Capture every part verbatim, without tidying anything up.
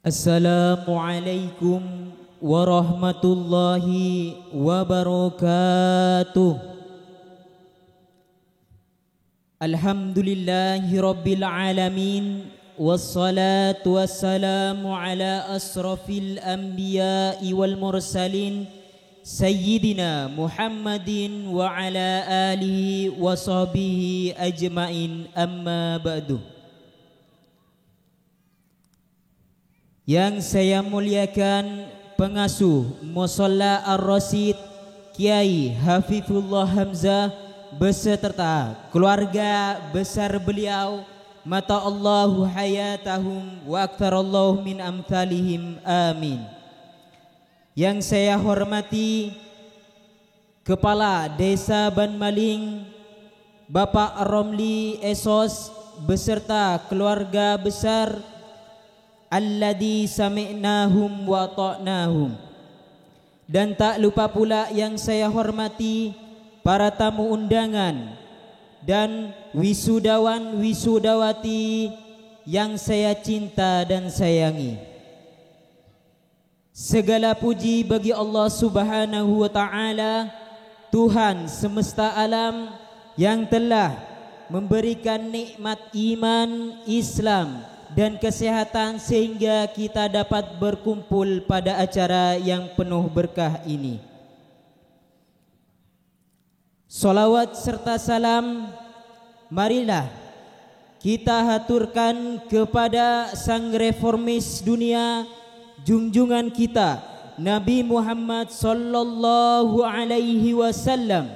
Assalamualaikum warahmatullahi wabarakatuh. Alhamdulillahi rabbil alamin. Wassalatu wassalamu ala asrafil anbiya'i wal mursalin, Sayyidina Muhammadin wa ala alihi wa sahbihi ajma'in, amma ba'du. Yang saya muliakan pengasuh Musholla Ar-Rasyid, Kiai Hafizullah Hamzah, beserta keluarga besar beliau, mata'allahu hayatahum wa aktsarallahu min amtsalihim, amin. Yang saya hormati Kepala Desa Banmaling, Bapak Romli Esos, beserta keluarga besar, alladzi sami'nahum wa ata'nahum. Dan tak lupa pula yang saya hormati para tamu undangan dan wisudawan-wisudawati yang saya cinta dan sayangi. Segala puji bagi Allah Subhanahu wa Ta'ala, Tuhan semesta alam, yang telah memberikan nikmat iman, Islam, dan kesehatan sehingga kita dapat berkumpul pada acara yang penuh berkah ini. Shalawat serta salam marilah kita haturkan kepada Sang Reformis Dunia, junjungan kita, Nabi Muhammad sallallahu alaihi wasallam,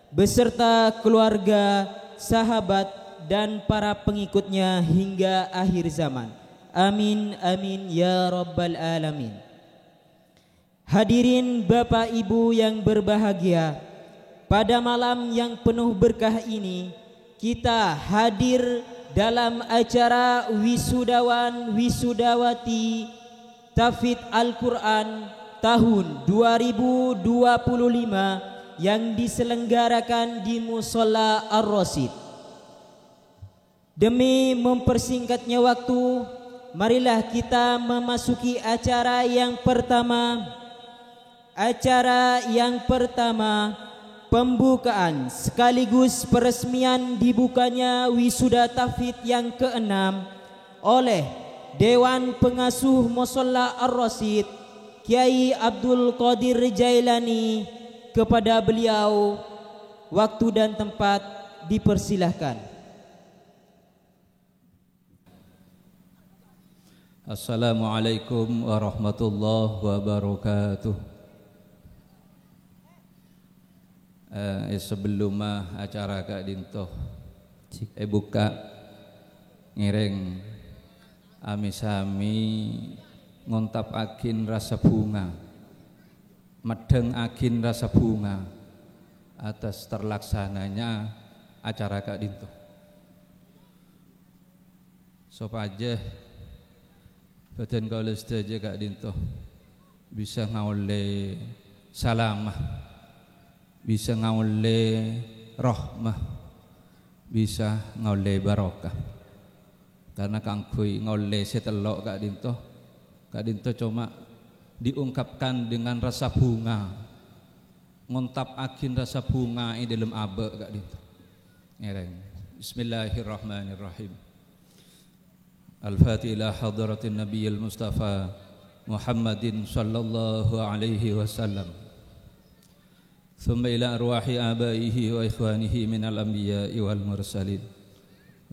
beserta keluarga, sahabat, dan para pengikutnya hingga akhir zaman. Amin, amin, ya rabbal alamin. Hadirin Bapak Ibu yang berbahagia, pada malam yang penuh berkah ini, kita hadir dalam acara wisudawan wisudawati Tahfidz Al-Quran tahun dua ribu dua puluh lima yang diselenggarakan di Musholla Ar-Rasyid. Demi mempersingkatnya waktu, marilah kita memasuki acara yang pertama. Acara yang pertama, pembukaan sekaligus peresmian dibukanya wisuda tahfidz yang keenam oleh Dewan Pengasuh Musholla Ar-Rasyid, Kiai Abdul Qadir Jailani. Kepada beliau, waktu dan tempat dipersilahkan. Assalamualaikum warahmatullahi wabarakatuh. Eh, eh, sebelum acara ka'dinto èbukka', ngèrèng ami-sami ngontapaghin rassa bhunga, meddhengngaghin rassa bhunga atas terlaksananya acara ka'dinto. Sopajâ bâdân kaulâ sadhâjâ ka'dinto bisa ngaollè salama, bisa ngaollè rahmah, bisa ngaollè barokah. Karna kaangghuy ngaollè sè tello' ka'dinto, ka'dinto coma diungkapkan dengan rassa bhunga. Ngontapaghin rassa bhunga è dhâlem abâ' ka'dinto. Ngèrèng. Bismillahirrahmanirrahim. Al-Fatihah ila hadratin Nabiyil Mustafa Muhammadin sallallahu alaihi wasallam. Tsumma ila arwahi abaihi wa ikhwanihi minal anbiya'i wal mursalin.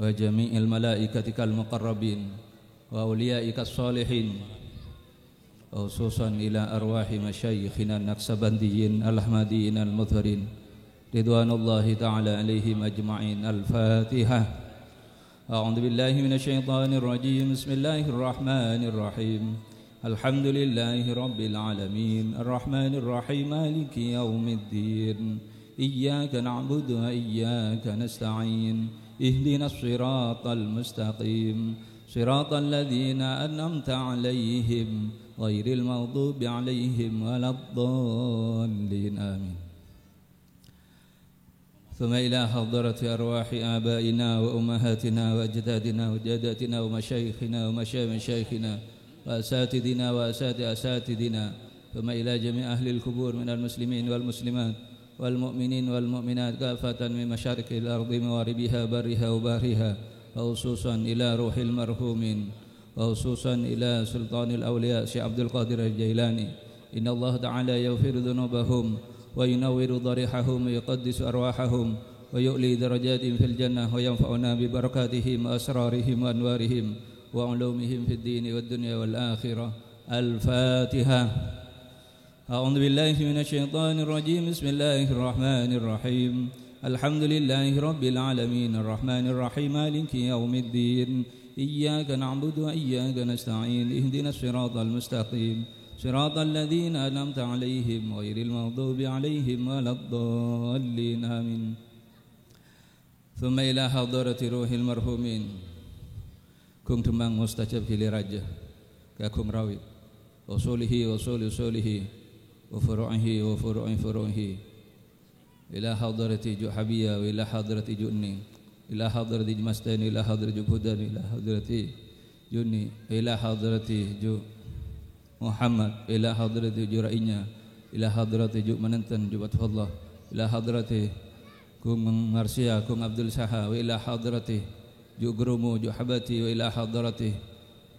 Wa jami'il malaikatikal muqarrabin. Wa auliyaikas shalihin. Khususan ila arwahi masyayikhina Naqsabandiyyin Al-Ahmadiyyin Al-Mudhharin. Ridwanullahi ta'ala alaihim ajma'in. Al-Fatihah. A'udzu billahi minasy syaithanir rajim. Bismillahirrahmanirrahim. Alhamdulillahi rabbil alamin. Arrahmanirrahim. Maliki yaumiddin. Iyyaka na'budu wa iyyaka nasta'in. Ihdinas siratal mustaqim. Siratal ladzina an'amta 'alaihim, ghairil maghdubi 'alaihim waladdallin. Amin. Tsumma ila hadrati arwahi abaina wa ummahatina wa ajdadina wa jaddatina wa masyayikhina wa masyayi-, masyayikhikhina وأساتذنا وأساتذ أساتذنا، ثم إلى جميع أهل القبور من المسلمين والمسلمات والمؤمنين والمؤمنات كافة من مشارق الأرض مغاربها برها وبحرها، وخصوصا إلى روح المرحومين، وخصوصا إلى سلطان الأولياء شيخ عبد القادر الجيلاني. إن الله تعالى يغفر ذنوبهم وينور ضريحهم ويقدس أرواحهم ويعلي درجاتهم في الجنة وينفعنا ببركاتهم وأسرارهم وأنوارهم وعلومهم في الدين والدنيا والآخرة. الفاتحة. أعوذ بالله من الشيطان الرجيم. بسم الله الرحمن الرحيم. الحمد لله رب العالمين. الرحمن الرحيم. مالك يوم الدين. إياك نعبد وإياك نستعين. اهدنا الصراط المستقيم. صراط الذين أنعمت عليهم غير المغضوب عليهم ولا الضالين. آمين. ثم إلى حضرة روح المرحومين. Ghung dhemmang mustajab ghilirâ jâ ka ghung rawi. Usulihi wa usuli usulihi, wa furu'ihi wa furu'i furu'ihi. Ila hadrati ju' Habiyah, wa ila hadrati ju' Ni. Ila hadrati ju' Mastani, ila hadrati ju' Budan, ila hadrati ju' Ni. Ila hadrati ju' Muhammad, ila hadrati ju' Ra'inya. Ila hadrati ju' Manantan, ju' Fatfullah. Ila hadrati Ghung Marsiya, Ghung Abdul Saha, wa ila hadrati ju' Gromo, ju' Habati, wa ila hadrati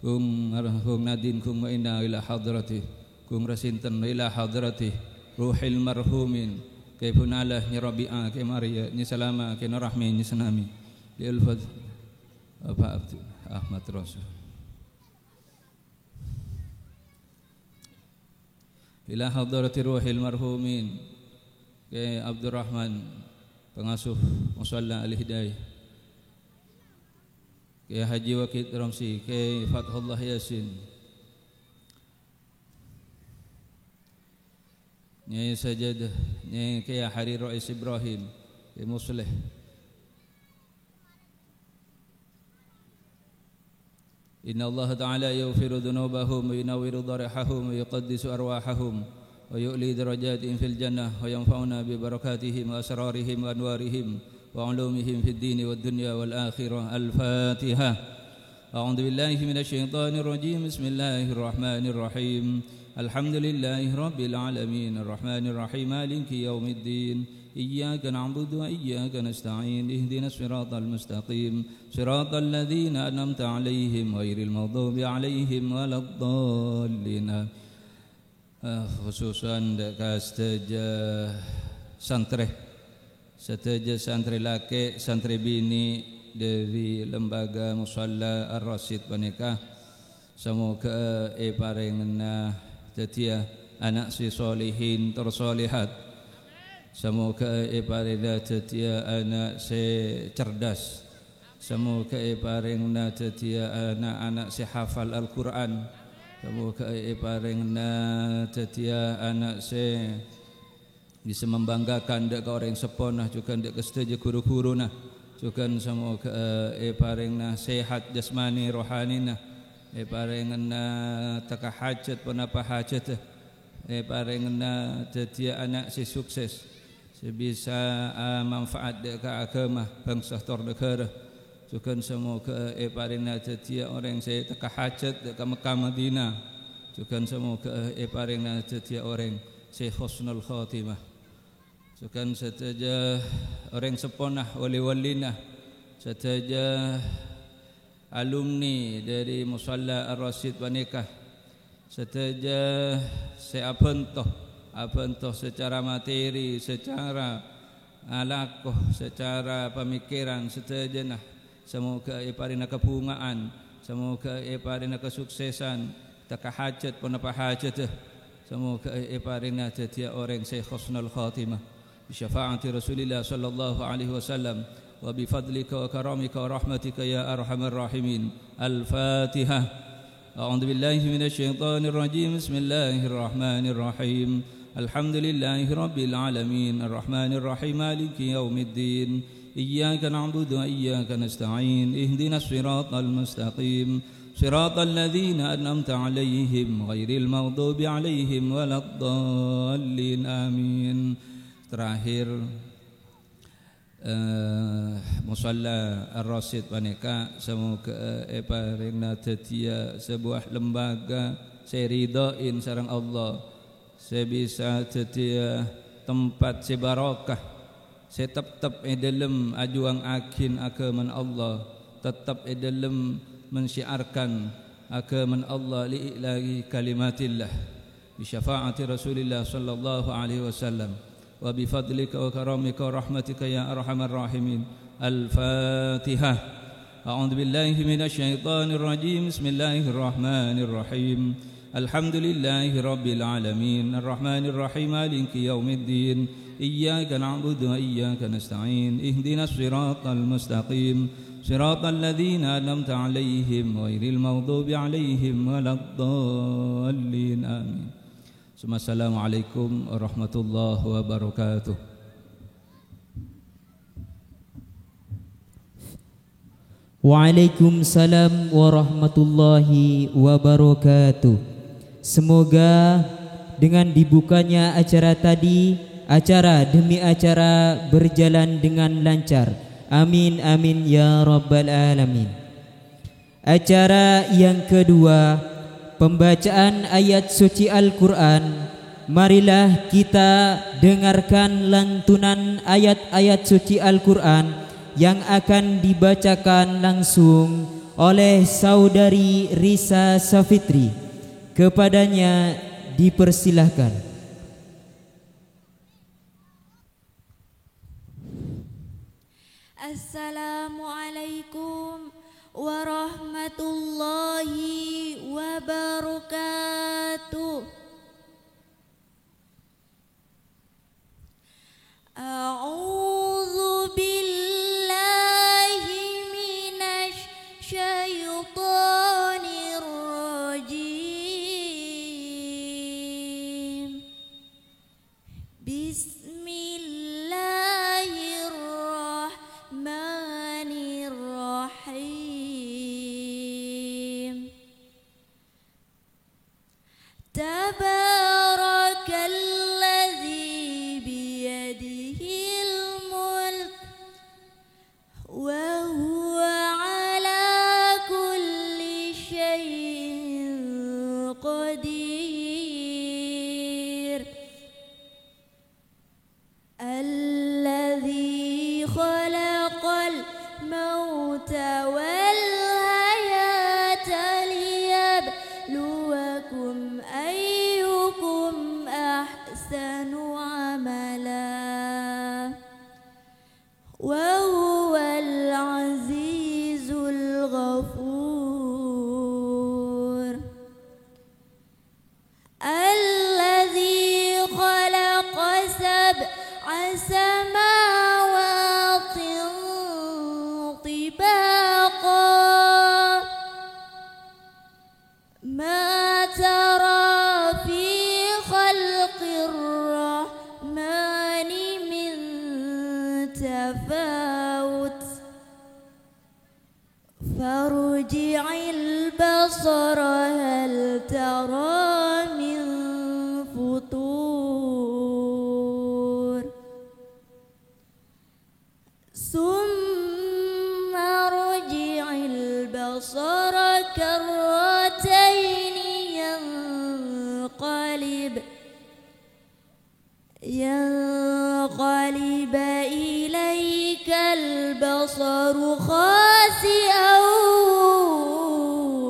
Ghung Ar-, Ghung Nadin, Ghung Maina, wa ila hadrati Ghung Rasinten, wa ila hadrati ruhil marhumin, Kè Bunala, Nyi Rabi'ah, Kè Maria, Nyi Salama, Kè Nurrahmi, Nyi Sanami. Li Ulfat, Bapak Abdul Ahmad Rasul. Ila hadrati ruhil marhumin, Kè Abdurrahman, pengasuh Musalla Al-Hidayah, Kè Haji Wahid Ramsi, Kè Fathullah Yasin, Nyai Sajadah, Nyai Kè Haji Rois Ibrahim, Kè Musleh. إن الله تعالى يغفر ذنوبهم وينور ضريحهم ويقدس أرواحهم ويعلي درجاتهم في الجنة وينفعنا ببركاتهم وأسرارهم وأنوارهم وعلومهم في الدين والدنيا والآخرة. الفاتحة. أعوذ بالله من الشيطان الرجيم. بسم الله الرحمن الرحيم. الحمد لله رب العالمين. الرحمن الرحيم. مالك يوم الدين. إياك نعبد وإياك نستعين. اهدنا الصراط المستقيم. صراط الذين أنعمت عليهم غير المغضوب عليهم ولا الضالين. Eh, khususan dâ' ka sadhâjâ santrè, sadhâjâ santrè lakè', santrè binè' dâri Lembaga Musalla Ar-Rasyid panèka. Samoghâ èparèngana dhâddhiyâ ana' sè solihin tor solihat. Samoghâ èparèngana dhâddhiyâ ana' sè cerdas. Samoghâ èparèngana dhâddhiyâ na'-ana' sè hafal Al-Qur'an. Samoghâ èparèngana dhâddhiyâ ana' sè bisa membanggakan dâ' ka orèng seppona, jhughân dâ' ka sadhâjâ ru-ghuruna. Jhughân samoghâ èparèngana sehat jasmani rohanina. Èparèngana tekka hajhât ponapa hajhâddhâ. Èparèngana dhâddhiyâ ana' sè sukses. Sè bisa, a, manfaat dâ' ka aghâma, bhângsa, tor naghârâ. Jhughân samoghâ èparèngana dhâddhiyâ orèng sè tekka hajhât dâ' ka Mekkah Madinah. Jhughân samoghâ èparèngana dhâddhiyâ orèng sè husnul khotimah. Jhughân sadhâjâ orèng seppona, wali-walina, sadhâjâ alumni dâri Musalla Ar-Rasyid panèka, sadhâjâ sè abhânto, abhânto sacara materi, sacara alako, sacara pamikiran, sadhâjâna. Samoghâ èparèngana kabhungaan, samoghâ èparèngana kasuksesan, tekka hajhât ponapa hajhâddhâ. Samoghâ èparèngana dhâddhiyâ orèng sè husnul khotimah. بشفاعة رسول الله صلى الله عليه وسلم، وبفضلك وكرمك ورحمتك يا أرحم الراحمين. الفاتحة. أعوذ بالله من الشيطان الرجيم. بسم الله الرحمن الرحيم. الحمد لله رب العالمين. الرحمن الرحيم. مالك يوم الدين. إياك نعبد وإياك نستعين. اهدنا الصراط المستقيم. صراط الذين أنعمت عليهم غير المغضوب عليهم ولا الضالين. آمين. Terakhir, eh, Musalla Ar-Rasyid panèka samoghâ èparèngana dhâddhiyâ sabâwâ lembaga sè èridhâi sareng Allah, sè bisa dhâddhiyâ tempat sè barokah, sè teptep è dhâlem ajhuwângaghin aghâmana Allah, teptep è dhâlem mensyiarkan aghâmana Allah, li'i'la'i kalimatillah. بشفاعة رسول الله صلى الله عليه وسلم، وبفضلك وكرمك ورحمتك يا أرحم الراحمين. الفاتحة. أعوذ بالله من الشيطان الرجيم. بسم الله الرحمن الرحيم. الحمد لله رب العالمين. الرحمن الرحيم. مالك يوم الدين. إياك نعبد وإياك نستعين. اهدنا الصراط المستقيم. صراط الذين أنعمت عليهم غير المغضوب عليهم ولا الضالين. آمين. Assalamualaikum warahmatullahi wabarakatuh. Waalaikumsalam warahmatullahi wabarakatuh. Semoga dengan dibukanya acara tadi, acara demi acara berjalan dengan lancar. Amin, amin, ya rabbal alamin. Acara yang kedua, pembacaan ayat suci Al-Quran. Marilah kita dengarkan lantunan ayat-ayat suci Al-Quran yang akan dibacakan langsung oleh Saudari Risa Safitri. Kepadanya dipersilahkan. Assalamualaikum warahmatullahi wabarakatuh. أعوذ بالله من الشيطان الرجيم. بسم الله الرحمن الرحيم. تبارك الذي بيده الملك وهو على كل شيء قدير. الذي خلق الموت والحياة ليبلوكم أيكم أحسن عملا وهو العزيز الغفور. الذي خلق سبع سماوات طباقا ما ترى في خلق الرحمن من تفاوت فارجع البصر هل ترى من فطور. ثم ارجع البصر كرتين ينقلب ينقلب إليك البصر خاسئا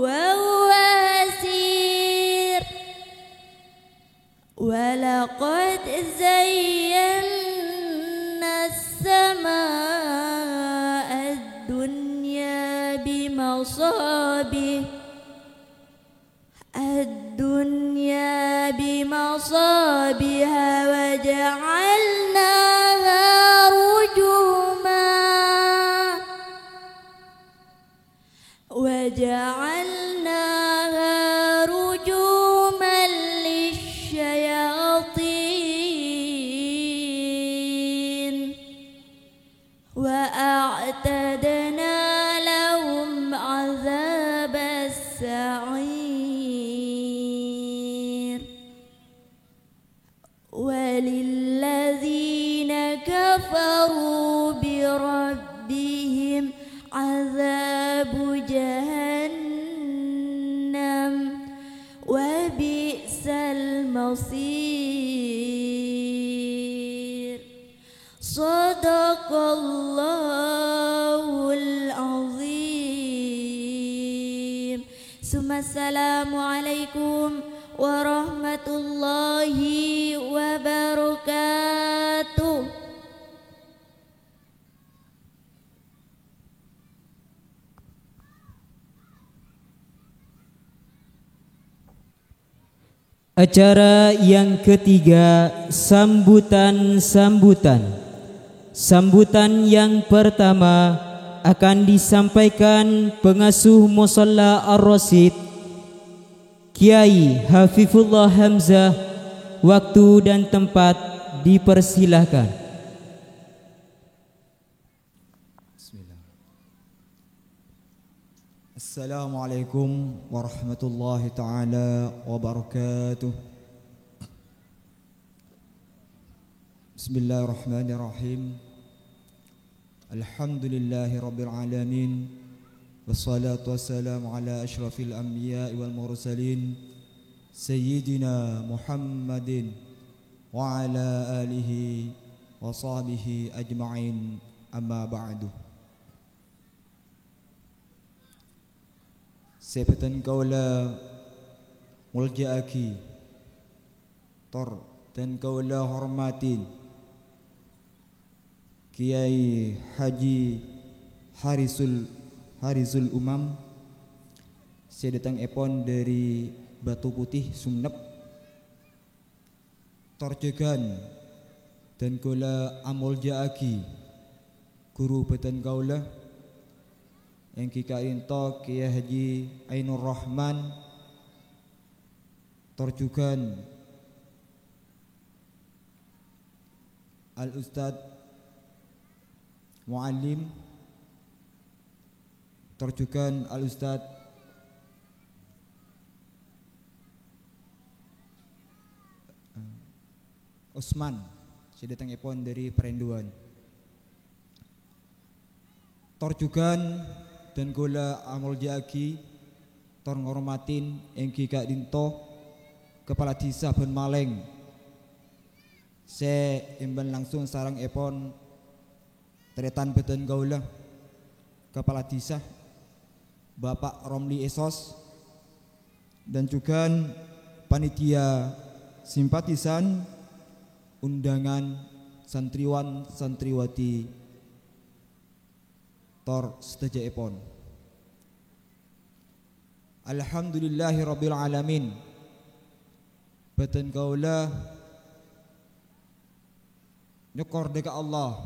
وهو حسير. ولقد زينا السماء الدنيا بمصابيح الدنيا بمصابيح وجعلناها رجوما وجعلناها رجوما للشياطين وأعتدنا لهم عذاب السعير. وللذين كفروا بربهم عذاب جهنم وبئس المصير. صدق الله العظيم. ثم السلام عليكم ورحمة الله وبركاته. Acara yang ketiga, sambutan-sambutan. Sambutan yang pertama akan disampaikan pengasuh Musalla Ar-Rasyid, Kiai Hafifullah Hamzah. Waktu dan tempat dipersilahkan. Bismillah. Assalamualaikum warahmatullahi taala wabarakatuh. Bismillahirrahmanirrahim. Alhamdulillahi rabbil alamin. Wassalatu wassalamu ala asyrafil anbiya'i wal mursalin, Sayyidina Muhammadin wa ala alihi wa sahbihi ajma'in, amma ba'du. Sè bhâdhân kaulâ molja'aghi, tor dhân kaulâ hormadhi, Kiai Haji Harisul, Harisul Umam, sè dâtengngèpon dâri Batu Putih, Sumenep. Tor jhughân dhân kaulâ amolja'aghi ghuru bhâdhân kaulâ, èngghi ka'dinto Kiai Haji Ainur Rahman, tor jhughân Al Ustadz Muallim, tor jhughân Al Ustadz, eh, Usman, sè dâtengngèpon dâri Parenduan. Tor jhughân dhân kaulâ amolja'aghi, tor ngormadhi èngghi ka'dinto Kapala Dhisa Bân Malèng, sè èmbân langsung sareng èpon tarètan bhâdhân kaulâ, Kapala Dhisa, Bapak Romli Esos, dan jhughân panitia simpatisan, undangan, santriwan, santriwati, tor sadhâjâèpon. Alhamdulillahirabbil alamin. Bhâdhân kaulâ nyokkor dâ' ka Allah.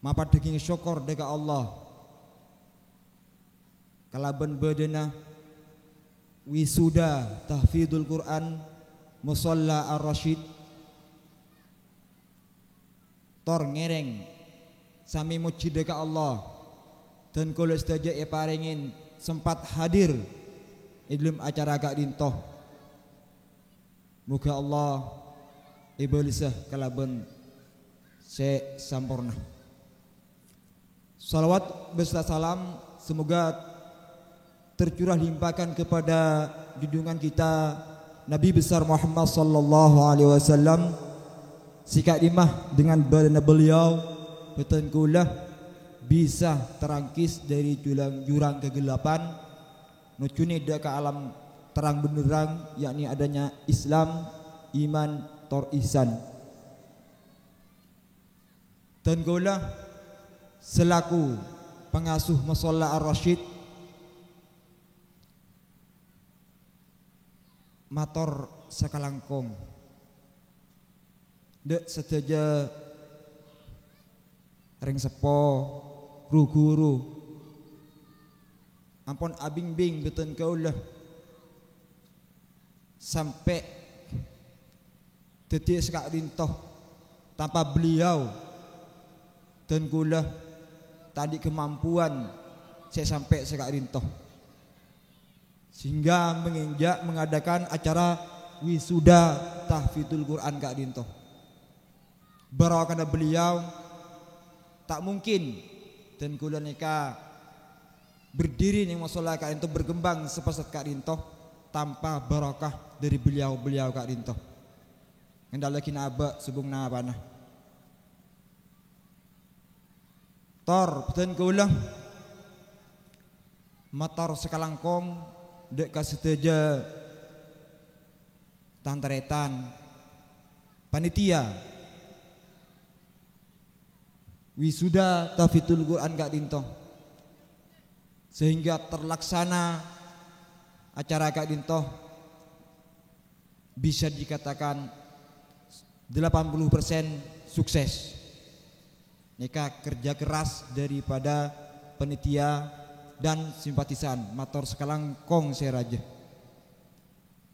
Mapaddhâghi sokkor dâ' ka Allah kalabân bâdâna wisuda tahfidul Qur'an Musalla Ar-Rasyid. Tor ngèrèng samè mojhi dâ' ka Allah, dhân kaulâ sadhâjâ èparèngè sempat hadir è dhâlem acara ka'dinto. Moghâ Allah èbâlessa kalabân sè samporna. Shalawat beserta salam semoga tercurah limpahkan kepada junjungan kita Nabi besar Muhammad sallallahu alaihi wasallam, sè ka'dimma dengan bâdâna beliau, bhâdhân kaulâ bisa terangkis dari jurang, jurang kegelapan, nojjhuna dâ' ka alam terang benderang, yakni adanya Islam, iman, tor ihsan. Dhân kaulâ selaku pangasuh Musalla Ar-Rasyid mator sakalangkong dâ' sadhâjâ rèng seppo, ru-ghuru, ampon abimbing bhâdhân kaulâ sampè' dhâddhi saka'dinto. Tanpa beliau, dhân kaulâ ta' andi' kamampuan sè sampè' saka'dinto, sehingga menginjak mengadakan acara wisuda tahfidul Quran ka'dinto. Barokana beliau, Ta' mungkin dân kaulâ nèka berdiri neng mosolla ka'dinto, berkembang sepesat ka'dinto, tanpa barokah dari beliau-beliau ka'dinto. Ngandhâlaghi abâ' sobung napana. Tor, dân kaulâ mator sakalangkong dâ' ka sadhâjâ tan-tarètan panitia wisuda Tahfidzul Quran ka'dinto, sehingga terlaksana acara ka'dinto bisa dikatakan delapan puluh persen sukses. Nèka kerja keras daripada panitia dan simpatisan. Mator sakalangkong sè rajâ.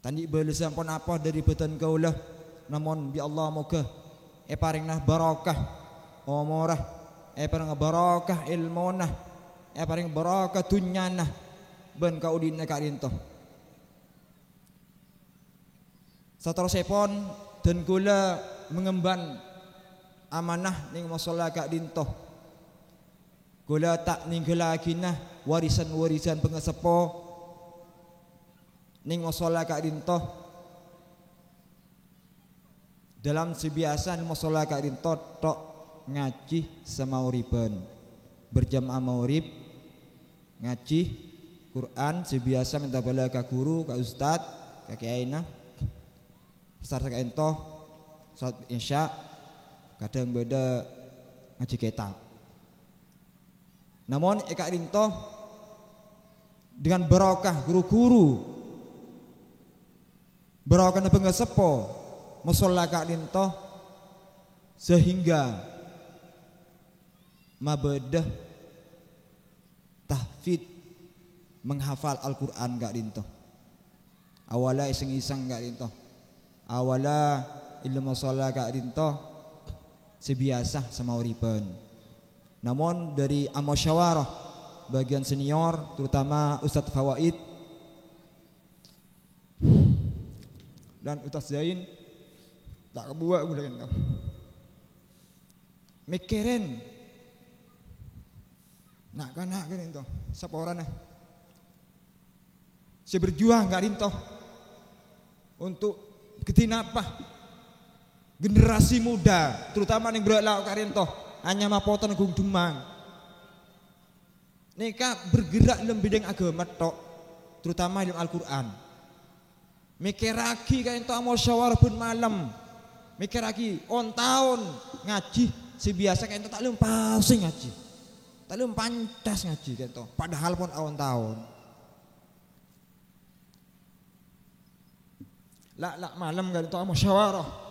Ta' andi' bâlessan ponapa dhâri bâdân kaulâ, namong bi' Allah moghâ èparèngana barokah omorra, èparèngana barokah èlmona, èparèngana barokah dhunnyana bân kaodi'na ka'dinto. Saterrossèpon, dân kaulâ mengemban amanah neng mosolla ka'dinto. Kaulâ ta' nèngghâllaghina warisan-warisan pangaseppo neng mosolla ka'dinto. Dâlâm sè biyasa neng mosolla ka'dinto tok ngajhi samaghriban. Berjamaah maghrib, ngajhi Quran sè biyasa mènta bâlâ ka ghuru, ka ustad, ka kèyaèna. Sarta ka'dinto, salat Isya, kadhâng bâdâ ngajhi kètab. Namong è ka'dinto, dengan barokah ghuru-ghuru, barokahna pangaseppo, mosolla ka'dinto, sehingga mabâdâ tahfidz, menghafal Al-Qur'an ka'dinto. Awwâllâ iseng-iseng ka'dinto. Awwâllâ è dâlem mosolla ka'dinto sè biyasa samaghriban. Namong dhâri amusyawarah bâgiyân senior, terutama Ustadz Fawaid dan Ustadz Zain, ta' kabuwâ' ghulâ ka'dinto. Mèkkèrè na'-kana' ka'dinto, saporana sè berjuang ka'dinto untuk ghâdhi napa generasi muda, terutama neng Bârâ'lao ka'dinto, anyama potona Gung Dumang. Nèka bergerak è dâlem bidang aghâma tok, terutama è dâlem Al-Qur'an. Mèkkèrraghi ka'dinto amusyawarah bân malem. Mèkkèrraghi, on-taon ngajhi sè biyasa ka'dinto ta' lem-pasè ngajhi. Ta' lem-pancas ngajhi ka'dinto. Padahal pon on-taon. La', la' malem ka'dinto amusyawarah.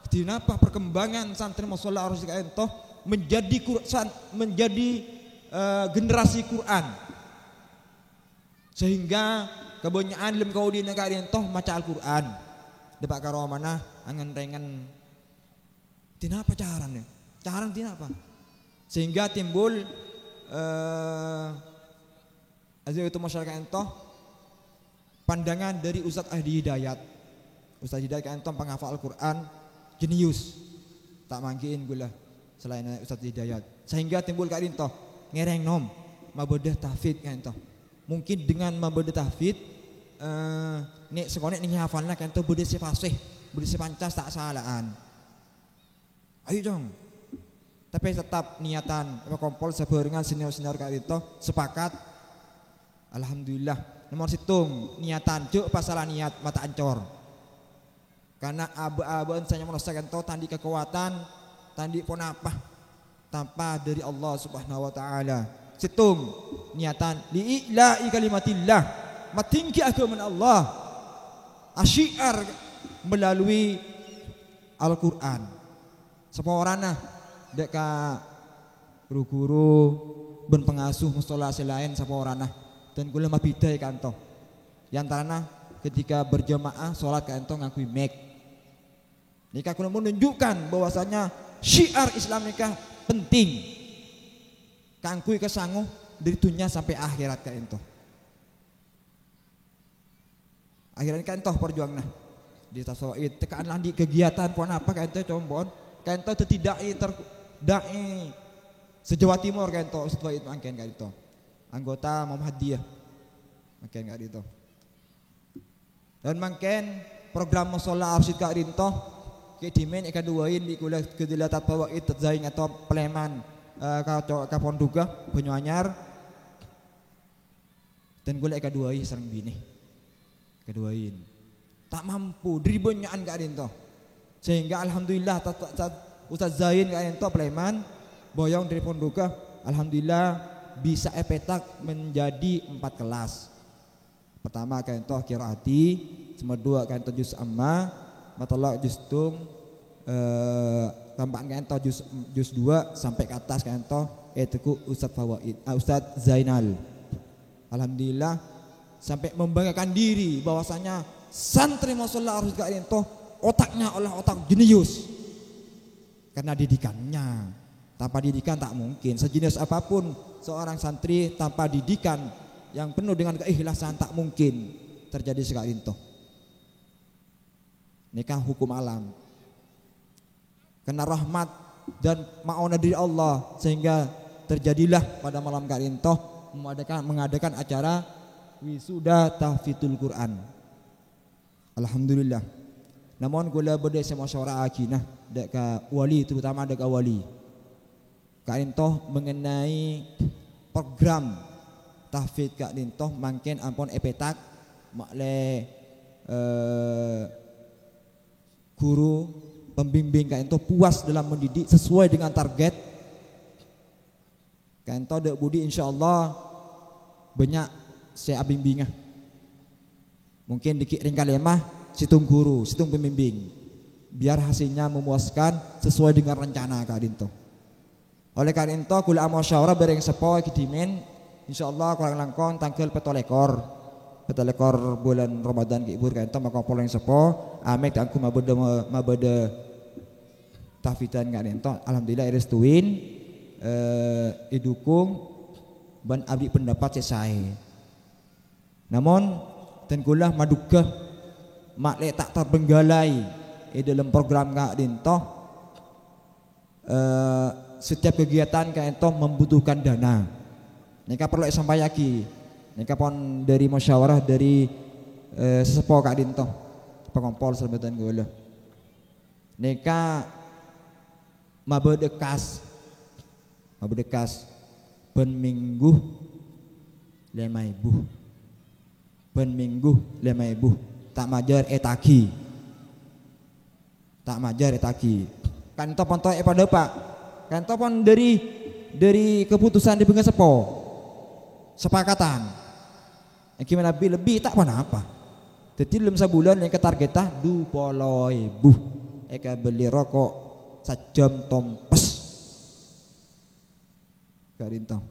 Ghâdhi napa perkembangan santrè mosolla Ar-Rasyid ka'dinto menjadi Qur-, san-, menjadi, eh, generasi Qur'an. Sehingga kabânnya'an è dâlem kaodi'na ka'dinto maca Al-Qur'an. Dâpa' ka romana, angen-rengngen. Dinapa carana? Carana dinapa? Sehingga timbul, eh, aziyatul masyarakat ento, pandangan dari Ustadz Ahdi Hidayat. Ustadz Hidayat ka'dinto panghafal Al-Qur'an jenius. Ta' mangghi'in ghulâ salaènna Ustadz Hidayat. Sehingga timbul ka'dinto, ngèrèng nom, mabâdâ tahfidz ka'dinto. Mungkin dengan mabâdâ tahfidz, eh, nè' sakonè' nèng hafalna ka'dinto bâdâ sè pasè, bâdâ sè pancas ta' sala'an. Ayo, Cong. Tapè tetap niatan, èpakompol sabhârengan senior-senior ka'dinto, sepakat. Alhamdulillah. Nomor sèttong, niatan, jhâ' pasala niat, mata ancor. Karena abâ'-abâ'ân sè nyamana saka'dinto ta' andi' kakowadhân, ta' andi' ponapa, tanpa dhâri Allah Subhanahu wa Ta'ala. Sèttong, niatan, li'i'la'i kalimatillah, matinggi aghâmana Allah, asyiar melalui Al-Qur'an. Saporana dâ' ka ru-ghuru bân pangasuh mushola sè laèn saporana, dân kaulâ mabhidhâi ka'dinto. È antarana ketika berjamaah sholat ka'dinto ngangghuy mic. Nèka kaulâ menunjukkan bahwasanya syiar Islam nèka penting kaangghuy kasango dhâri dhunnya sampè' akhèrat ka'dinto. Akhirnya ka'dinto parjuwanganna. Di Tasawid, tekan la andi' kegiatan ponapa ka'dinto, compo'on. Ka'dinto dhâddhi da'i ter-, da'i Se-Jawa Timur ka'dinto, Ustadz Faid mangkèn ka'dinto. Anggota Muhammadiyah mangkèn ka'dinto. Dan mangkèn program Musholla Arsyid ka'dinto, kè dhimèn èkaduwâi bi' kaulâ ghâdhâlâ Tad Fawaid, Tad Zain atau Paleman, eh, ka, ka Ponduga, Banyuanyar. Dan kaulâ èkaduwâi sareng binè. Kaduwâi. Ta' mampu, dhâri bânnya'an ka'dinto. Sehingga alhamdulillah, ta-, ta-, ta-, Ustadz Zain ka'dinto, Paleman, Boyong dhâri Ponduga, alhamdulillah, bisa èpètak menjadi empat kelas. Pertama ka'dinto qiraati, sè maduwâ' ka'dinto juz amma, matellâ' juz tung, eh, kaempa'an ka'dinto juz, juz duwâ' sampè' ka attas ka'dinto ètegghu' Ustadz Fawaid, ah, Ustadz Zainal. Alhamdulillah, sampai membanggakan diri bahwasanya santri Musholla Arsyid ka'dinto otaknya adalah otak jenius. Karena didikannya. Tanpa didikan tak mungkin. Sejenius apapun seorang santri tanpa didikan yang penuh dengan keikhlasan, tak mungkin terjadi sè ka'dinto. Nèka hukum alam. Karena rahmat dan ma'unah dari Allah, sehingga terjadilah pada malam ka'dinto mengadakan, mengadakan acara wisuda tahfidzul Quran. Alhamdulillah. Namong kaulâ bâdâ sè musyawara'aghina dâ' ka wali, terutama dâ' ka wali. Ka'dinto mengenai program tahfidz ka'dinto mangkèn ampon èpètak, ma'lè, eh, guru pembimbing ka'dinto puas dalam mendidik sesuai dengan target. Ka'dinto dâ' budi insyaallah bânnya' sè abimbingnga. Mungkin dikit ring kalèma, sèttong guru, sèttong pembimbing. Biar hasilnya memuaskan sesuai dengan rencana ka'dinto. Oleh karena itu, kaulâ amusyawarah bhâreng seppo è dhimèn, insyaallah korang langkong tangghâl pètto lèkor. Pètto lèkor bulân Ramadan ghi' bhur ka'dinto makompol rèng seppo, amèt kaangghuy mabâdâ, mabâdâ tahfidzan ka'dinto. Alhamdulillah, èrèstuin, eh, èdukung, bân abri pendapat sè saè. Namong, dân kaulâ madhughâ, ma'lè ta' tabângghâlâi è dâlem program ka'dinto, eh, setiap kegiatan ka'dinto membutuhkan dana. Nèka parlo èsampayyaghi. Nèka pon dâri musyawarah dâri, eh, sè seppo ka'dinto. Pakompol sareng bhâdhân kaulâ. Nèka mabâdâ kas. Mabâdâ kas. Bân minggu lèma èbu. Bân minggu lèma èbu. Ta' majâr ètagi. Ta' majâr ètagi. Ka'dinto pon to èpadâpa'. Ka'dinto pon dâri, dâri keputusan dâri bângaseppo. Sepakatan. Èngghi manabi lebbi ta' ponapa. Dhâddhi, dâlem sabulân èngka targetta du polo èbu. Èkabelli roko' sajhâm tompes. Ka'dinto.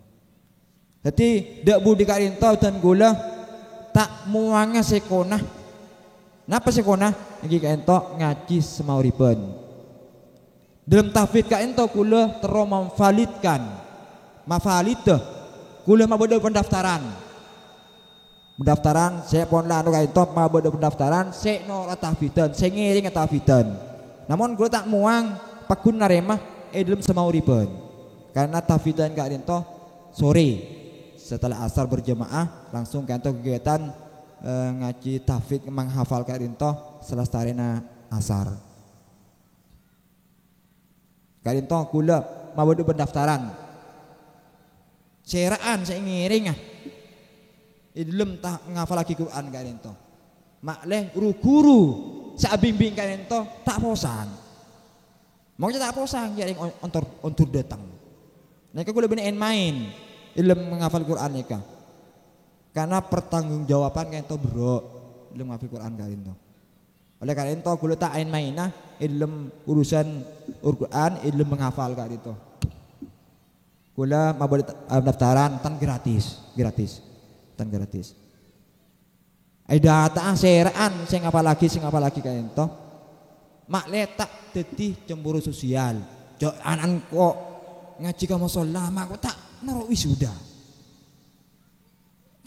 Dhâddhi, dâ' budi ka'dinto dân kaulâ ta' mowanga sèkona. Napa sèkona? Èngghi ka'dinto ngajhi samaoribhân. Dâlem tahfidz ka'dinto kaulâ terro mamvalidkan. Mavaliddhâ. Kaulâ mabâdâ pendaftaran. Pendaftaran, sè pon la anu ka'dinto mabâdâ pendaftaran, sè noro' tahfidzân, sè ngèrèng tahfidzân. Namong kaulâ ta' mowang pagghun narèma è dâlem samaoribhân. Karena tahfidzân ka'dinto sore, setelah asar berjamaah, langsung ka'dinto kegiatan, eh, ngajhi tahfidz menghafal ka'dinto salastarèna asar. Ka'dinto kaulâ mabâdâ pendaftaran. Sèra'an sè ngèrènga è dâlem ta-, ngafallaghi Qur'an ka'dinto. Ma'lè ru-ghuru sè abimbing ka'dinto ta' posang. Mangkèn ta' posang, ya, rèng on-, ontor, ondur dâteng. Nèka kaulâ bânnè èn-maèn è dâlem ngafal Qur'an nèka. Karena pertanggungjawaban ka'dinto berrâ' è dâlem ngafal Qur'an ka'dinto. Oleh karena itu, kaulâ ta' èn-maèna è dâlem urusan Al-Qur'an, è dâlem menghafal ka'dinto. Kaulâ mabâdâ ta-, pendaftaran tan gratis, gratis. Tan gratis. È dâteng sèra'an sè ngafallaghi, sè ngafallaghi ka'dinto. Ma'lè ta' dhâddhi cemburu sosial. Jhâ' ana'na engko' ngajhi ka mosolla, ma' engko' ta' noro' wisuda.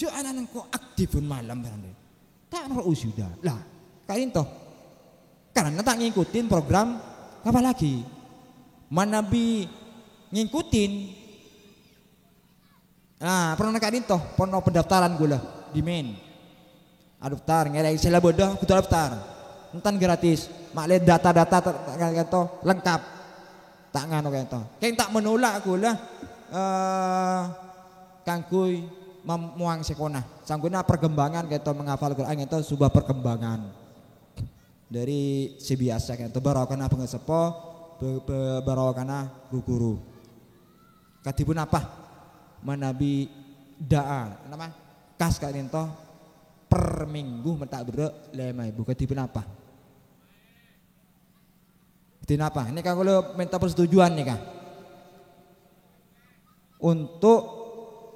Jhâ' ana'na engko' aktif bân malem, barang. Ta' noro' wisuda. Lah, ka'dinto. Karena ta' ngèkotin program ngafallaghi. Manabi ngèkotin, Nah, pernah ka'dhinto, pon pendaftaran ghulâ, dhimèn. Adaftar, ngèrèng sè la bâdâ kodhu adaftar. Enten gratis. Ma'lè data-data ter-, ter-, ka'dhinto lengkap. Ta' nganu ka'dhinto. Kèng ta' menolak ghulâ, eh, kaangghuy mem-, mowang sèkona. Sangghuna perkembangan ka'dhinto menghafal Quran ka'dhinto sebuah perkembangan. Dhâri sè biyasa ka'dhinto barokana bhângaseppo, bâ-, bâ-, barokana ru-ghuru. Kadhi ponapa manabi da'a, napa? Kas ka'dhinto per minggu menta berrâ' lèma èbu. Kadhi ponapa? Kadhi napa? Nèka kaulâ menta persetujuan nèka. Untuk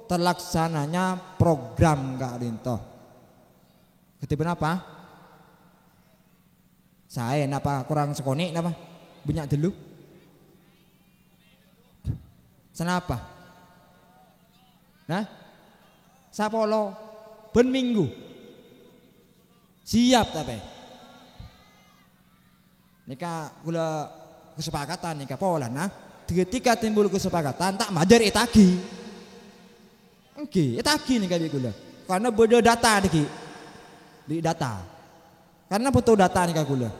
terlaksananya program ka'dhinto. Kadhi ponapa? Saè napa korang sakonè' napa? Bânnya' ghâllu? Sanapa? Nah? Sapolo. Bân minggu. Siap tapè? Nèka ghulâ kasepakatan nèka polana. Ketika timbul kesepakatan, ta' majâr ètagi. Ènggi, ètagi nèka bi' ghulâ. Karena bâdâ data nèka. Bi' data. Karena butuh data nèka ghulâ.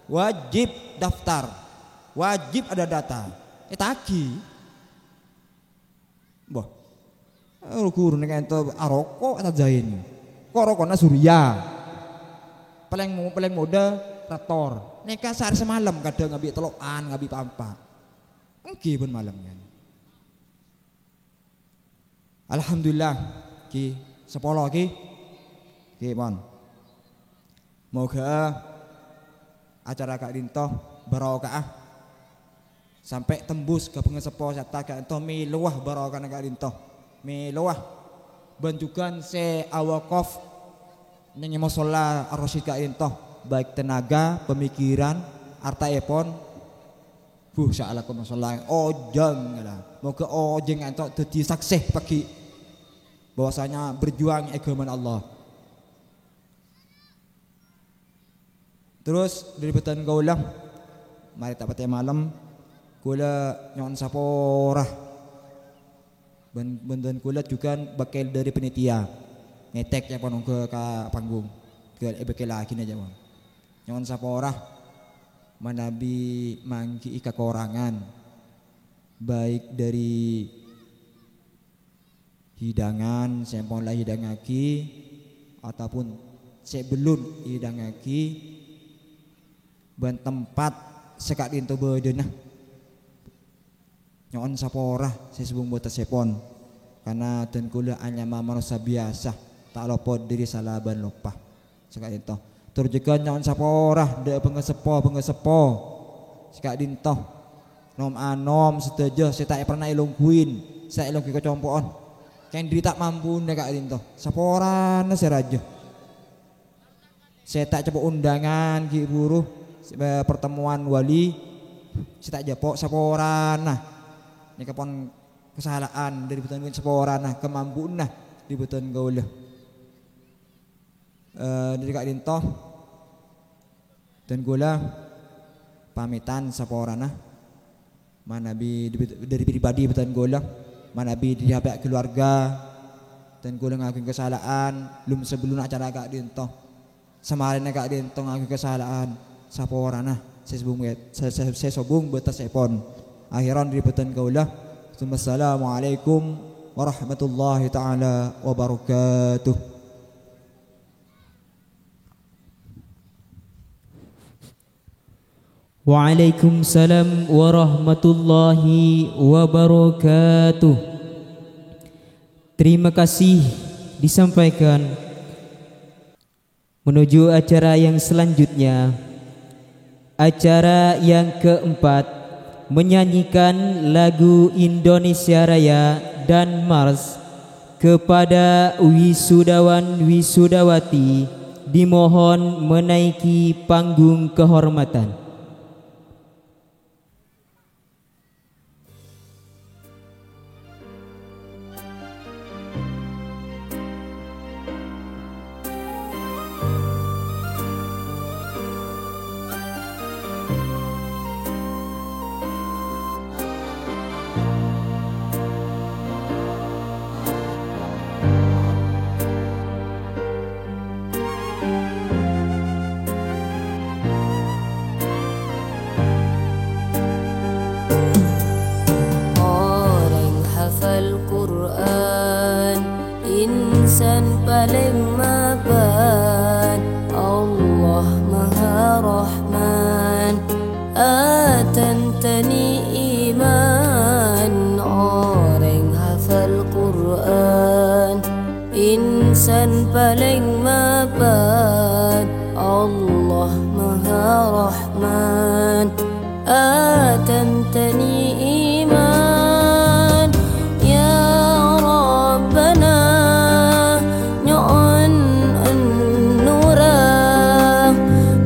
Wajib daftar. Wajib ada data. Ètagi. Bâh. Eh, ru-ghuru nèka ento aroko' atazain. Ko' rokona Surya. Palèng mo-, palèng modâ Raptor. Nèka saarè samalem kadhâng ngabi' tello'an, ngabi' pa'-empa'. Ènggi bân malem kan. Alhamdulillah, Ki, sapolo, Ki. Ki, pon. Moghâ acara ka'dhinto barokah. Sampè' tembus ka pangaseppo sarta ka'dhinto mèlowa barokana ka'dhinto. Mèlowa. Bân jhughân sè awakaf neng mosolla Ar-Rasyid ka'dhinto, baik tenaga, pemikiran, arta'èpon, Bu, sa'ala ko masalah ojhâng, la. Moghâ ojhâng ento dhâddhi saksè paghi' bahwasanya berjuang è aghâmana Allah. Terros, dhâri bhâdhân kaulâ, marè ta' patè malem, kaulâ nyo'on sapora. Bân-, bhâdhân kaulâ jhughân bâkkèl dhâri panitia. Ngètèk, ya, pon, ongghu ka panggung. Ghâl-, èbâkkèllaghi, ya, pon. Nyo'on sapora manabi mangghi'i kakorangan, baik dhâri hidangan sè ampon la èhidangngaghi, ataupun sè bellun èhidangngaghi, bân tempat sè ka'dhinto bâdâna. Nyo'on sapora sè sobung bâtessèpon, karna dhân kaulâ anyama manossa biyasa, ta' lopot dhâri sala bân loppa. Sè ka'dhinto. Tor jhughân nyo'on sapora dhâ' pangaseppo-pangaseppo sè ka'dhinto. Nom-anom sadhâjâ sè ta' èparna èlongghuwin, sè ta' èlongghuwi kacompo'on. Kèng dhâri ta' mampuna ka'dhinto. Saporana sè rajâ. Sè ta' ècapo' undangan ghi' bhuru, eh, pertemuan wali, sè ta' ècapo' saporana. Nèka pon kasala'an dhâri bhâdhân kaulâ saporana, kamampuanna dhâri bhâdhân kaulâ. Eh, dhâri ka'dhinto, dhân kaulâ pamètan saporana. Manabi dhâri, dhâri pribadi bhâdhân kaulâ, manabi dhâri pihak keluarga, dhân kaulâ ngaghung kasala'an, lom sabellunna acara ka'dhinto. Samarèna ka'dhinto ngaghung kasala'an, saporana sè sobung, sè, sè, sè sobung bâtessèpon. Akhèran dhâri bhâdhân kaulâ. Tsummassalamualaikum warahmatullahi ta'ala wabarakatuh. Waalaikumsalam warahmatullahi wabarakatuh. Terima kasih disampaikan. Menuju acara yang selanjutnya. Acara yang keempat, menyanyikan lagu Indonesia Raya dan Mars. Kepada wisudawan-wisudawati, dimohon menaiki panggung kehormatan. Al-Qur'an, insan palèng mapan, Allah Maha Rahman. Atantani iman orèng hafal Qur'an, insan palèng mapan, Allah Maha Rahman. Atantani iman, ya Rabbana, nyo'on ènnora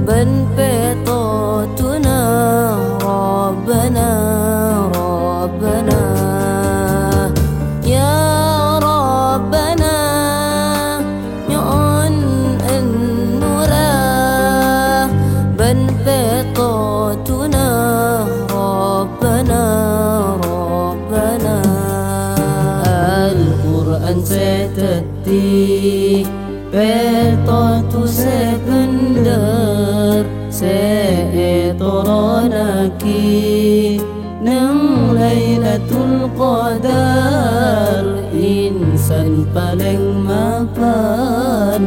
bân pètodhuna, Rabbana, Rabbana. Ya Rabbana, nyo'on ènnora bân pètodhuna, Rabbana, Rabbana. Al-Qur'an sè dhâddhi pètodhu sè bhendher, sè ètoronaghi neng Lailatul Qadar, insan palèng mapan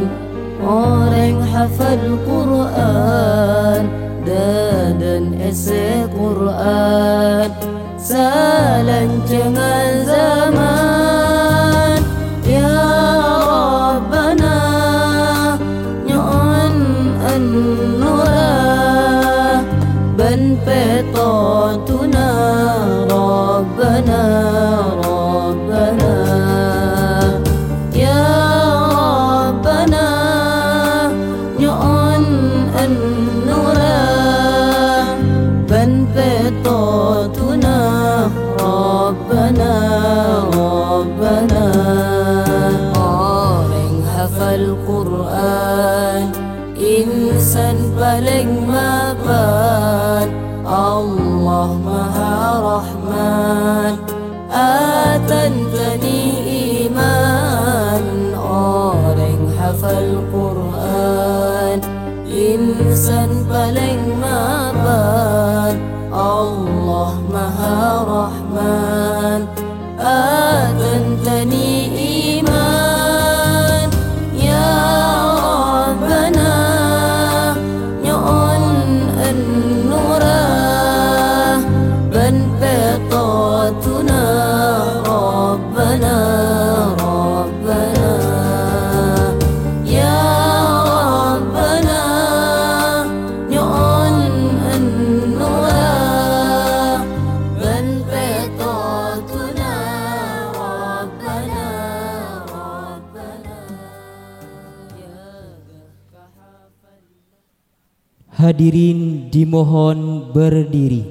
orèng hafal Qur'an, dhâdhân èssè Qur'an salanjhângnga zaman. Ya Rabbana, nyo'on ènnora bân pètodhuna, Rabbana, Rabbana. Ya Rabbana, nyo'on ènnora bân pètodhuna, Rabbana, Rabbana. Orèng hafal Qur'an, insan palèng mapan, Allah Maha Rahman. Atantani iman orèng hafal Qur'an, insan palèng mapan, Allah Maha Rahman. Atantani iman, ya Rabbana, nyo'on ènnora bân pètodhuna, Rabbana, Rabbana. Ya Rabbana, nyo'on ènnora bân pètodhuna, Rabbana, Rabbana. Hadirin dimohon berdiri.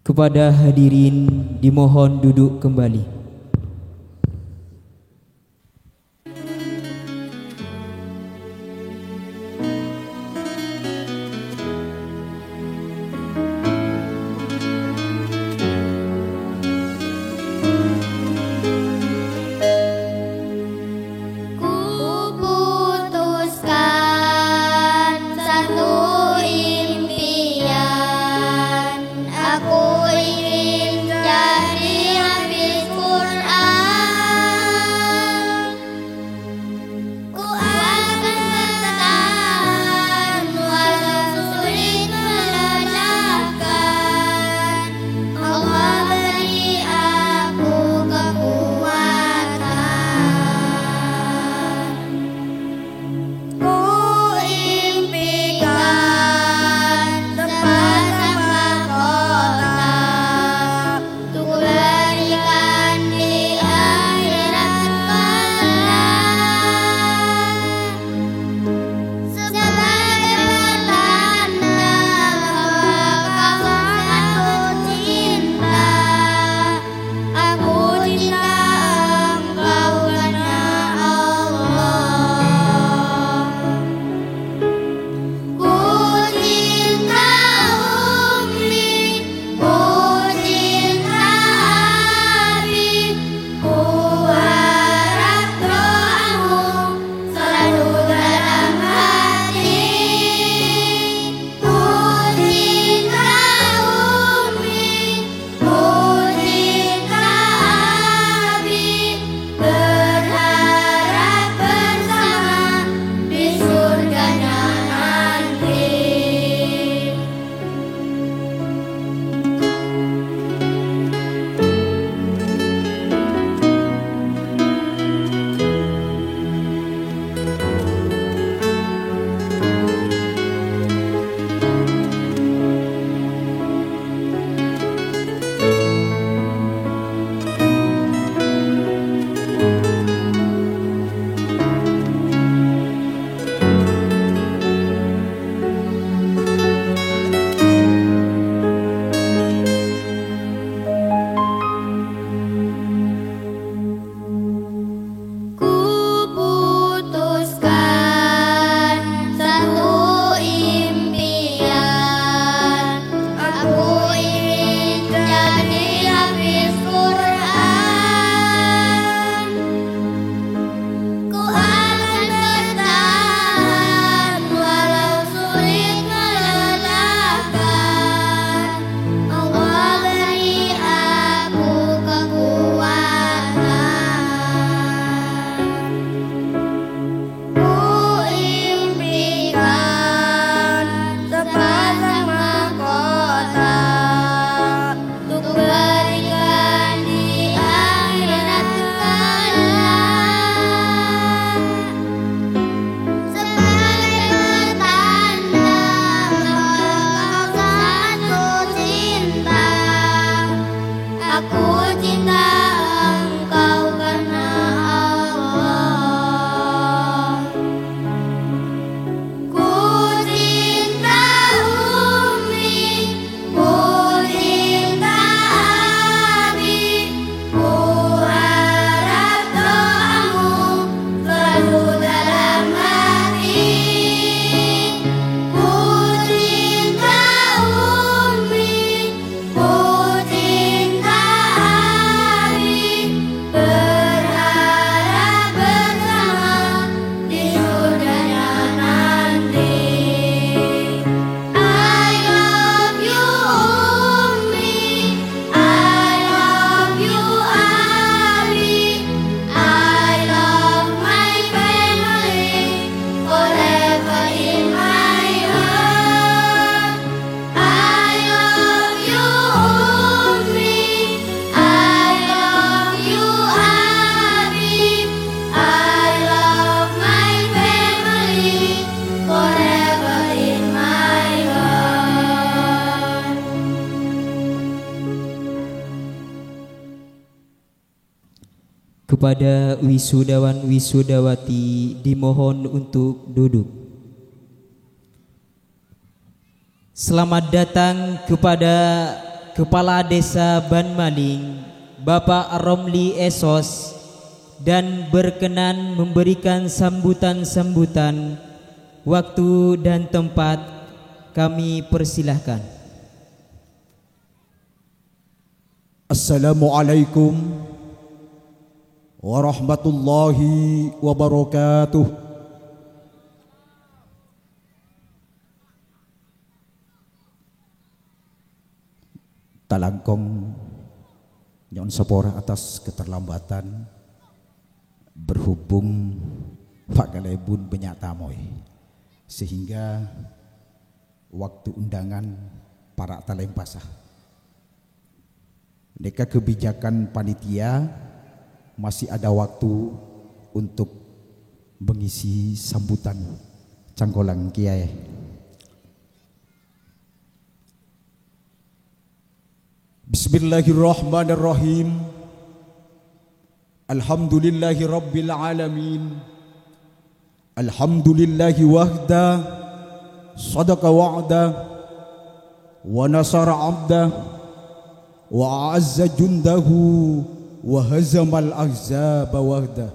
Kepada hadirin dimohon duduk kembali. Kuputuskan satu impian, aku ingin jadi hafiz Quran. Ku akan bertahan walau sulit melelahkan. Allah beri aku kekuatan. Ku impikan sepasang mahkota, untuk berikan di akhirat kelak. Sebagai pertanda bahwa kau sangat cinta, aku cinta engkau karena Allah. Ku cinta ummi, ku cinta abi, ku harap doamu selalu dalam hati. Ku cinta ummi, ku cinta abi, berharap bersama di surganya nanti. Kuputuskan satu impian, aku ingin jadi hafiz Quran. Ku akan bertahan walau sulit melelahkan. Allah beri aku kekuatan. Ku impikan sepasang mahkota, untuk berikan di akhirat kelak. Sebagai pertanda bahwa kau sangat ku cinta, aku cinta engkau karena Allah. Ku cinta ummi, ku cinta abi, ku harap doamu selalu dalam hati. Ku cinta ummi, ku cinta abi, berharap bersama di surganya nanti. I love you, Ummi. I love you, Abi. I love my family forever in my heart. I love you, Ummi. I love you, Abi. I love my family forever in my heart. Kepada wisudawan wisudawati dimohon untuk duduk. Selamat datang kepada Kepala Desa Banmaling, Bapak Romli Esos, dan berkenan memberikan sambutan-sambutan. Waktu dan tempat kami persilahkan. Assalamualaikum warahmatullahi wabarakatuh. Talangkong nyo'on sapora atas keterlambatan, berhubung Pa' Kalèbun bânnya' tamoy, sehingga waktu undangan para' talèmpasa. Nèka kebijakan panitia, masih ada waktu untuk mengisi sambutan cangkolang kiyaè. Bismillahirrahmanirrahim. Alhamdulillahirabbil alamin. Alhamdulillahi wahda. Sadaqa wa'da. Wa nasara abda. Wa a'azza jundahu. Wa hazamal ahzaba wahda.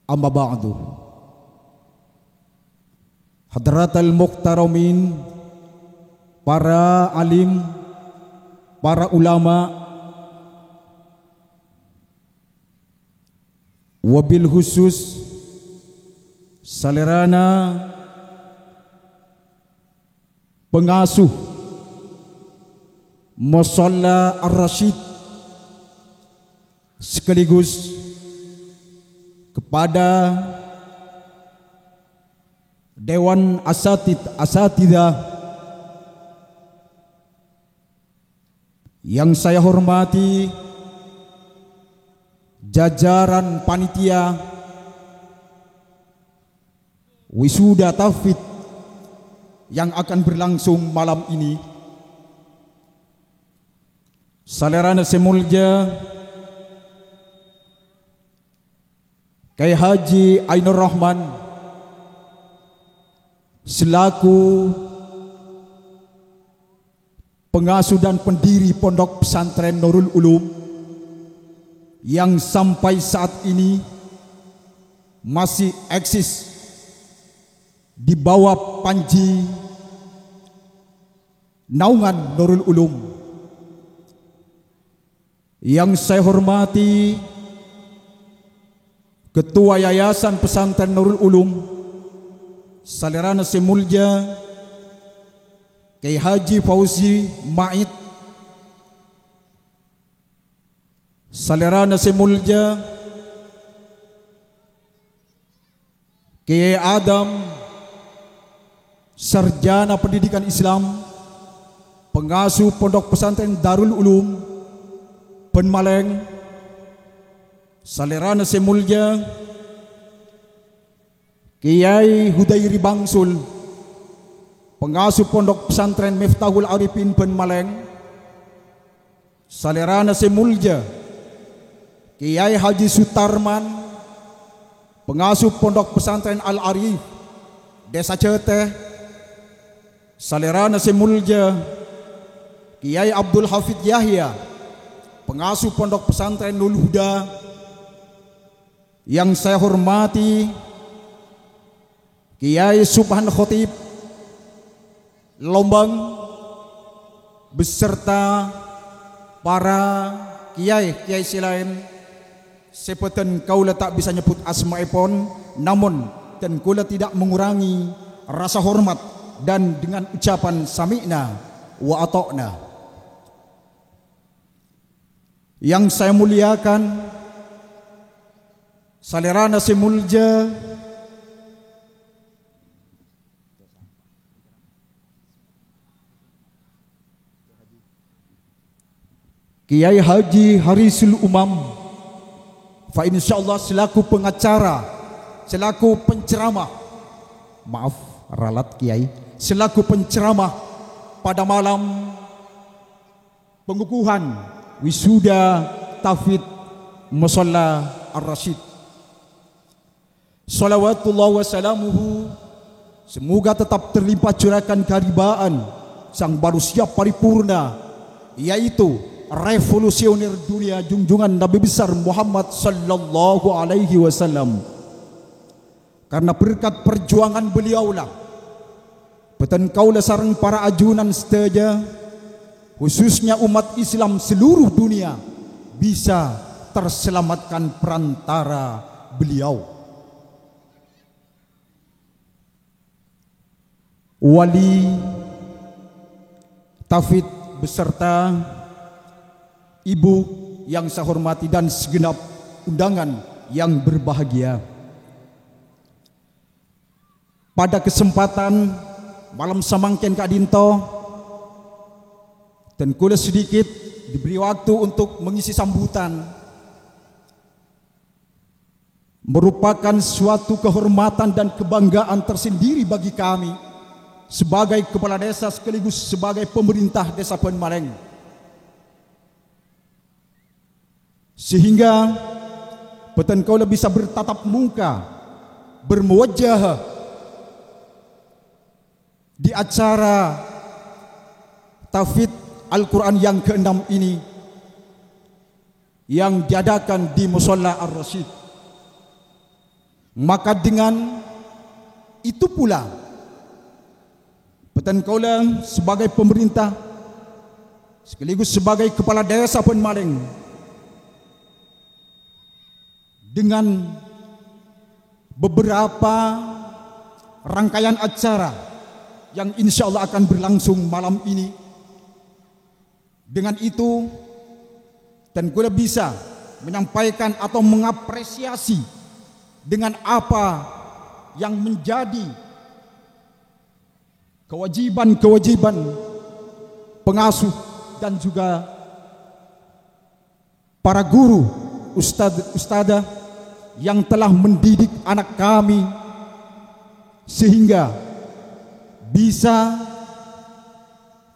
Amma ba'du. Hadratal muhtaramin, para alim, para ulama, wabil khusus salèrana pengasuh Musholla Ar-Rasyid, sekaligus kepada Dewan Asatid, Asatidah yang saya hormati, jajaran panitia wisuda tahfidz yang akan berlangsung malam ini. Salèrana sè molja Kiai Haji Ainur Rahman selaku pengasuh dan pendiri Pondok Pesantren Nurul Ulum yang sampai saat ini masih eksis di bawah panji naungan Nurul Ulum. Yang saya hormati Ketua Yayasan Pesantren Nurul Ulum, salèrana sè molja Kiai Haji Fauzi Mait, salèrana sè molja Kiai Adam, sarjana pendidikan Islam, pengasuh Pondok Pesantren Darul Ulum, bân malèng, salèrana sè molja Kiai Hudairi Bangsul, pengasuh Pondok Pesantren Miftahul Arifin, bân malèng, salèrana sè molja Kiai Haji Sutarman, pengasuh Pondok Pesantren Al-Arif, Desa Jatè, salèrana sè molja Kiai Abdul Hafid Yahya, pengasuh Pondok Pesantren Nurul Huda, yang saya hormati Kiai Subhan Khotib Lombang beserta para kiai-kiai sè laèn sè bâdhân kaulâ ta' bisa nyebbhut asmaèpon, namon dân kaulâ tidak mengurangi rasa hormat dan dengan ucapan sami'na wa ata'na. Yang saya muliakan, salèrana sè molja Kiai Haji Harisul Umam, fa insyaallah selaku pengacara, selaku penceramah, maaf, ralat Kiai, selaku penceramah pada malam pengukuhan wisuda tahfidz Musholla Ar-Rasyid. Shalawatullah wa salamuhu, semoga tetap terlimpah curahkan keharibaan, sang manusia paripurna, yaitu revolusioner dunia junjungan Nabi besar Muhammad sallallahu alaihi wasallam. Karena berkat perjuangan beliaulah, bhâdhân kaulâ sareng para ajunan sadhâjâ, khususnya umat Islam seluruh dunia, bisa terselamatkan perantara beliau. Wali, Tafid beserta Ibu yang saya hormati dan segenap undangan yang berbahagia. Pada kesempatan malam samangkèn ka'dinto, dan kaulâ sedikit diberi waktu untuk mengisi sambutan, merupakan suatu kehormatan dan kebanggaan tersendiri bagi kami sebagai kepala desa sekaligus sebagai pemerintah Desa Bhâlmalèng. Sehingga bhâdhân kaulâ bisa bertatap muka, bermuwajahah di acara Tahfidz Al-Quran yang keenam ini yang diadakan di Musholla Ar-Rasyid. Maka dengan itu pula, bhâdhân kaulâ sebagai pemerintah sekaligus sebagai kepala desa Bhâlmalèng, dengan beberapa rangkaian acara yang insya Allah akan berlangsung malam ini. Dengan itu, dan kaulâ bisa menyampaikan atau mengapresiasi dengan apa yang menjadi kewajiban-kewajiban pengasuh dan juga para guru, ustad, ustadzah yang telah mendidik anak kami sehingga bisa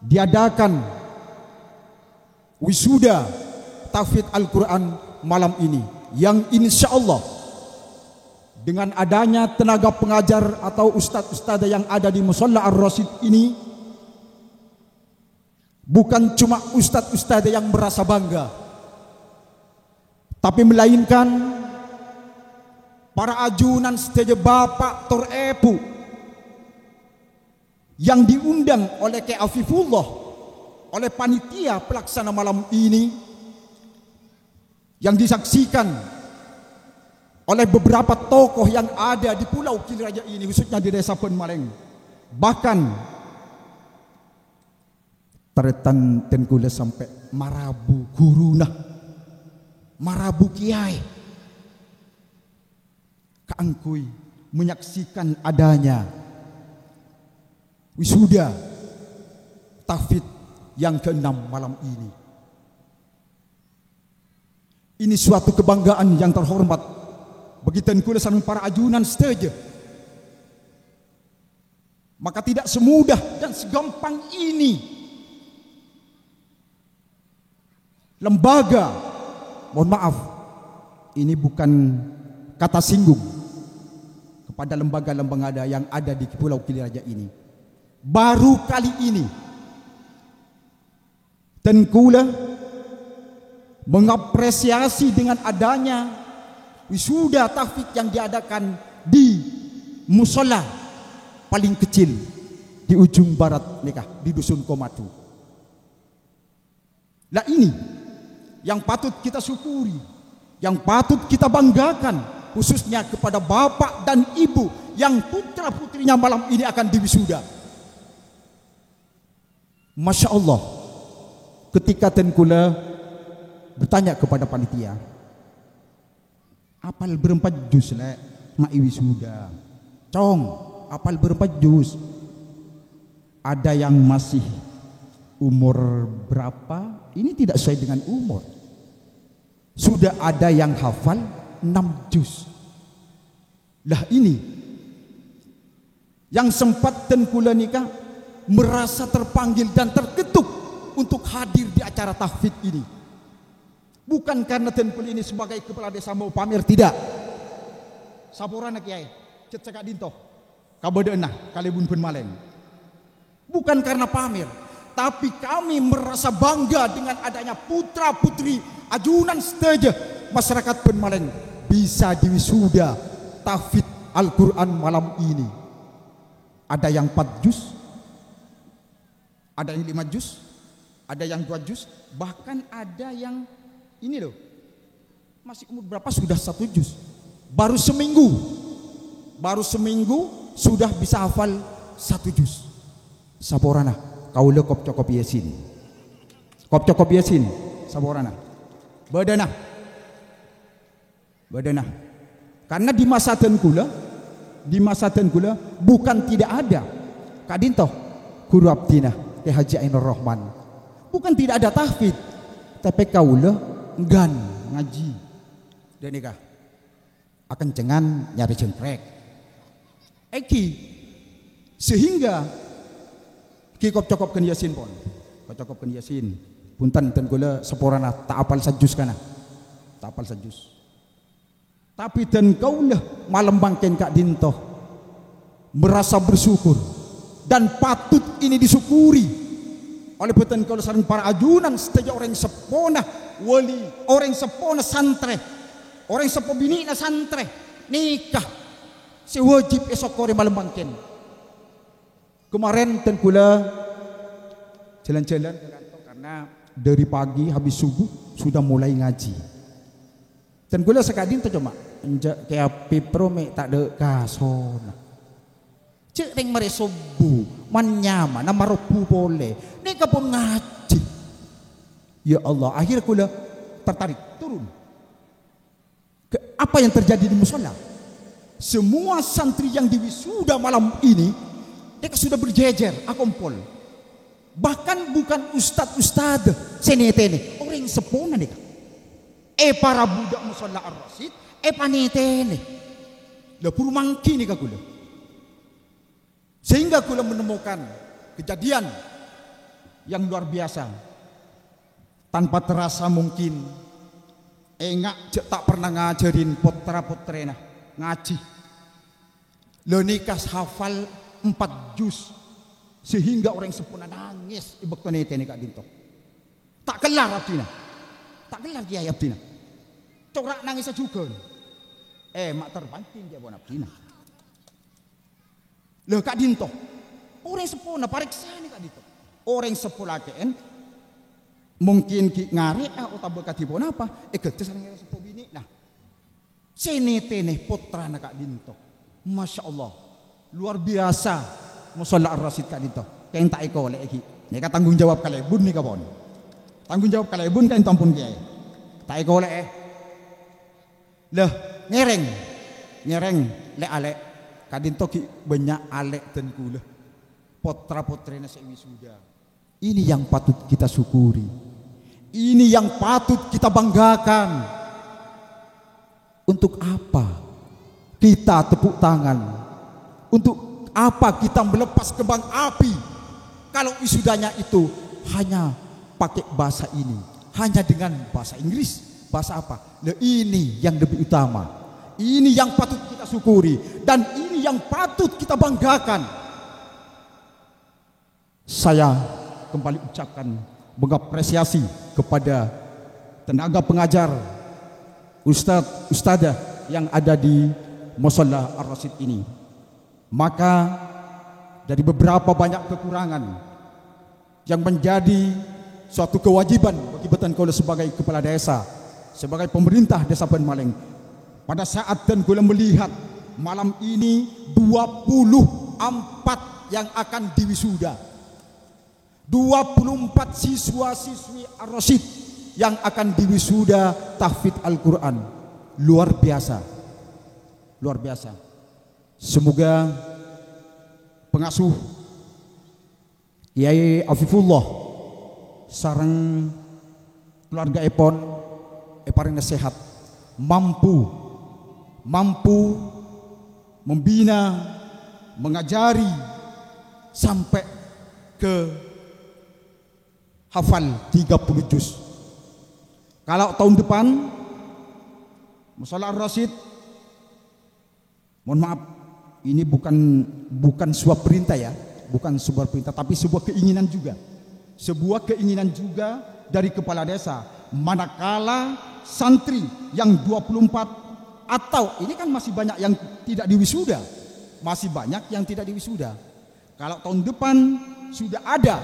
diadakan wisuda tahfidz Al-Quran malam ini, yang insya Allah dengan adanya tenaga pengajar atau ustadz-ustadzah yang ada di Musholla Ar-Rasyid ini, bukan cuma ustadz-ustadzah yang merasa bangga, tapi melainkan para ajunan sadhâjâ, bapak tor èbhu, yang diundang oleh Kè Afifullah, oleh panitia pelaksana malam ini, yang disaksikan oleh beberapa tokoh yang ada di Pulau Gili Raja ini, khususnya di Desa Bhâlmalèng. Bahkan tarètan dan kaulâ sampè' marabu ghuruna, marabu kiyaè, kaangghuy menyaksikan adanya wisuda tahfidz yang keenam malam ini. Ini suatu kebanggaan yang terhormat bagi dan kaulâ sareng para ajunan sadhâjâ. Maka tidak semudah dan segampang ini lembaga, mohon maaf, ini bukan kata singgung kepada lembaga-lembaga yang ada di Pulau Gili Raja ini. Baru kali ini, dan kaulâ mengapresiasi dengan adanya wisuda tahfidz yang diadakan di musholla paling kecil di ujung barat nèka, di Dusun Komadu. Lah, ini yang patut kita syukuri, yang patut kita banggakan, khususnya kepada bapak dan ibu yang putra-putrinya malam ini akan diwisuda. Masya Allah, ketika dan kaulâ bertanya kepada panitia, "Apal berempat juz, Lè', ma' èwisuda?" "Cong, apal berempat juz?" Ada yang masih umur berapa? Ini tidak sesuai dengan umur. Sudah ada yang hafal enam juz. Lah, ini yang sempat dan kaulâ nèka merasa terpanggil dan terketuk untuk hadir di acara tahfidz ini. Bukan karena dan kaulâ ini sebagai kepala desa mau pamer, tidak. Saporana, Kiai, cè' sè ka'dinto kabâdâ'ânna kalèbun Bhâlmalèng. Bukan karena pamer, Tapi kami merasa bangga dengan adanya putra-putri ajunan sadhâjâ masyarakat Bân Maleng bisa diwisuda tahfidz Al-Qur'an malam ini. Ada yang empat juz, ada yang lima juz, ada yang dua juz, bahkan ada yang ini loh, masih umur berapa sudah satu juz. Baru seminggu, baru seminggu sudah bisa hafal satu juz. Saporana, kaulâ kop-cokop Yasin. Kop-cokop Yasin, saporana. Bâdâna. Bâdâna. Karena di masa dân kaulâ, di masa dân kaulâ bukan tidak ada. Ka'dinto, ghuru abdhina, Kè Haji Ainur Rahman. Bukan tidak ada tahfidz, tapè kaulâ enggan ngajhi. Dâ' nèka. Akencengan nyarè jhângkrèk. Èngghi, sehingga ghi' kop-cokop ghân Yasin pon. Kop-cokop ghân Yasin. Bhunten, dân kaulâ saporana ta' apal sajuz kana. Ta' apal sajuz. Tapè dân kaulâ malem mangkèn ka'dinto merasa bersyukur dan patut ini disyukuri oleh bhâdhân kaulâ sareng para ajunan sadhâjâ orèng seppona wali, orèng seppona santrè, orèng seppo binè'na santrè. Nèka sè wajib èsokkorè malem mangkèn. Kemarin dân kaulâ jalan-jalan ke kantor karena dari pagi habis subuh sudah mulai ngaji. Dân kaulâ saka'dinto coma, enjâ' Kè Apip ro mè' ta' dâ' kasona. Jhâ' rèng marè sobbhu, man-nyamana marobbu polè. Nèka pon ngajhi. Ya Allah, akhir kaulâ tertarik turun. Ke-, apa yang terjadi di musala? Semua santri yang diwisuda malam ini, nèka sudah berjejer, akompol. Bahkan bukan ustad-ustad sè nètènè, orèng seppona nèka. Èparabu dâ' musala Ar-Rasyid, èpanètènè. Lah, buru mangghi nèka kaulâ. Sehingga kaulâ menemukan kejadian yang luar biasa. Tanpa terasa mungkin enga' jhâ' ta' pernah ngajhârin pottra-pottrèna ngajhi. Lha nèka hafal empat juz, sehingga orèng seppona nangès è bâkto nètènè ka'dinto. Ta' kellar abdhina. Ta' kellar, Kèyaè, abdhina. Cora' nangèssa jhughân. Eh, ma' terpancing, Kèyaè, pon abdhina. Lha, ka'dinto. Orèng seppona parèksanè ka'dinto. Orèng seppo lakè'en mungkin ghi' ngarè'a otabâ kadhi ponapa, èghâdhâ sareng orèng seppo binè'na. Sè nètènè pottrana ka'dinto. Masya Allah. Luar biasa. Musalla Ar-Rasyid ka'dinto. Kèng ta' èkolè'è ghi'. Nèka tanggung jawab kalèbun nèka pon. Tanggung jawab kalèbun ka'dinto ampon, Kèyaè. Ta' èkolè'è. Lah, ngèrèng. Ngèrèng, lè'-alè'. Ka'dinto ghi' bânnya' alè' dân kaulâ. Pottra-pottrèna sè wisuda. Ini yang patut kita syukuri. Ini yang patut kita banggakan. Untuk apa kita tepuk tangan? Untuk apa kita melepas kembang api? Kalau wisudanya itu hanya pakai bahasa ini, hanya dengan bahasa Inggris, bahasa apa? Lah, ini yang lebih utama. Ini yang patut kita syukuri dan ini yang patut kita banggakan. Saya kembali ucapkan mengapresiasi kepada tenaga pengajar, ustadz, ustadzah yang ada di Musalla Ar-Rasyid ini. Maka, dari beberapa banyak kekurangan yang menjadi suatu kewajiban bagi bhâdhân kaulâ sebagai kepala desa, sebagai pemerintah Desa Bân Maleng, pada saat dân kaulâ melihat malam ini dua puluh empat yang akan diwisuda. Dua puluh empat siswa-siswi Ar-Rasyid yang akan diwisuda tahfidz Al-Qur'an. Luar biasa. Luar biasa. Semoga pengasuh Kèyaè Afifullah sareng keluargaèpon èparèngè sehat, mampu, mampu membina, mengajari sampai ke hafal tiga puluh juz. Kalau tahun depan, Musalla Ar-Rasyid, mohon maaf, ini bukan, bukan sebuah perintah ya, bukan sebuah perintah, tapi sebuah keinginan juga. Sebuah keinginan juga dari kepala desa, manakala santri yang dua puluh empat, atau ini kan masih banyak yang tidak diwisuda, masih banyak yang tidak diwisuda. Kalau tahun depan sudah ada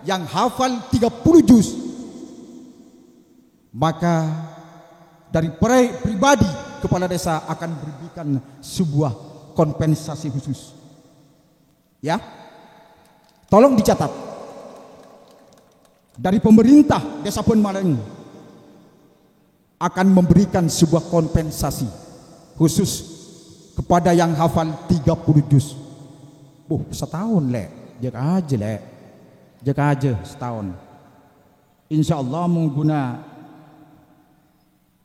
yang hafal tiga puluh juz, maka dari pri-, pribadi kepala desa akan berikan sebuah kompensasi khusus. Ya. Tolong dicatat. Dari pemerintah Desa Bân Maleng akan memberikan sebuah kompensasi khusus kepada yang hafal tiga puluh juz. Buh, setahun, Lè'. Jâ' kajâ, Lè'. Jâ' kajâ setahun. Insya Allah, mon ghuna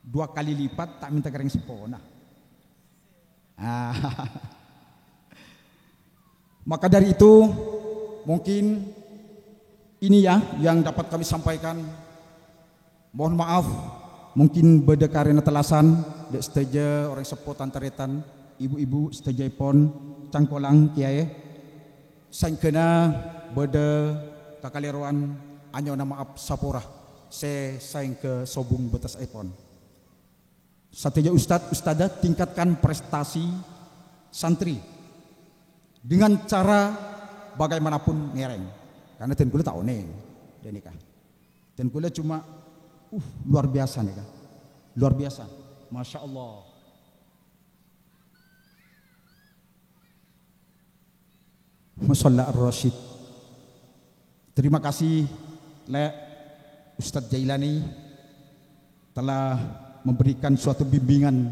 dua kali lipat, ta' mènta ka rèng seppona. Ah. Maka dari itu, mungkin ini ya yang dapat kami sampaikan. Mohon maaf, mungkin bâdâ karèna tellasan, dâ' sadhâjâ orèng seppo tan-tarètan, ibu-ibu sadhâjâèpon, cangkolang, kèyaè. Saèngghâna bâdâ kakalèrowan, anyo'ona maaf sapora sè saèngghâ sobung bâtessèpon. Sadhâjâ ustad, ustadzah tingkatkan prestasi santri dengan cara bagaimanapun ngèrèng. Karena dân kaulâ ta' onèng, dâ' nèka. Dân kaulâ cuma, uh, luar biasa nèka. Luar biasa. Masya Allah. Musholla Ar-Rasyid. Terima kasih, Lè', Ustadz Jailani telah memberikan suatu bimbingan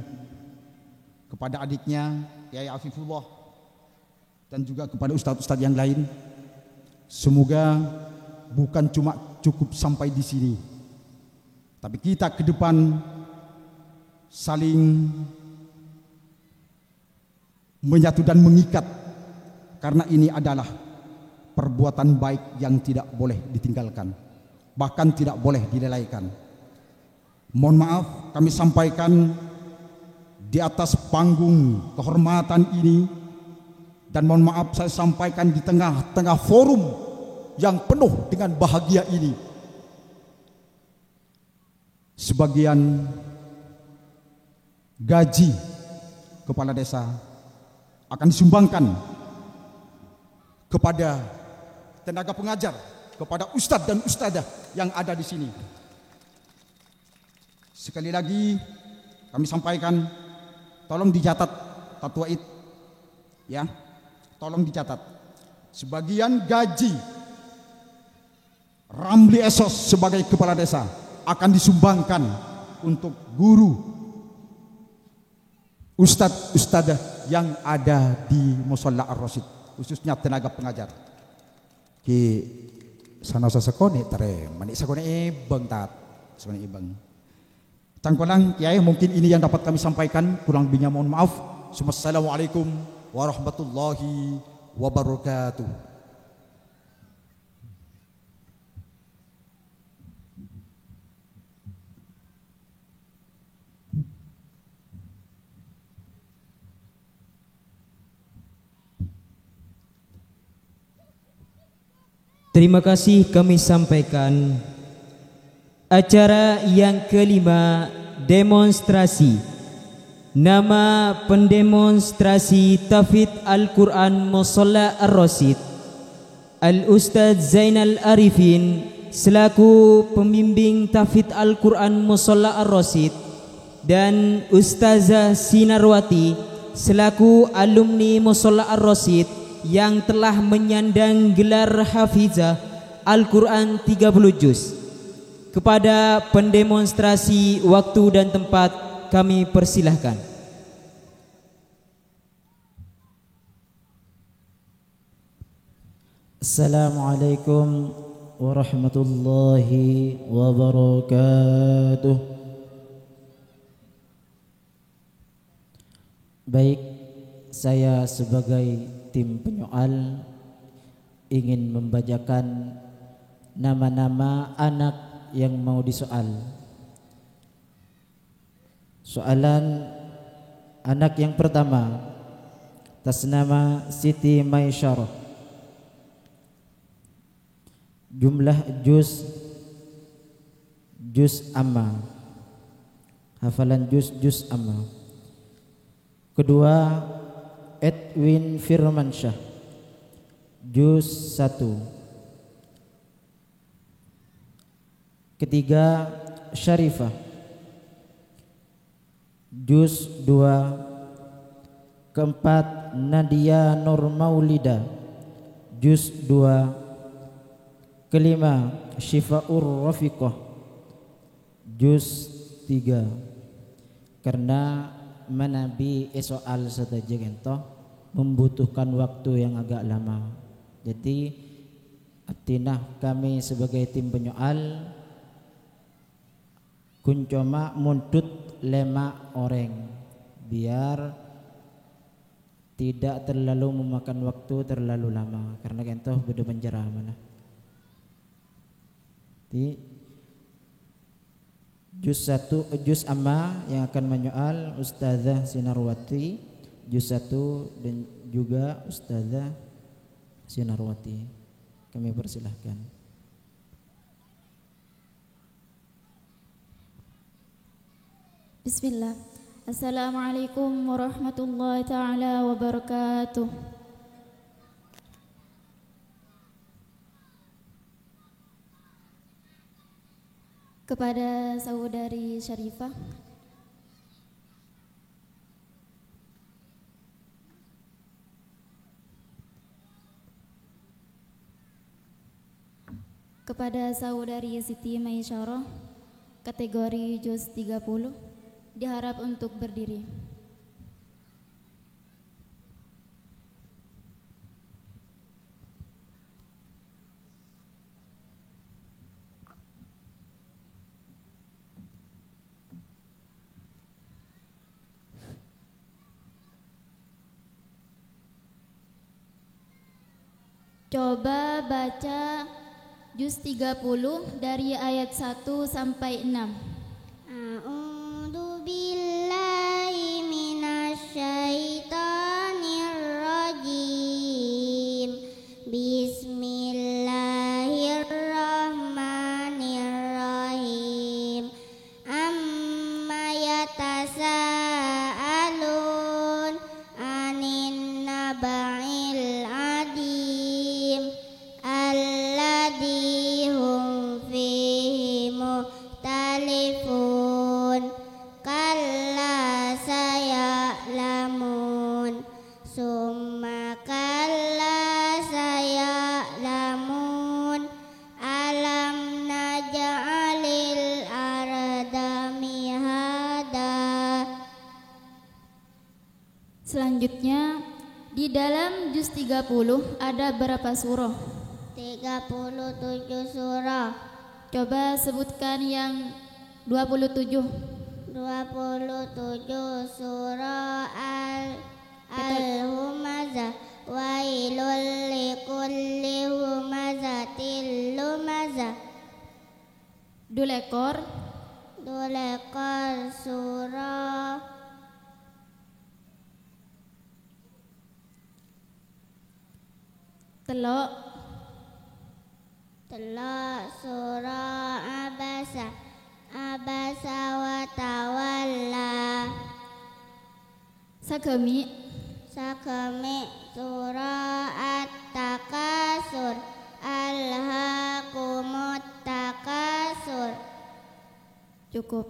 kepada adiknya, Kiai Afifullah, dan juga kepada ustadz-ustadz yang lain. Semoga bukan cuma cukup sampai di sini, tapi kita ke depan saling menyatu dan mengikat, karena ini adalah perbuatan baik yang tidak boleh ditinggalkan, bahkan tidak boleh dilalaikan. Mohon maaf, kami sampaikan di atas panggung kehormatan ini, dan mohon maaf, saya sampaikan di tengah-tengah forum yang penuh dengan bahagia ini. Sebagian gaji kepala desa akan disumbangkan kepada tenaga pengajar, kepada ustadz dan ustadzah yang ada di sini. Sekali lagi kami sampaikan, tolong dicatat, Tatuaid, ya, tolong dicatat. Sebagian gaji Ramli Esos sebagai kepala desa akan disumbangkan untuk guru, ustadz, ustadzah yang ada di Musholla Ar-Rasyid, khususnya tenaga pengajar. Ki sana sakonè' tarèma, nè' sakonè' èbâng, Tat. Sakonè' èbâng. Cangkolang, Kiai, mungkin ini yang dapat kami sampaikan. Kurang lebihnya mohon maaf. Wassalamualaikum warahmatullahi wabarakatuh. Terima kasih kami sampaikan. Acara yang kelima, demonstrasi. Nama pendemonstrasi Tahfidz Al-Quran Musholla Ar-Rasyid, Al-Ustadz Zainal Arifin selaku pembimbing Tahfidz Al-Quran Musholla Ar-Rasyid, dan Ustazah Sinarwati selaku alumni Musholla Ar-Rasyid yang telah menyandang gelar Hafizah Al-Quran tiga puluh juz. Kepada pendemonstrasi waktu dan tempat kami persilahkan. Assalamualaikum warahmatullahi wabarakatuh. Baik, saya sebagai tim penyoal ingin membacakan nama-nama anak yang mau disoal. Soalan anak yang pertama, atas nama Siti Maisyarah. Jumlah juz, juz amma. Hafalan juz, juz amma. Kedua, Edwin Firmansyah, juz satu. Ketiga, Syarifah, juz dua. Keempat, Nadia Nur Maulida, juz dua. Kelima, Syifaur Rafiqah, juz tiga. Karena manabi è soal sadhâjâ ghânto membutuhkan waktu yang agak lama. Jadi, abdhina kami sebagai tim penyoal ghun coma mondhut lèma' orèng, biar tidak terlalu memakan waktu terlalu lama, karena ghânto bâdâ penceramah. Di juz satu, juz amma yang akan menyoal Ustazah Sinarwati, juz satu dan juga Ustazah Sinarwati. Kami persilahkan. Bismillah. Assalamualaikum warahmatullahi taala wabarakatuh. Kepada saudari Syarifah. Kepada saudari Siti Maisyarah, kategori juz tiga puluh, diharap untuk berdiri. Coba baca juz tiga puluh dari ayat satu sampai enam. A'udzubillahi minasyaitonirrajim. Bismillahirrahmanirrahim. Amma yatasa'alun 'anin naba'il 'adzim alladzi hum fihi mukhtalifun. Kalla saya'lamun. Tsumma kalla saya'lamun. Alam naj'alil arda mihada. Selanjutnya, di dalam juz tiga puluh ada berapa surah? Tiga puluh tujuh surah. Coba sebutkan yang dua puluh tujuh. Dua puluh tujuh surah Al-, Al-Humazah. Wailul likulli humazatil lumazah. Dulekor. Dulekor surah. Tello'. Tello' surah Abasa. Abasa wa tawalla. Sagami'. Sagami' surah At-Takasur. Alhaakumut takasur. Cukup.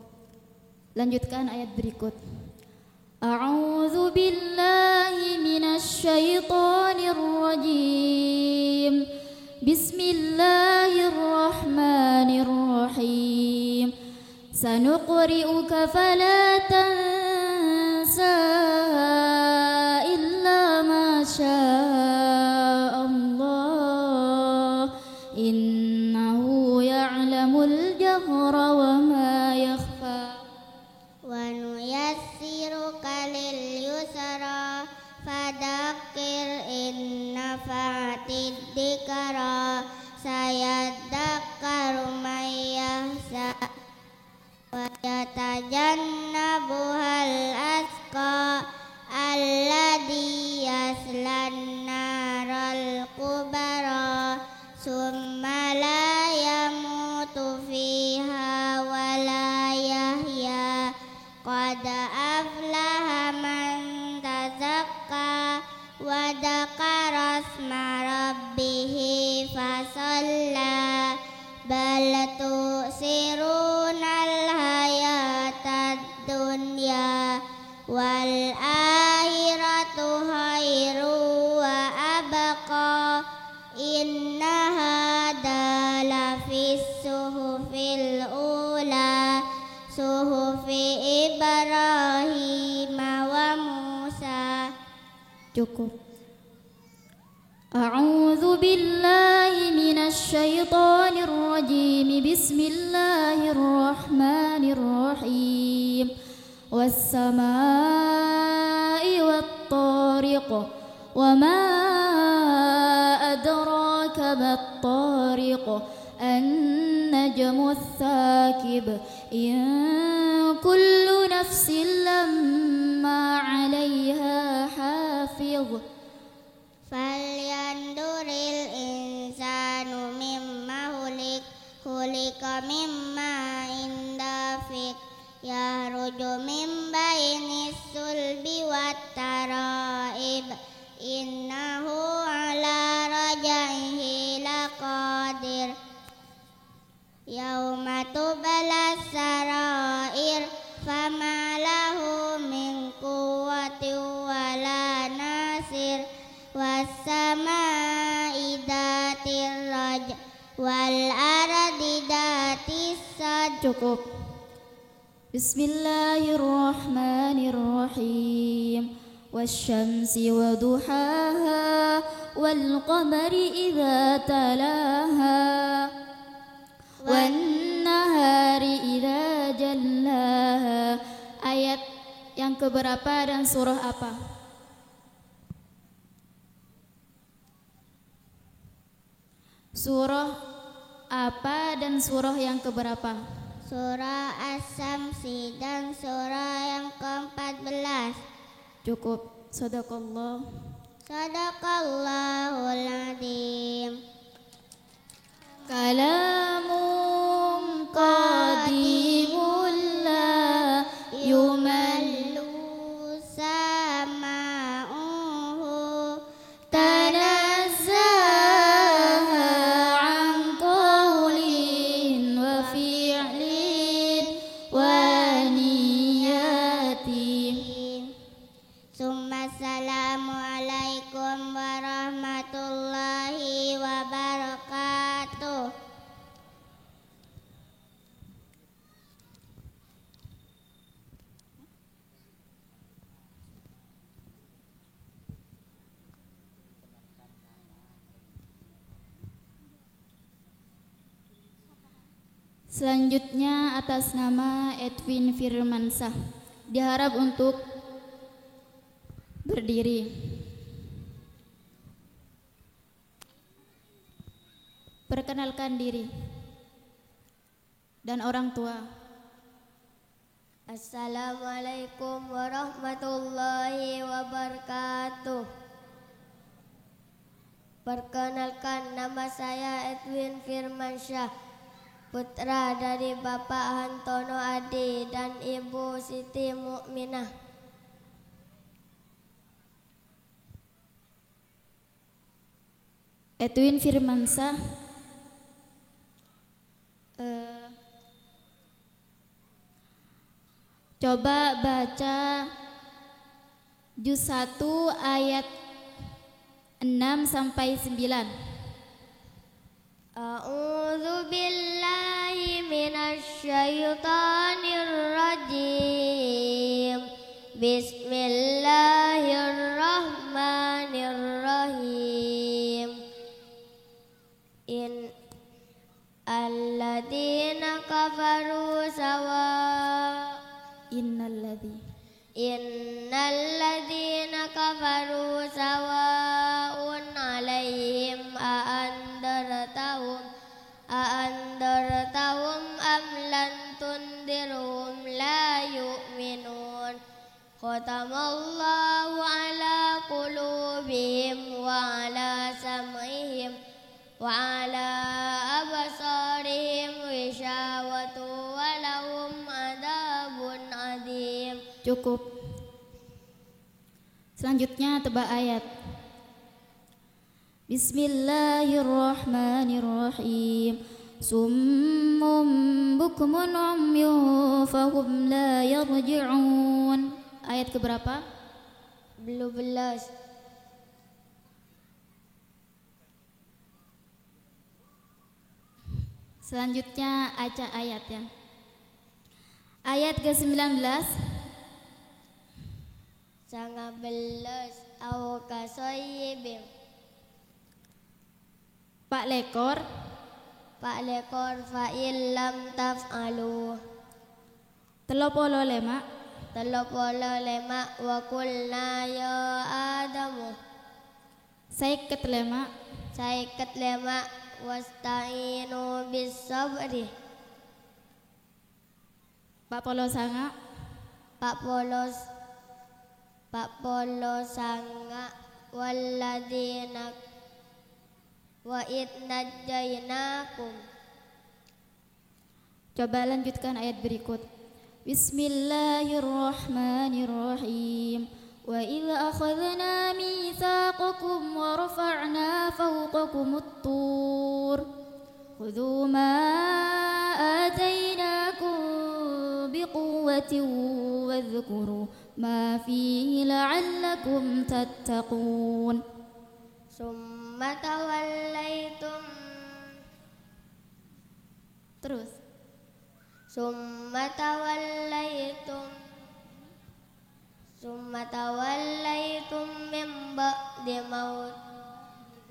Lanjutkan ayat berikut. A'udzu billahi minasy syaithanir rajim. Bismillahirrahmanirrahim. Sanuqri'uka fala tansa illa ma sya Allah. Innahu ya'lamul jahra wa ma yakhfa. Wa nuyassiruka lil yusra, fadzakkir in nafa'atid dzikra, sayadzakkaru may yakhsha, wa yatajannabuhal asyqa, alladzi yaslan naral kubra, tsumma la في الصحف الأولى صحف إبراهيم وموسى. Cukup. أعوذ بالله من الشيطان الرجيم. بسم الله الرحمن الرحيم. والسماء والطارق. وما أدراك ما الطارق. النجم الثاقب. إن كل نفس لما عليها حافظ. فلينظر الإنسان مم خلق. خلق من ماء دافق. يخرج من بين الصلب والترائب. إنه على رجعه لقادر. يوم تبلى السرائر. فما له من قوة ولا ناصر. والسماء ذات الرجع. والأرض ذات الصدع. Cukup. بسم الله الرحمن الرحيم. والشمس وضحاها. والقمر إذا تلاها. والنهار إذا جلاها. Ayat yang keberapa dan surah apa? Surah apa dan surah yang keberapa? Surah As-Samsi dan surah yang keempat belas. Cukup. Sadaqallah. Sadaqallahul Azim. كلام قديم لا يمل سماعه. تنزه عن قول وفعل ونية. ثم السلام عليكم ورحمة الله وبركاته. Selanjutnya, atas nama Edwin Firmansyah, diharap untuk berdiri. Perkenalkan diri dan orang tua. Assalamualaikum warahmatullahi wabarakatuh. Perkenalkan, nama saya Edwin Firmansyah, putra dari Bapak Hantono Adi dan Ibu Siti Mukminah. Edwin Firmansyah, eh, coba baca juz satu ayat enam sampai sembilan. أعوذ بالله من الشيطان الرجيم. بسم الله الرحمن الرحيم. إن الذين كفروا سواء إن الذي إن الذين كفروا سواء عليهم أأنذرتهم أأنذرتهم أم لم تنذرهم لا يؤمنون. ختم الله على قلوبهم وعلى سمعهم وعلى أبصارهم غشاوة ولهم عذاب عظيم. Cukup. Selanjutnya, tebak ayat. Bismillahirrahmanirrahim. Summun bukmun umyun fahum la yarji'un. Ayat keberapa? Dua belas. Selanjutnya aca ayat, ya. Ayat ke sembilan belas. Sanga bellas, au kasoyibim. Pa' lekor. Pa' lekor, fa in lam taf'alu. Tello polo lema'. Tello polo lema', wa qulna ya Adamu. Saeket lema'. Saeket lema', wasta'inu bis sabri. Pa' polo sanga'. Pa' polo s-, pa' polo sanga', walladzina wa id najjainakum. Coba lanjutkan ayat berikut. Bismillahirrahmanirrahim. Wa idh akhadna mitsaqakum wa rafa'na fawqakumut tur. Khudhu ma atainakum biquwwatin wadhkuru ma fihi la'allakum tattaqun. Summa tawallaitum. Terus. Summa tawallaitum, summa tawallaitum min ba'di maut-,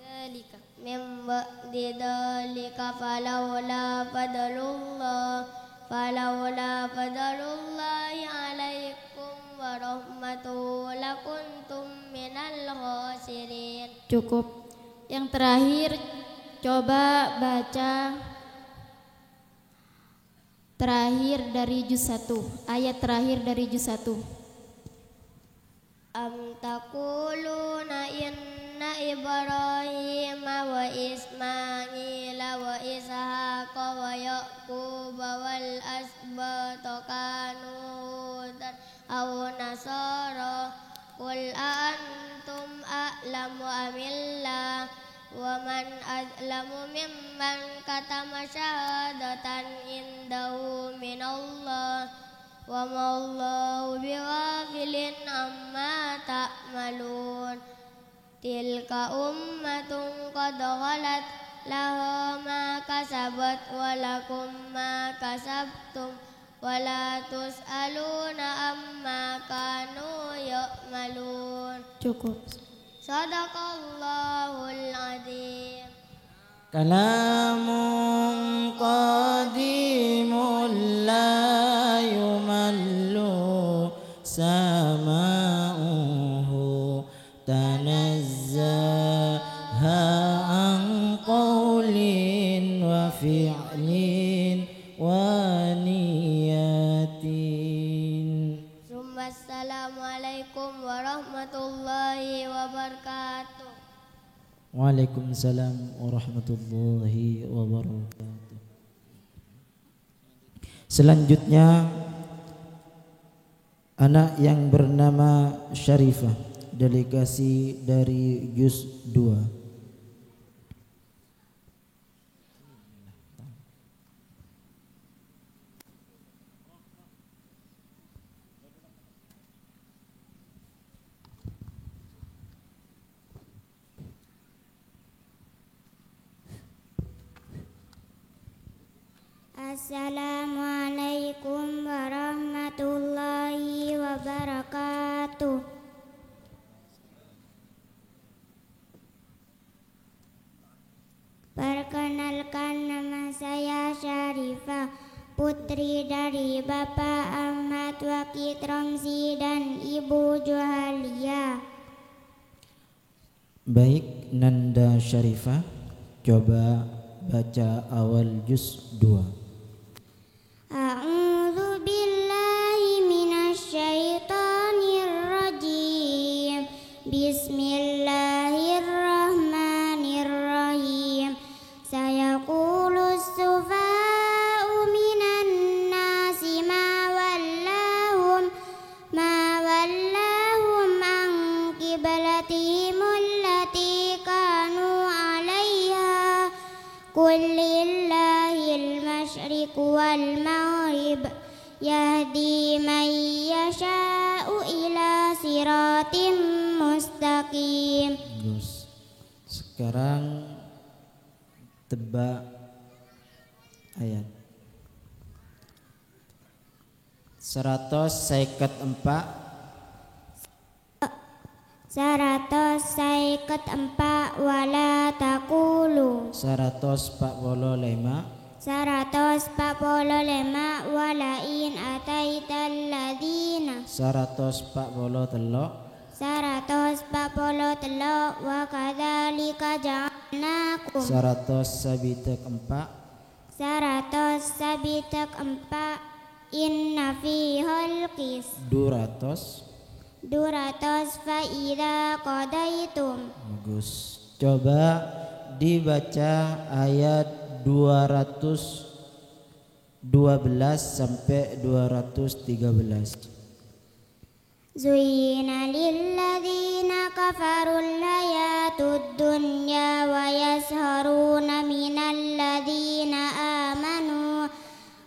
dzalika. Min ba'di dzalika falaula fadlullah, falaula fadlullahi alaikum wa rahmatuhu lakuntum minal khasirin. Cukup. Yang terakhir, coba baca terakhir dari juz satu, ayat terakhir dari juz satu. Am taquluna inna Ibrahima wa Ismaila wa Ishaqa wa Yaquba wal asbata kanu hudan aw nasara. Qul a antum a'lamu amillah, wa man azlamu mimman katama syahadatan indahu minallah, wa mallahu bighafilin amma ta'malun. Tilka ummatun qad khalat, laha ma kasabat wa lakum ma kasabtum, wa la tus'aluna amma kanu ya'malun. Cukup. Sadaqallahul adzim. Kalamun qadimun la yumallu sama'uhu, tanazzaha an qaulin wa fi'lin wa niyatin. Summa assalamualaikum warahmatullahi wabarakatuh. Waalaikumsalam warahmatullahi wabarakatuh. Selanjutnya, anak yang bernama Syarifah, delegasi dari Juz dua. Assalamualaikum warahmatullahi wabarakatuh. Perkenalkan, nama saya Syarifah, putri dari Bapak Ahmad Waqid Romzi dan Ibu Juhalia. Baik, Nanda Syarifah, coba baca awal juz dua. A'udzu billahi minasy syaithanir rajim. Bismillahirrahmanirrahim. Sayaqulus sufaha'u minan nasi ma wallahum, ma wallahum an qiblatihimul lati kanu 'alaiha. Qul lillahil masyriqu wal maghrib, yahdi man yasha'u ila siratim mustaqim. Bagus. Sekarang tebak Ayat saratos sèket empa'. Saratos sèket empa', "Wa la taqulu." Saratos pa' polo lèma'. Saratos pa' polo lèma', "Wa la in ataital ladzina." Saratos pa' polo tello'. Saratos pa' polo tello', "Wa kadzalika ja'alnakum." Saratos sabidhâk empa'. Saratos sabidhâk empa', "Inna fi khalqis." Dhu ratos. Dhu ratos, "Fa idza qadaitum." Bagus. Coba dibaca ayat dua ratus dua belas sampai dua ratus tiga belas. زين للذين كفروا الحياة الدنيا ويسخرون من الذين آمنوا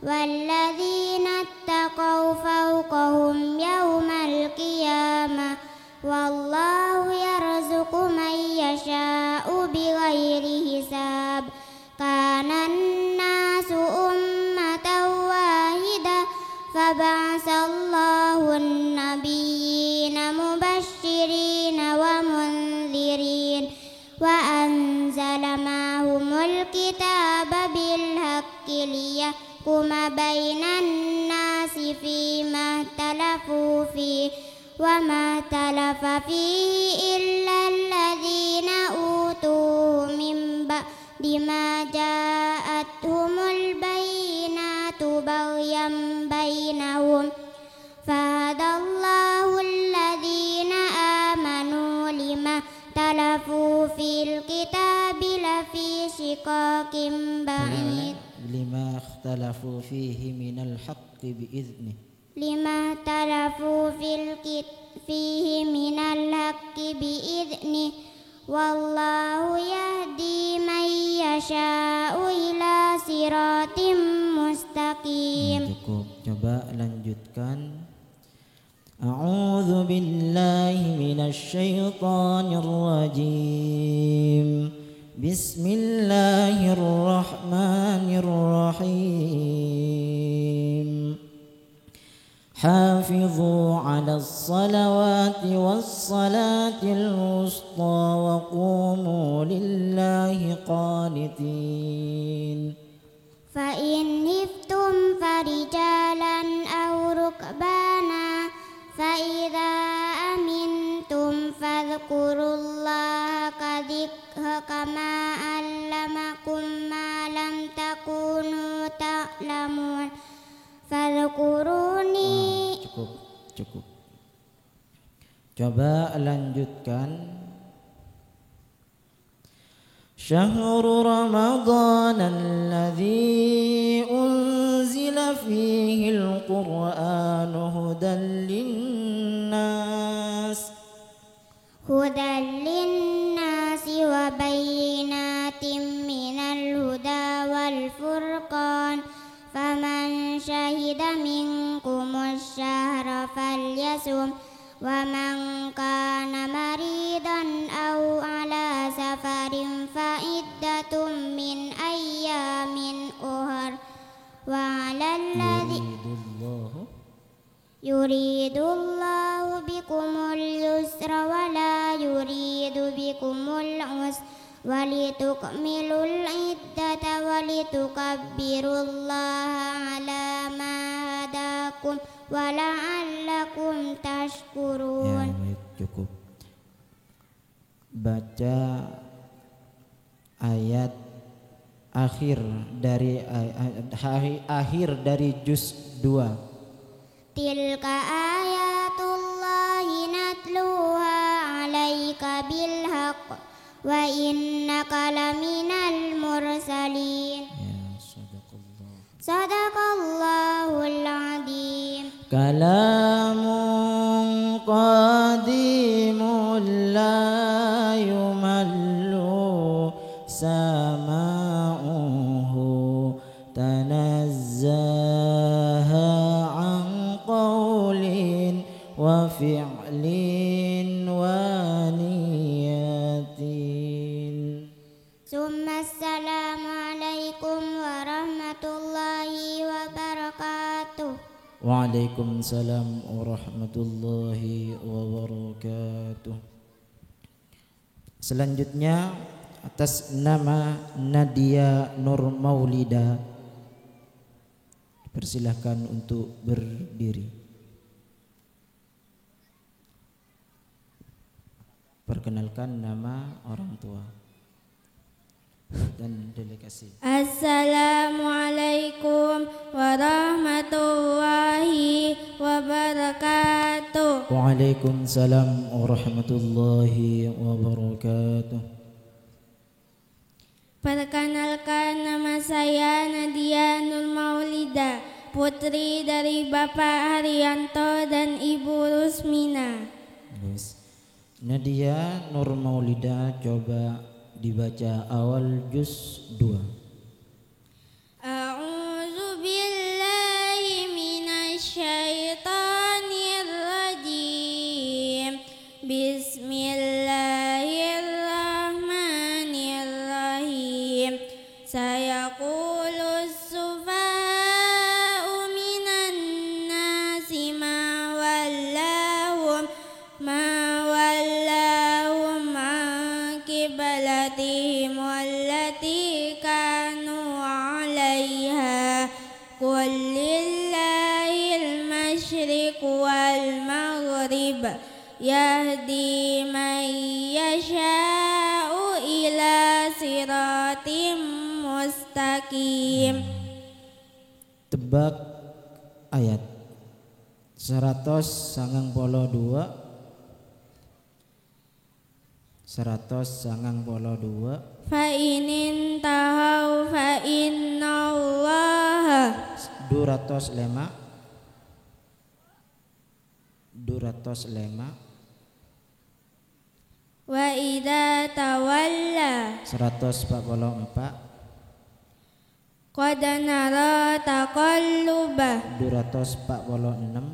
والذين اتقوا فوقهم يوم القيامة والله يرزق من يشاء بغير حساب. كان الناس أمة واحدة فبعث الله النبيين مبشرين ومنذرين وأنزل معهم الكتاب بالحق ليحكم بين الناس فيما اختلفوا فيه وما اختلف فيه إلا الذين أوتوه من بعد ما جاءتهم البينات بغيا بينهم فهدى الله الذين آمنوا لما اختلفوا في الكتاب لفي شقاق بعيد. لما اختلفوا فيه من الحق بإذنه. لما اختلفوا في الكت-، فيه من الحق بإذنه، والله يهدي من يشاء إلى صراط مستقيم. Cukup. Coba lanjutkan. أعوذ بالله من الشيطان الرجيم. بسم الله الرحمن الرحيم. حافظوا على الصلوات والصلاة الوسطى وقوموا لله قانتين. فإن خفتم فرجالا أو ركبانا فإذا أمنتم فاذكروا الله كذك-، كما علمكم ما لم تكونوا تعلمون. فاذكروني. Wah, cukup, cukup. Coba lanjutkan. شهر رمضان الذي أنزل فيه القرآن هدى للناس. هدى للناس وبينات من الهدى والفرقان، فمن شهد منكم الشهر فليصمه، ومن كان مريضا أو على سفر فعدة من أيام أخر، وعلى الذي يريد الله يريد الله بكم اليسر ولا يريد بكم العسر ولتكملوا العدة ولتكبروا الله على ما هداكم ولعلكم تشكرون. Ya, baik, cukup. Baca ayat akhir dari ay-, ay-, akhir dari juz dua. تلك آيات الله نتلوها عليك بالحق وإنك لمن المرسلين. Ya, sadaqallah. صدق الله العظيم. كلام قديم لا يمل سماعه، تنزه عن قول وفعل ونية. ثم السلام عليكم ورحمة الله. Waalaikumsalam warahmatullahi wabarakatuh. Selanjutnya, atas nama Nadia Nur Maulida, dipersilahkan untuk berdiri. Perkenalkan nama orang tua dan delegasi. Assalamualaikum warahmatullahi wabarakatuh. Waalaikumsalam warahmatullahi wabarakatuh. Perkenalkan, nama saya Nadia Nur Maulida, putri dari Bapak Haryanto dan Ibu Rusmina. Yes. Nadia Nur Maulida, coba dibaca awal juz dua. A'udzu billahi minasy syaithanir rajim. Bismillahirrahmanirrahim. Sayaqulus sufaha'u minan nasi ma wallahum, ma wallahum an qiblatihim allati kanu 'alaiha. Qul lillahil masyriqu wal maghrib, yahdi man yasha'u ila siratim mustaqim. Tebak ayat. Saratos sangang polo dua. Saratos sangang polo dua. Fa in intahau fa innallaha. Dhu ratos lèma'. Dhu ratos lèma'. Wa idza tawalla. Saratos pa' polo empa'. Qad nara taqalluba. Dhu ratos pa' polo ennem.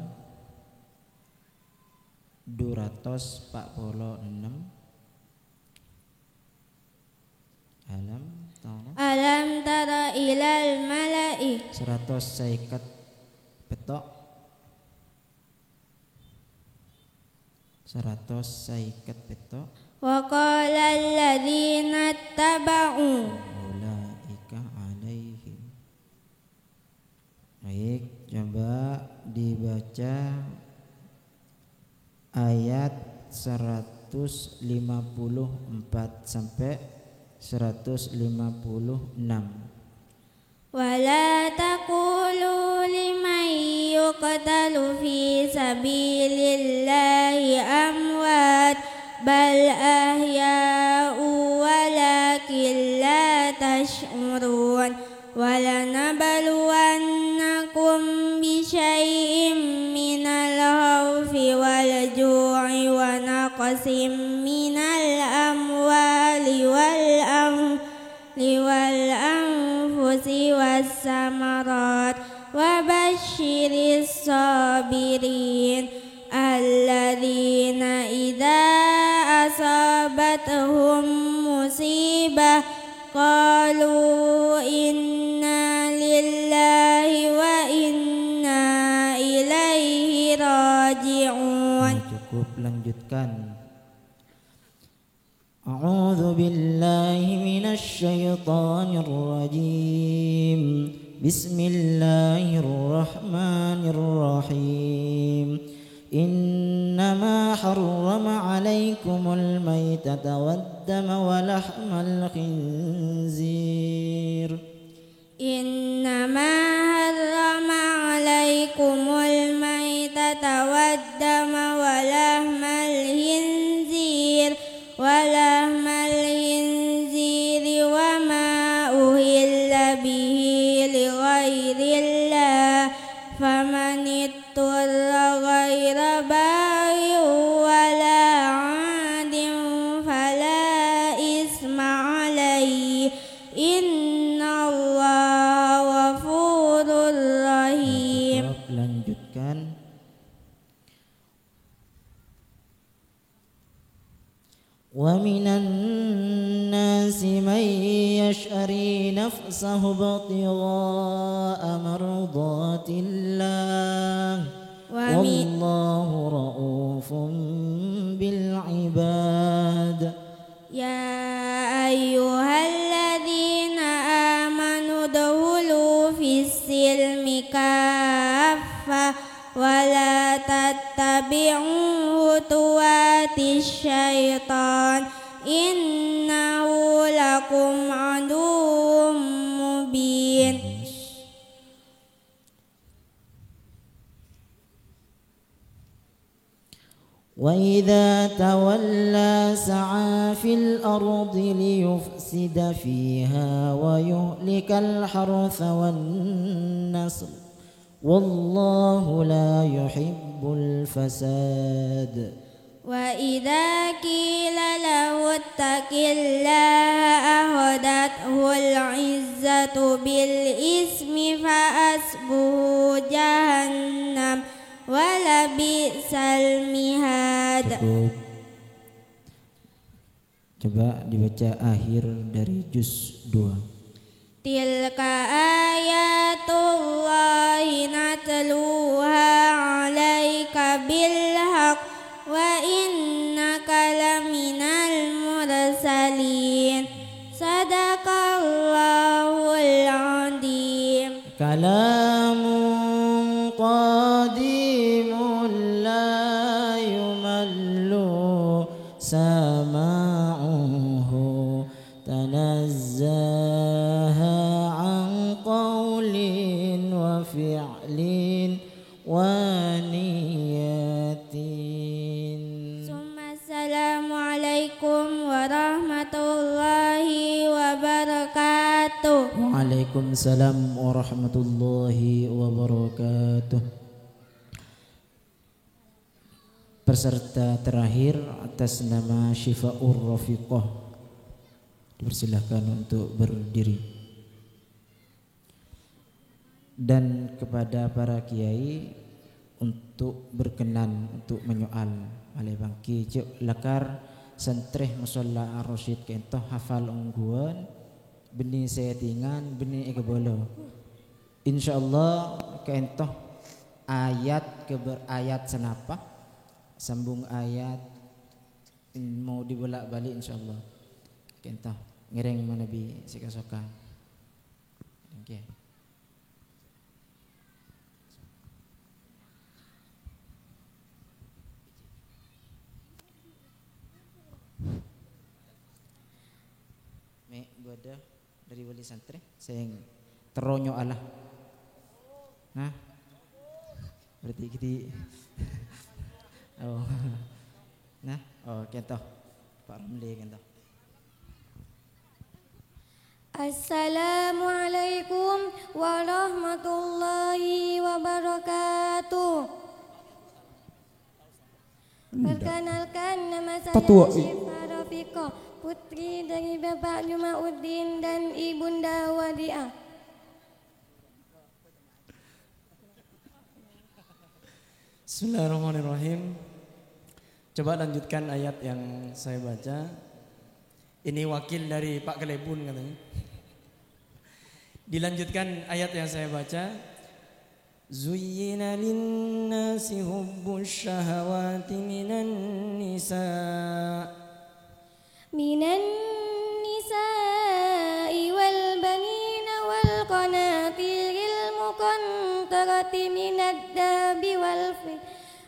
Dhu ratos pa' polo ennem. Alam tara. Alam tara ilal mala'i. Saratos sèket pètto'. Saratos sèket pètto'. Wa qala alladzina taba'u. Ulaika alaihim. Baik, coba dibaca ayat seratus lima puluh empat sampai seratus lima puluh enam. Wa la taqulu liman yuqtalu fi sabilillahi amwat, bal ahya'u walakin la tash'urun. Wa lanabluwannakum bi syai'im minal khaufi wal ju'i wa naqsim minal amwali wal anf- wal anfusi was samarat. Wa basyiris sabirin. Alladzina idza asabathum musibah qalu inna lillahi wa inna ilaihi raji'un. Nah, cukup, lanjutkan. أعوذ بالله من الشيطان الرجيم. بسم الله الرحمن الرحيم. إنما حرم عليكم الميتة والدم ولحم الخنزير. إنما حرم عليكم الميتة والدم ولحم الخنزير، ولحم الخنزير وما أهل به لغير الله، فمن اضطر غير باغ ولا عاد فلا إثم عليه، إن الله غفور رحيم. Cukup, lanjutkan. ومن الناس من يشري نفسه ابتغاء مرضات الله والله رءوف بالعباد. يا أيها الذين آمنوا ادخلوا في السلم كافة ولا تتبعوا خطوات الشيطان إنه لكم عدو مبين. وإذا تولى سعى في الأرض ليفسد فيها ويهلك الحرث والنسل والله لا يحب الفساد. وإذا قيل له اتق الله أخذته العزة بالإثم فحسبه جهنم ولبئس المهاد. Cukup. Coba dibaca akhir dari juz dua. تلك آيات الله نتلوها عليك بالحق وإنك لمن المرسلين. صدق الله العظيم. كلام قديم لا يمل سماعه، تنزه عن قول وفعل ونية. ثم السلام عليكم ورحمة الله وبركاته. وعليكم السلام ورحمة الله وبركاته. Peserta terakhir atas nama Syifaur Rafiqah dipersilahkan untuk berdiri. Dan kepada para kiai untuk berkenan untuk menyoal. Malè bângkè jhâ' lakar santrè Musholla Ar-Rasyid ka'ento hafal ongghuwân, bânnè sèttingan, bânnè èkabâlâ. Insyaallah ka'ento ayat ka bâr-, ayat sanapa, sambung ayat, mau dibolak-balik insyaallah. Ka'ento ngèrèng manabi sè kasokan. Oke. Mè' bâdâ dari wali santrè sè terro nyo'ala. Nah. Berarti kita. Oh. Nah, oh, ka'ento. Pak Ramli ka'ento. Assalamualaikum warahmatullahi wabarakatuh. Perkenalkan, nama saya Syifa Rafiqah, putri dari Bapak Jumauddin dan Ibunda Wadiah. Bismillahirrahmanirrahim. Coba lanjutkan ayat yang saya baca. Ini wakil dari Pak Kalèbun katanya. Dilanjutkan ayat yang saya baca. زين للناس حب الشهوات من النساء من النساء والبنين والقناطير المقنطرة من الذهب والف-،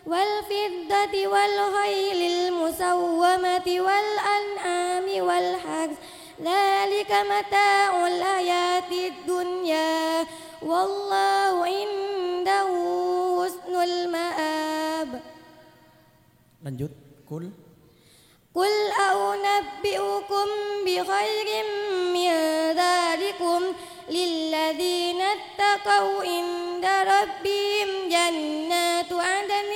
والفضة والخيل المسومة والأنعام والحرث ذلك متاع الحياة الدنيا والله عنده حسن المآب. Lanjut, قل. قل أنبئكم بخير من ذلكم للذين اتقوا عند ربهم جنات عدن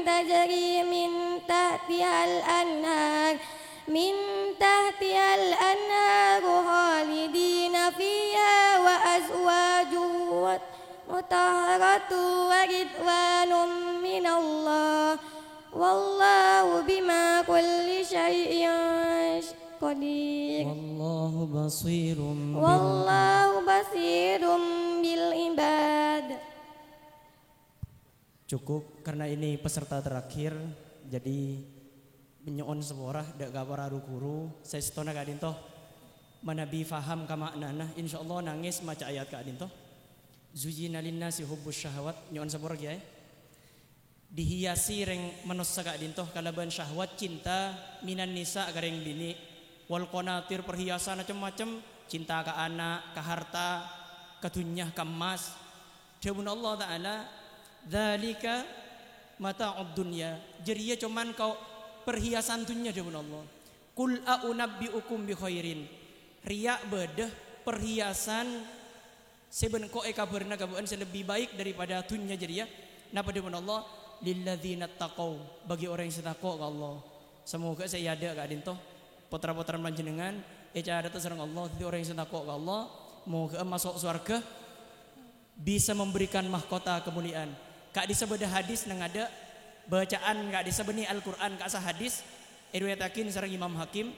تجري من تحتها الأنهار من تحتها الأنهار خالدين فيها وأزواج مطهرة ورضوان من الله والله بما كل شيء قدير. والله بصير بال- والله بصير بالعباد. Cukup, karena ini peserta terakhir, jadi nyo'on sapora dâ' ka para ru-ghuru saèstona ka'dinto. Manabi faham ka ma'nana, insyaallah nangès maca ayat ka'dinto. "Zuyyina linnasi hubbus syahawat," nyo'on sapora, Kèyaè. Dihiasi rèng manossa ka'dinto kalabân syahwat cinta minan nisa ka rèng binè', wal qanatir, perhiasan cem-macem, cinta ka ana', ka harta, ka dhunnya, ka emmas. Dhâbuna Allah Ta'ala, "Dzalika mata'ud dunya." Jârèya coma kao-, perhiasan dhunnya, dhâbuna Allah. "Qul a'unabbi'ukum bi khairin." Rèya bâdâ perhiasan sè bân engko' èkabhârâna ka bâ'ân sè lebbi baik daripada dhunnya jârèya. Napa dhâbuna Allah? "Lilladzina taqau," bagi orèng sè tako' ka Allah. Samoghâ sè èadâ' ka'dinto, potra-potrana panjhennengan ècatheta sareng Allah dhâddhi orèng sè tako' ka Allah, moghâ maso' sowarghâ. Bisa memberikan mahkota kemuliaan. Ka'dissa bâdâ hadis neng adâ', bacaan ka'dissa bânnè Al-Qur'an ka'assa hadis, èriwayataghi sareng Imam Hakim,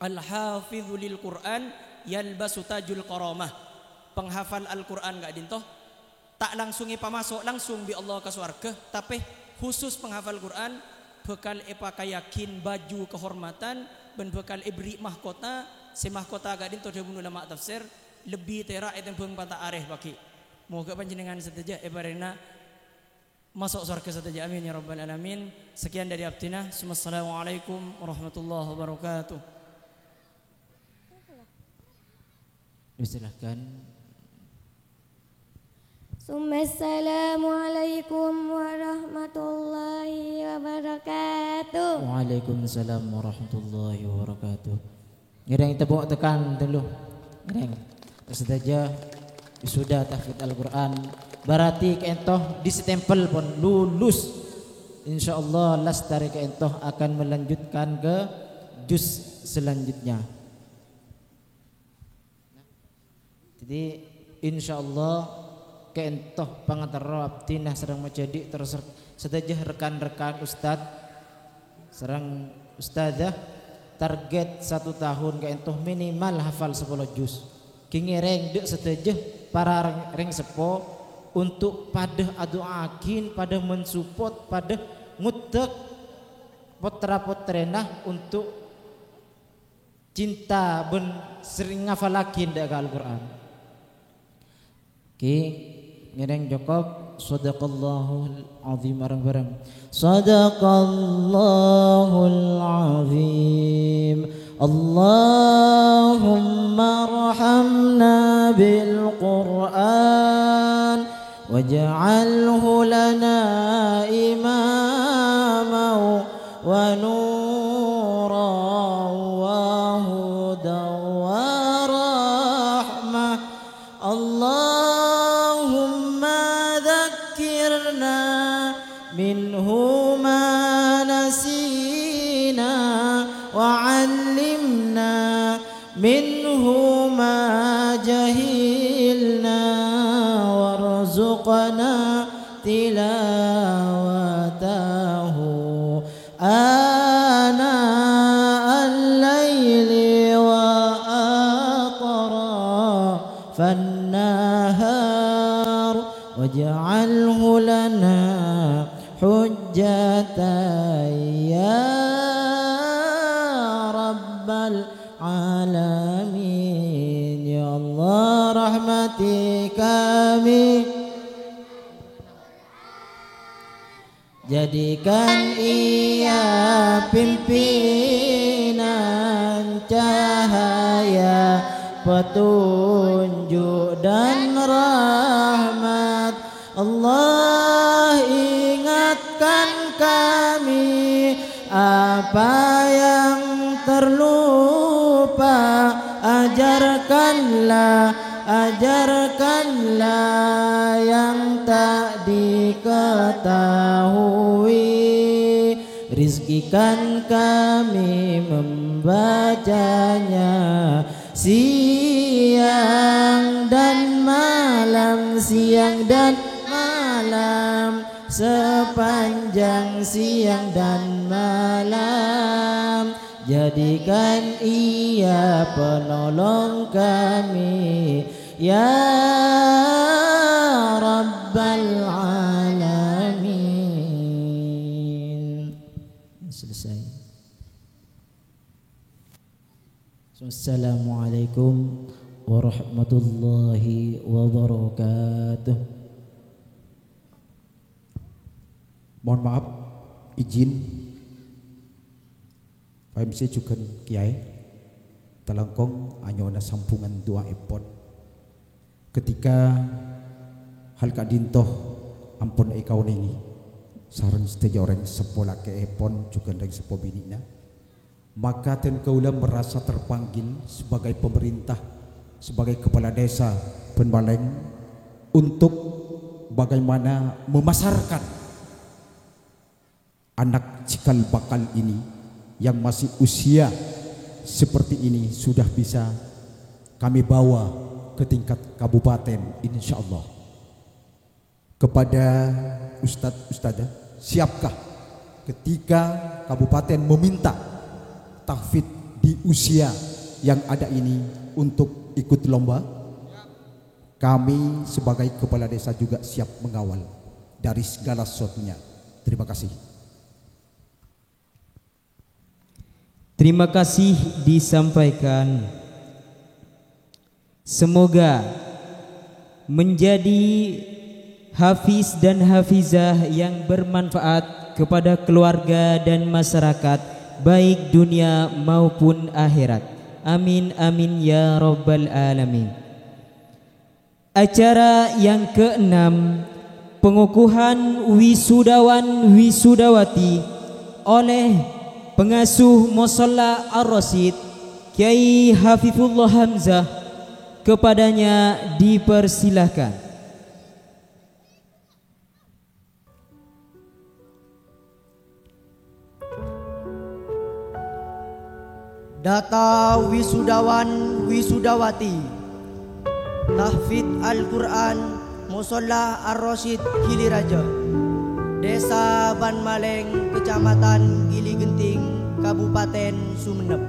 "Al-hafidhu lil Qur'an yalbasu tajul karamah." Penghafal Al-Qur'an ka'dinto ta' langsung èpamaso' langsung bi' Allah ka sowarghâ, tapè khusus penghafal Qur'an bhâkal èpakaèyaghin baju kahormadhân bân bhâkal èberri' mahkota, sè mahkota ka'dinto dhâbuna ulama tafsir, lebbi tèra' ètèmbhâng panta' arè paghi'. Moghâ panjhennengan sadhâjâ èparèngana maso' sowarghâ sadhâjâ. Amin ya rabbal alamin. Sekian dari abdhina. Assalamualaikum warahmatullahi wabarakatuh. Silahkan. Assalamualaikum warahmatullahi wabarakatuh. Waalaikumsalam warahmatullahi wabarakatuh. Ngèrèng tepuk tangan dulu. Ngèrèng. Sadhâjâ sudah tahfidz Al-Qur'an. Berarti ka'dinto distempel pon lulus. Insyaallah, lestari ka'dinto akan melanjutkan ke juz selanjutnya. Jadi, insyaallah, ka'dinto pangaterro abdhina sareng majhâdhi' terros sadhâjâ rekan-rekan ustad sareng ustadzah, target satu tahun ka'dinto minimal hafal sapolo juz. Ghi ngèrèng dâ' sadhâjâ para rèng, rèng seppo untuk padâ adu'aaghin, padâ mensupport, padâ ngutek potra-potrèna untuk cinta bân serrèng ngafallaghi dâ' ka Al-Qur'an. Ki, ngèrèng cokop. Shadaqallahul azim, bareng-bareng. Shadaqallahul azim. Allahumma arhamna bil Qur'an. واجعله لنا إماما ونورا وهدى ورحمة. اللهم ذكرنا منه ما نسينا وعلمنا منه ما جهلنا وارزقنا تلاوته آناء الليل وأطراف النهار واجعله لنا حجة يا رب العالمين. Ya Allah, rahmati kami. Jadikan ia pimpinan, cahaya, petunjuk, dan rahmat. Allah, ingatkan kami apa yang terlupa, ajarkanlah, ajarkanlah yang tak diketahui. Rizkikan kami membacanya siang dan malam, siang dan malam, sepanjang siang dan malam. Jadikan ia penolong kami, ya Rabbal Alamin. Assalamualaikum warahmatullahi wabarakatuh. Mohon maaf, izin, Pak M C jhughân Kèyaè, talangkong anyo'ona sambhungan du'aèpon. Ketika hal ka'dinto ampon èkaonèngè sareng sadhâjâ orèng seppo lakèèpon jhughân rèng seppo binè'na, maka dân kaulâ merasa terpanggil sebagai pemerintah, sebagai kepala desa Bân Malèng untuk bagaimana memasarkan anak cikal bakal ini yang masih usia seperti ini sudah bisa kami bawa ke tingkat kabupaten, insyaallah. Kepada ustadz, ustadzah, siapkah ketika kabupaten meminta tahfidz di usia yang ada ini untuk ikut lomba? Kami sebagai kepala desa juga siap mengawal dari segala sesuatunya. Terima kasih. Terima kasih disampaikan. Semoga menjadi hafiz dan hafizah yang bermanfaat kepada keluarga dan masyarakat, baik dunia maupun akhirat. Amin, amin, ya rabbal alamin. Acara yang keenam, pengukuhan wisudawan wisudawati oleh pengasuh Musholla Ar-Rasyid, Kiai Hafifullah Hamzah, kepadanya dipersilakan. Data wisudawan wisudawati Tahfidz Al-Qur'an Musholla Ar-Rasyid Giliraja, Desa Bân Malèng, Kecamatan Giligenting, Kabupaten Sumenep.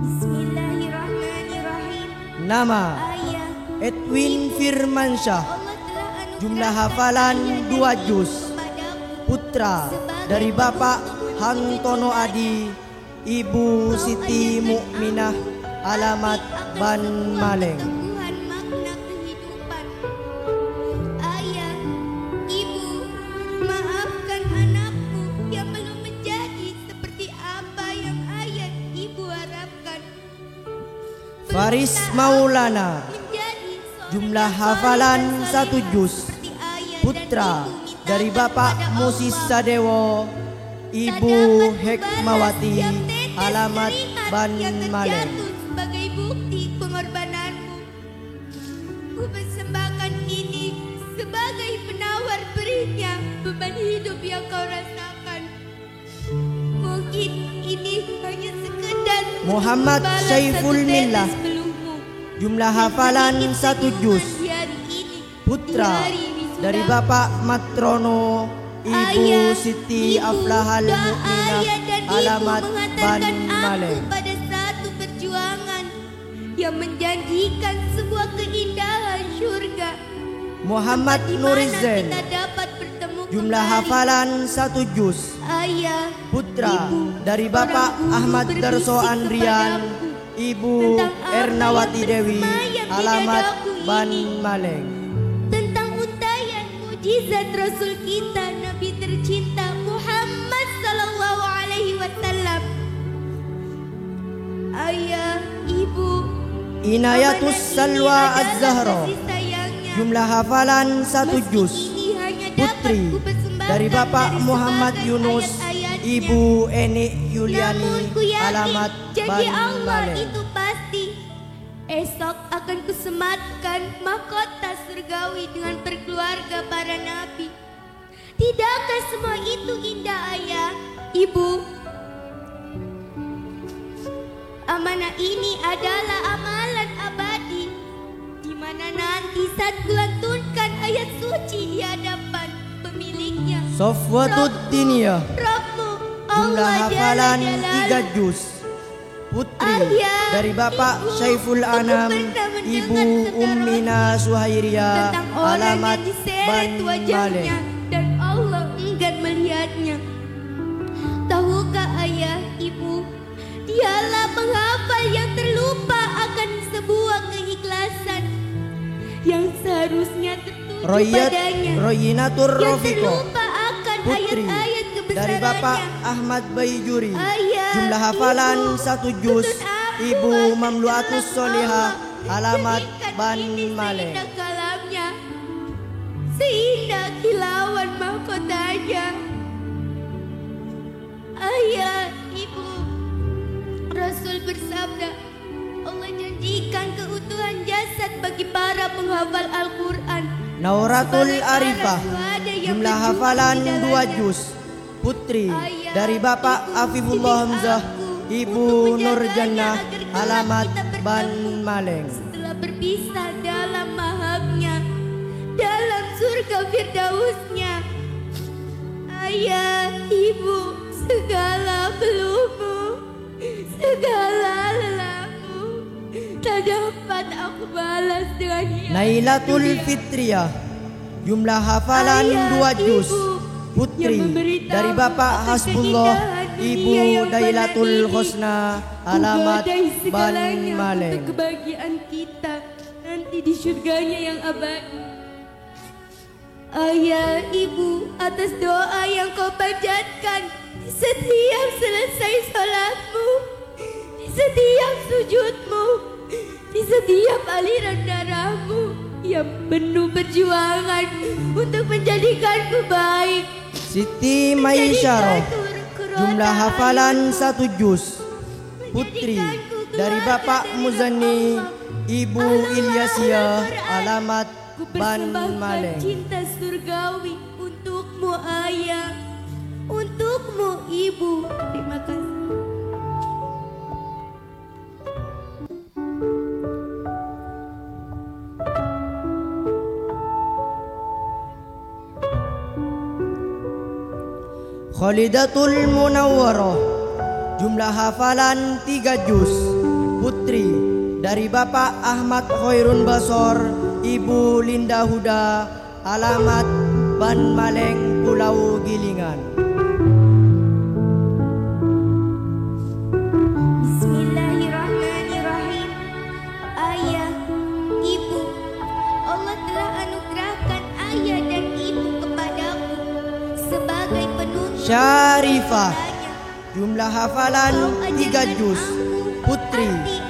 Bismillahirrahmanirrahim. Nama: Ayah. Edwin Firmansyah. Jumlah hafalan dua juz. Putra dari Bapak Hangtono Adi, Ibu Siti Mukminah, alamat Bân Malèng. Ayah, Ibu, maafkan anakku yang belum menjadi seperti apa yang Ayah Ibu harapkan. Faris Maulana, jumlah hafalan satu juz. Putra dari Bapak Musis Sadewo, Ibu Hekmawati, alamat Bân Malèng. Sebagai bukti pengorbananmu, ku persembahkan ini sebagai penawar perihnya beban hidup yang kau rasakan. Mungkin ini hanya sekedar Muhammad Saiful Millah. Jumlah hafalan satu juz. Putra dari Bapak Matrono, Ibu Siti Aflahal Mukminah, alamat Bân Malèng. Pada satu perjuangan yang menjanjikan sebuah keindahan surga. Muhammad Nurizen, jumlah hafalan satu juz. Putra dari Bapak Ahmad Darso Andrian, Ibu Ernawati Dewi, alamat Bân Malèng. Tentang untayan mujizat Rasul kita, Nabi tercinta Muhammad sallallahu alaihi wasallam. Ayah, Ibu, Inayatus Salwa Az-Zahra, jumlah hafalan satu juz. Putri dari Bapak Muhammad Yunus, Ibu Eni Yuliani, alamat Bân Malèng. Esok akan kusematkan mahkota surgawi dengan berkeluarga para nabi. Tidakkah semua itu indah, Ayah, Ibu? Amanah ini adalah amalan abadi, di mana nanti saat kulantunkan ayat suci di hadapan pemiliknya. Sofwatud Diniyah, jumlah hafalan tiga juz. Putri dari Bapak Syaiful Anam, Ibu Ummina Suhairiyah, alamat Bân Malèng. Dan Allah enggan melihatnya. Tahukah Ayah, Ibu, Ialah penghafal yang terlupa akan sebuah keikhlasan yang seharusnya tertuju Royat padanya, Royinatur yang Rofiko, terlupa akan putri ayat-ayat dari Bapak kebesarannya. Ahmad Baijuri. Ayah, jumlah hafalan ibu, satu juz, tuntun aku, Ibu Mamluatus Solihah, alamat Ban Maleng. Seindah kilauan mahkotanya. Ayah, ibu, Rasul bersabda, Allah janjikan keutuhan jasad bagi para penghafal Al-Quran. Nauratul Arifah, jumlah hafalan dua juz. Putri dari Bapak Afifullah Hamzah, Ibu Nur Jannah, alamat Ban Maleng. Setelah berpisah dalam mahabnya, dalam surga Firdausnya, ayah, ibu, segala belumu, segala lelahmu, tak dapat aku balas dengan hianat Nailatul dunia. Fitriyah, jumlah hafalan dua juz. Putri dari Bapak Hasbullah, Ibu Dailatul Khosna, alamat Ban Maleng. Kebahagiaan kita nanti di surganya yang abadi. Ayah, ibu, atas doa yang kau panjatkan di setiap selesai sholatmu, di setiap sujudmu, di setiap aliran darahmu yang penuh perjuangan untuk menjadikanku baik. Siti Maisyaro, jumlah hafalan satu juz. Putri dari Bapak Muzani, Ibu Ilyasia, alamat Ban Maleng. Cinta surgawi untukmu, Ayah. Untukmu, Ibu. Terima kasih. Khalidatul Munawwarah, jumlah hafalan tiga juz, putri dari Bapak Ahmad Khairun Basor, Ibu Linda Huda, alamat Ban Maleng, Pulau Gilingan. Bismillahirrahmanirrahim. Ayah, ibu, Allah telah anugerahkan ayah dan ibu kepadaku sebagai penuntut Syarifah, jumlah hafalan tiga juz. Putri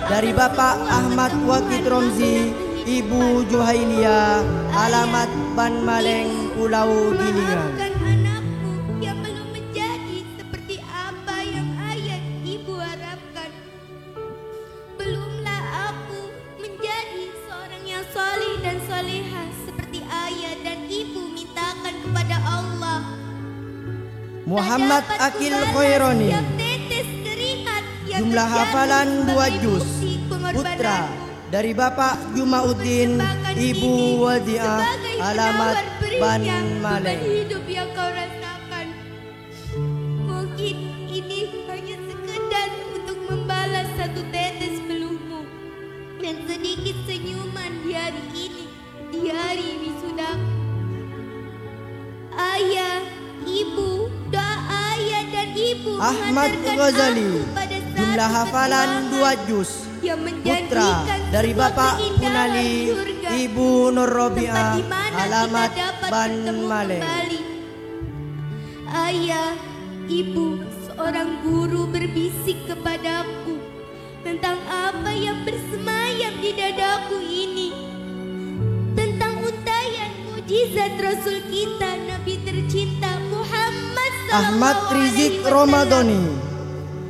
dari Bapak Ahmad Wahid Romzi, Ibu Juhailia, alamat Ban Maleng, Pulau Gilingan. Maafkan anakku yang belum menjadi seperti apa yang ayah ibu harapkan. Belumlah aku menjadi seorang yang soleh dan solehah seperti ayah dan ibu mintakan kepada Allah. Muhammad Akil Khaironi, jumlah hafalan dua juz, putra dari Bapak Jumauddin, Ibu Wadiah, alamat Ban Maleng. Hidup yang kau rasakan. Mungkin ini hanya sekedar untuk membalas satu tetes peluhmu dan sedikit senyuman di hari ini, di hari wisudaku. Ayah, ibu, doa ayah dan ibu Ahmad Ghazali, jumlah hafalan dua juz. Putra dari Bapak Punali, Ibu Nur Robiah, alamat Ban Maleng. Ayah, ibu, seorang guru berbisik kepadaku tentang apa yang bersemayam di dadaku ini, tentang untaian mujizat Rasul kita, Nabi tercinta Muhammad Ahmad Rizik Ramadhani,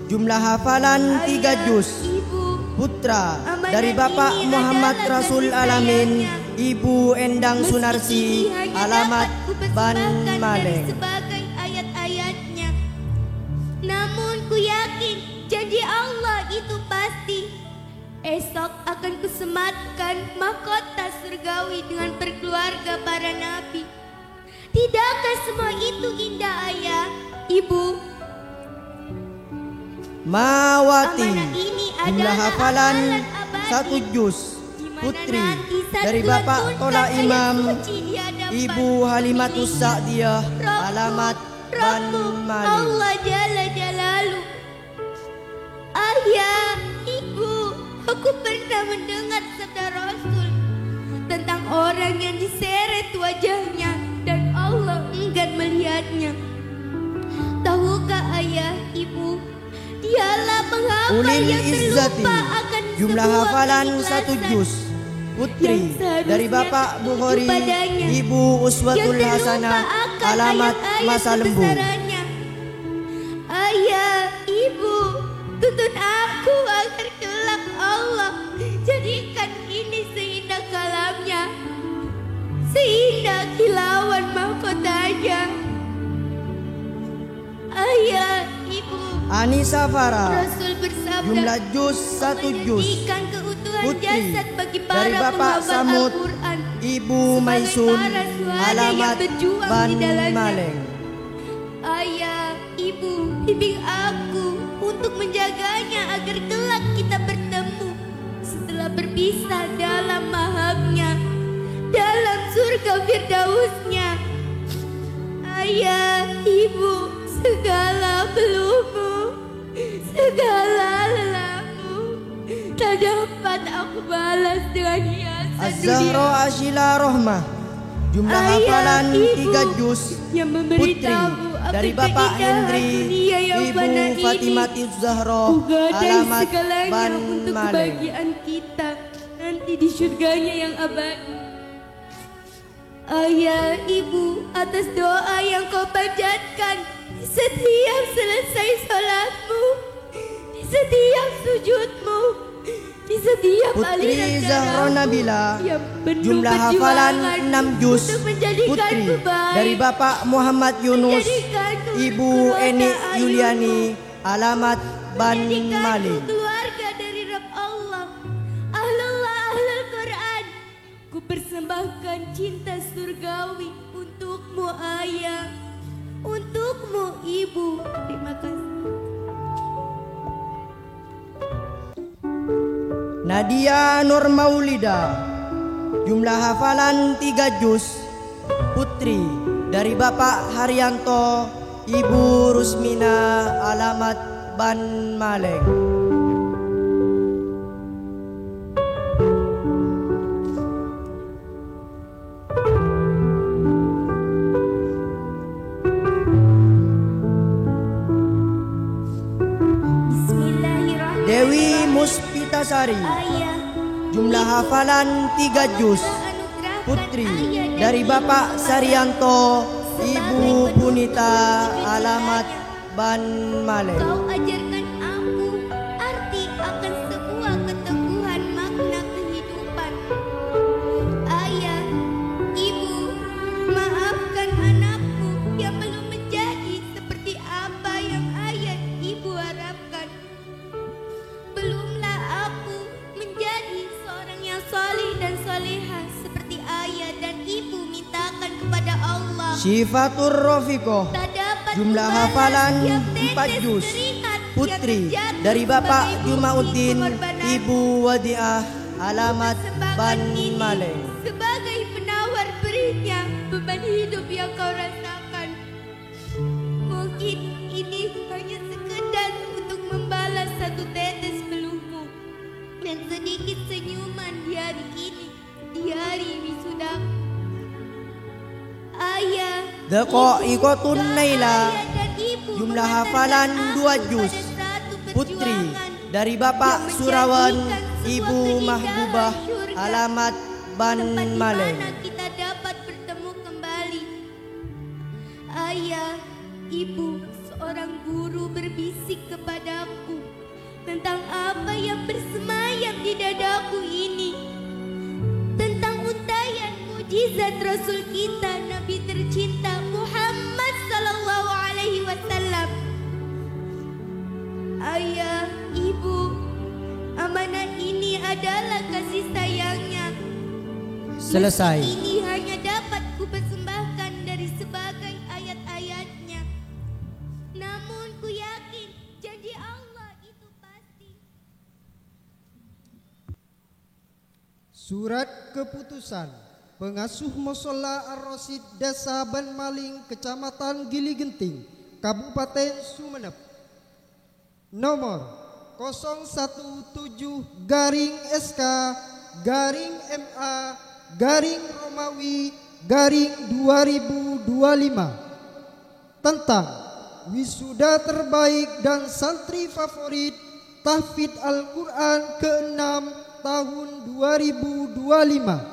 jumlah hafalan tiga juz. Putra dari Bapak Muhammad Rasul Alamin, Ibu Endang Sunarsi, alamat Ban Maleng. Sebagai ayat-ayatnya. Namun ku yakin janji Allah itu pasti. Esok akan kusematkan mahkota surgawi dengan berkeluarga para nabi. Tidakkah semua itu indah, Ayah, Ibu? Mawati, jumlah hafalan satu juz. Putri dari Bapak Tola Imam, Ibu Halimatus Sa'diyah, alamat Ban Maleng. Allah Jalla Jalaluh. Ya, Ibu, aku pernah mendengar sabda Rasul tentang orang yang diseret wajahnya dan Allah enggan melihatnya. Tahukah Ayah, Ibu, dialah penghafal Ulil yang Izzati, terlupa akan jumlah sebuah hafalan satu keikhlasan juz. Putri yang seharusnya dari Bapak tertuju Bukhari, padanya, Ibu yang Uswatul terlupa Hasanah, akan alamat ayat-ayat Masa Lembu. Kebesarannya. Ayah, Ibu, tuntun aku agar kelak Allah jadikan ini seindah kalamnya, seindah kilauan mahkotanya. Ayah, Ibu, Anisa Farah, Rasul bersabda, jumlah juz satu juz. Menyajikan keutuhan Putri jasad bagi dari para Bapak penghafal Samud, Al-Quran Ibu sebagai Maisun, para suhada yang alamat berjuang di dalamnya. Banyumaling. Ayah, Ibu, bimbing aku untuk menjaganya agar kelak kita bertemu setelah berpisah dalam mahabnya, dalam surga Firdausnya. Ayah, Ibu, segala peluhmu, segala lelahmu, tak dapat aku balas dengan hiasan Az-Zahra dunia. Ashila Rohmah, jumlah Ayah, hafalan Ibu, tiga juz. Yang memberitahu Putri dari Bapak Hendri, Ibu Fatimatuz Zahra, alamat Banyumaling. Kebahagiaan kita nanti di surganya yang abadi. Ayah, Ibu, atas doa yang kau panjatkan di setiap selesai sholatmu, di setiap sujudmu, di setiap aliran darahmu yang bernubuat di dalamnya. Putri Zahra Nabila, jumlah hafalan enam juz. Putri dari Bapak Muhammad Yunus, Ibu Eni Yuliani, alamat Banyumaling. Keluarga dari Rabb Allah, ahlullah, ahlul Quran. Ku persembahkan cinta surgawi untukmu, Ayah, untukmu, Ibu. Terima kasih. Nadia Nur Maulida, jumlah hafalan tiga juz, putri dari Bapak Haryanto, Ibu Rusmina, alamat Banyumaling. Bismillahirrahmanirrahim. Dewi Muspitasari. Ayah, jumlah hafalan tiga juz. Putri dari Bapak Saryanto, Ibu Punita, alamat Banyumaling. Kau ajarkan aku arti akan sebuah keteguhan makna kehidupan. Ayah, Ibu, maafkan anakku yang belum menjadi seperti apa yang Ayah, Ibu harapkan. Belumlah aku menjadi seorang yang saleh dan salehah seperti Ayah dan Ibu mintakan kepada Allah. Syifatur Rafiqoh, jumlah hafalan empat juz. Putri dari Bapak Jumauddin, Ibu Wadiah, alamat Banyumaling. Sebagai penawar perihnya beban hidup yang kau rasakan. Mungkin ini hanya sekedar untuk membalas satu tetes peluhmu dan sedikit senyuman di hari ini, di hari wisuda. Ayah, Daqaiqatun Naila, jumlah hafalan dua juz. Putri dari Bapak Surawan, Ibu Mahbubah, alamat Banyumaling. Tempat di mana kita dapat bertemu kembali. Ayah, Ibu, seorang guru berbisik kepadaku tentang apa yang bersemayam di dadaku ini, tentang untaian mujizat Rasul kita, Nabi tercinta Muhammad sallallahu alaihi wasallam. Ayah, Ibu, amanah ini adalah kasih sayangnya. Selesai. Meski ini hanya dapat kupersembahkan dari sebagai ayat-ayatnya, namun ku yakin janji Allah itu pasti. Surat keputusan pengasuh Musholla Ar-Rasyid Desa Banyumaling, Kecamatan Giligenting, Kabupaten Sumenep. Nomor kosong satu tujuh garing S K garing M A garing Romawi garing dua ribu dua lima, tentang wisuda terbaik dan santri favorit tahfidz Al-Quran keenam tahun dua ribu dua lima.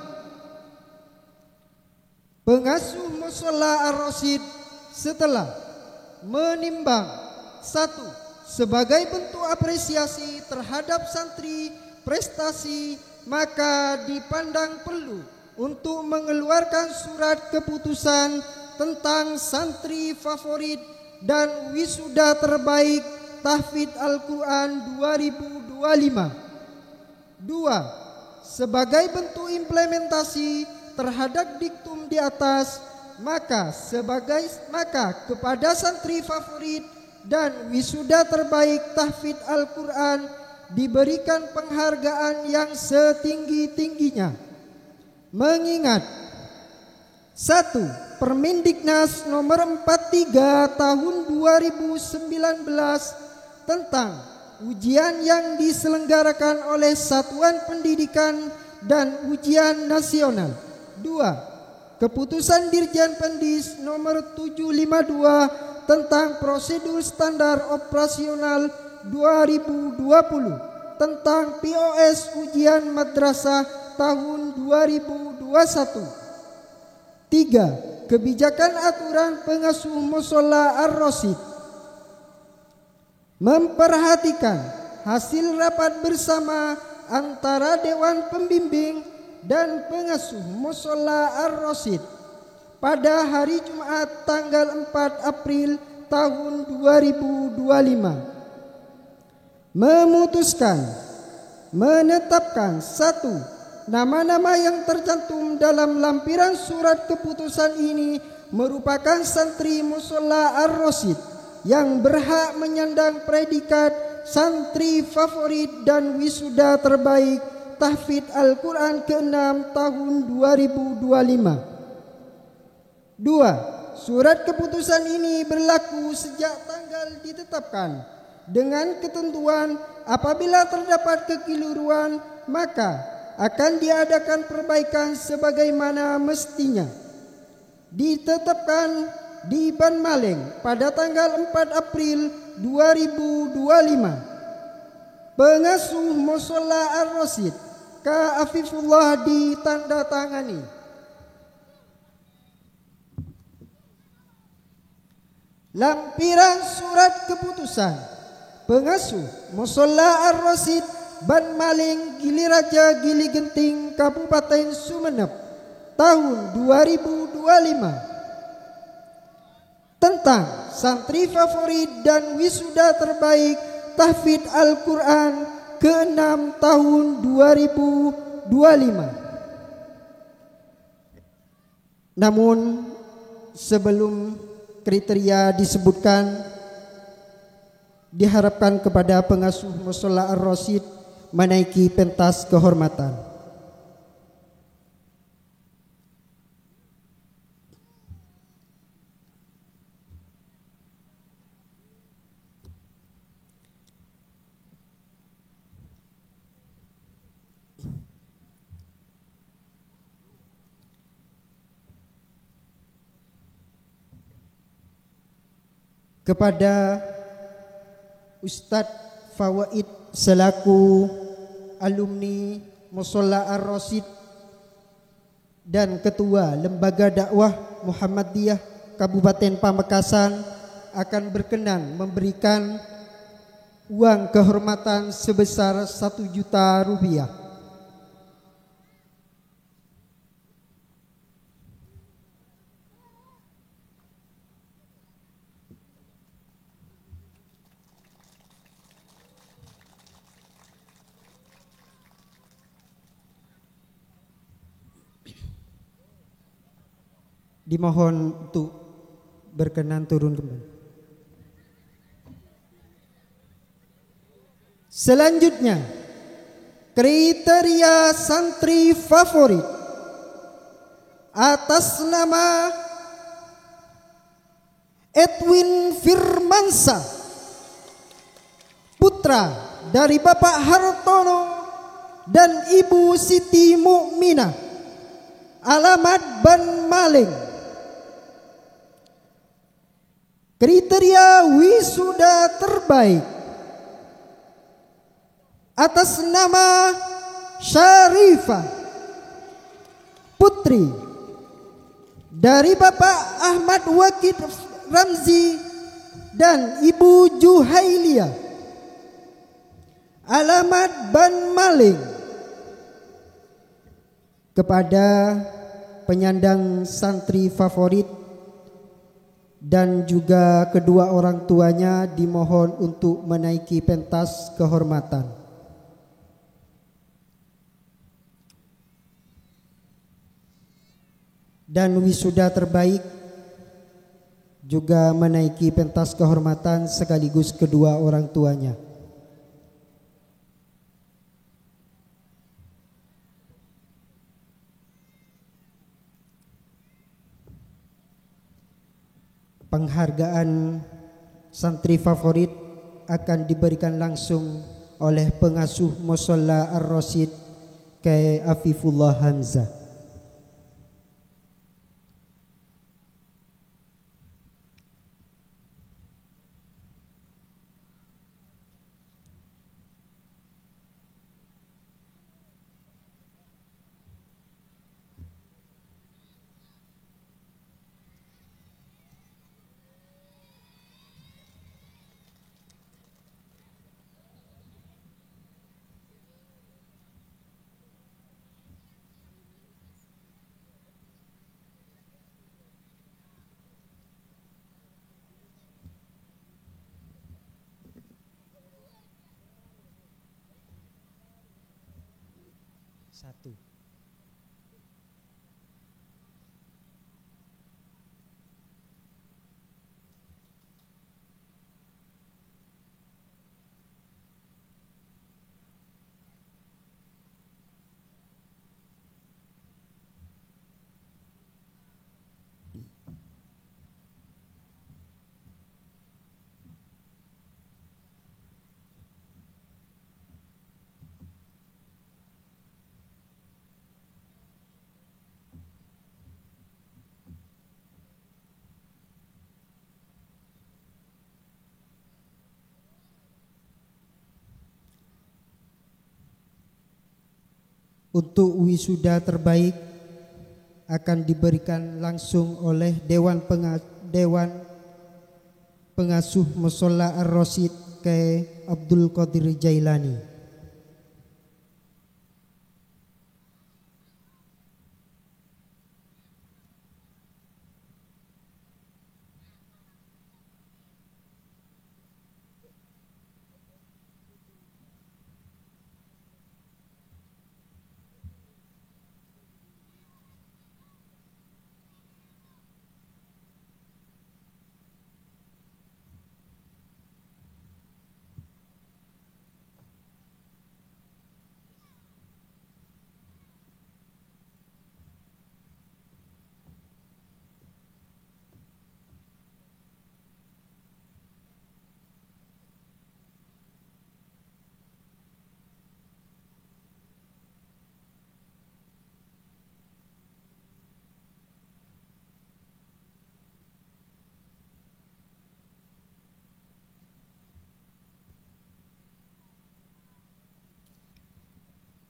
Pengasuh Musholla Ar-Rasyid setelah menimbang, satu, sebagai bentuk apresiasi terhadap santri prestasi, maka dipandang perlu untuk mengeluarkan surat keputusan tentang santri favorit dan wisuda terbaik tahfidz Al-Quran dua ribu dua lima. Dua, sebagai bentuk implementasi terhadap diktum di atas, maka sebagai, maka kepada santri favorit dan wisuda terbaik tahfidz Al-Quran diberikan penghargaan yang setinggi-tingginya. Mengingat, satu, Permendiknas nomor empat tiga tahun dua ribu sembilan belas tentang ujian yang diselenggarakan oleh Satuan Pendidikan dan Ujian Nasional. Dua, Keputusan Dirjen Pendis nomor tujuh lima dua tentang prosedur standar operasional dua ribu dua puluh tentang P O S ujian madrasah tahun dua ribu dua satu. Tiga, kebijakan aturan pengasuh Musholla Ar-Rasyid. Memperhatikan hasil rapat bersama antara Dewan Pembimbing dan pengasuh Musholla Ar-Rasyid pada hari Jumat tanggal empat April tahun dua ribu dua lima. Memutuskan, menetapkan, satu, nama-nama yang tercantum dalam lampiran surat keputusan ini merupakan santri Musholla Ar-Rasyid yang berhak menyandang predikat santri favorit dan wisuda terbaik tahfidz Al-Quran keenam tahun dua ribu dua lima. Dua, surat keputusan ini berlaku sejak tanggal ditetapkan. Dengan ketentuan, apabila terdapat kekeliruan, maka akan diadakan perbaikan sebagaimana mestinya. Ditetapkan di Banmaleng pada tanggal empat April dua ribu dua lima. Pengasuh Musholla Ar-Rasyid, Ka Afifullah, ditandatangani. Lampiran surat keputusan pengasuh Musholla Ar-Rasyid Banmaleng Gili Raja Gili Genting Kabupaten Sumenep tahun dua ribu dua lima tentang santri favorit dan wisuda terbaik tahfidz Al-Quran keenam tahun dua ribu dua lima. Namun, sebelum kriteria disebutkan, diharapkan kepada pengasuh Musholla Ar-Rasyid menaiki pentas kehormatan. Kepada Ustadz Fawaid selaku alumni Musholla Ar-Rasyid dan Ketua Lembaga Dakwah Muhammadiyah Kabupaten Pamekasan akan berkenan memberikan uang kehormatan sebesar satu juta rupiah. Dimohon untuk berkenan turun kembali. Selanjutnya, kriteria santri favorit atas nama Edwin Firmansa, putra dari Bapak Hartono dan Ibu Siti Mukminah, alamat Banmaling. Kriteria wisuda terbaik atas nama Syarifah Putri dari Bapak Ahmad Wakid Ramzi dan Ibu Juhailia, alamat Banmaling. Kepada penyandang santri favorit dan juga kedua orang tuanya dimohon untuk menaiki pentas kehormatan. Dan wisuda terbaik juga menaiki pentas kehormatan sekaligus kedua orang tuanya. Penghargaan santri favorit akan diberikan langsung oleh pengasuh Musholla Ar-Rasyid, Kiai Afifullah Hamzah. Satu. Untuk wisuda terbaik akan diberikan langsung oleh Dewan Penga-, Dewan Pengasuh Musholla Ar-Rasyid, Kiai Abdul Qadir Jailani.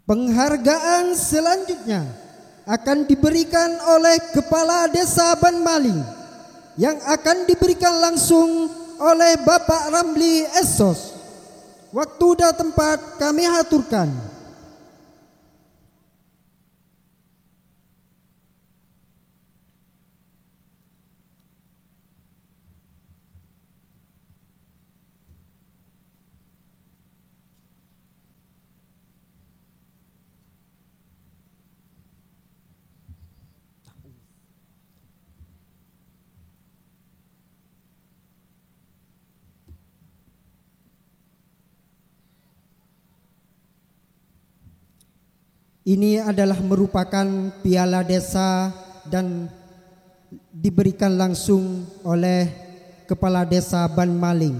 Penghargaan selanjutnya akan diberikan oleh Kepala Desa Banmaling, yang akan diberikan langsung oleh Bapak Ramli Essos. Waktu dan tempat kami haturkan. Ini adalah merupakan piala desa dan diberikan langsung oleh Kepala Desa Banmaling.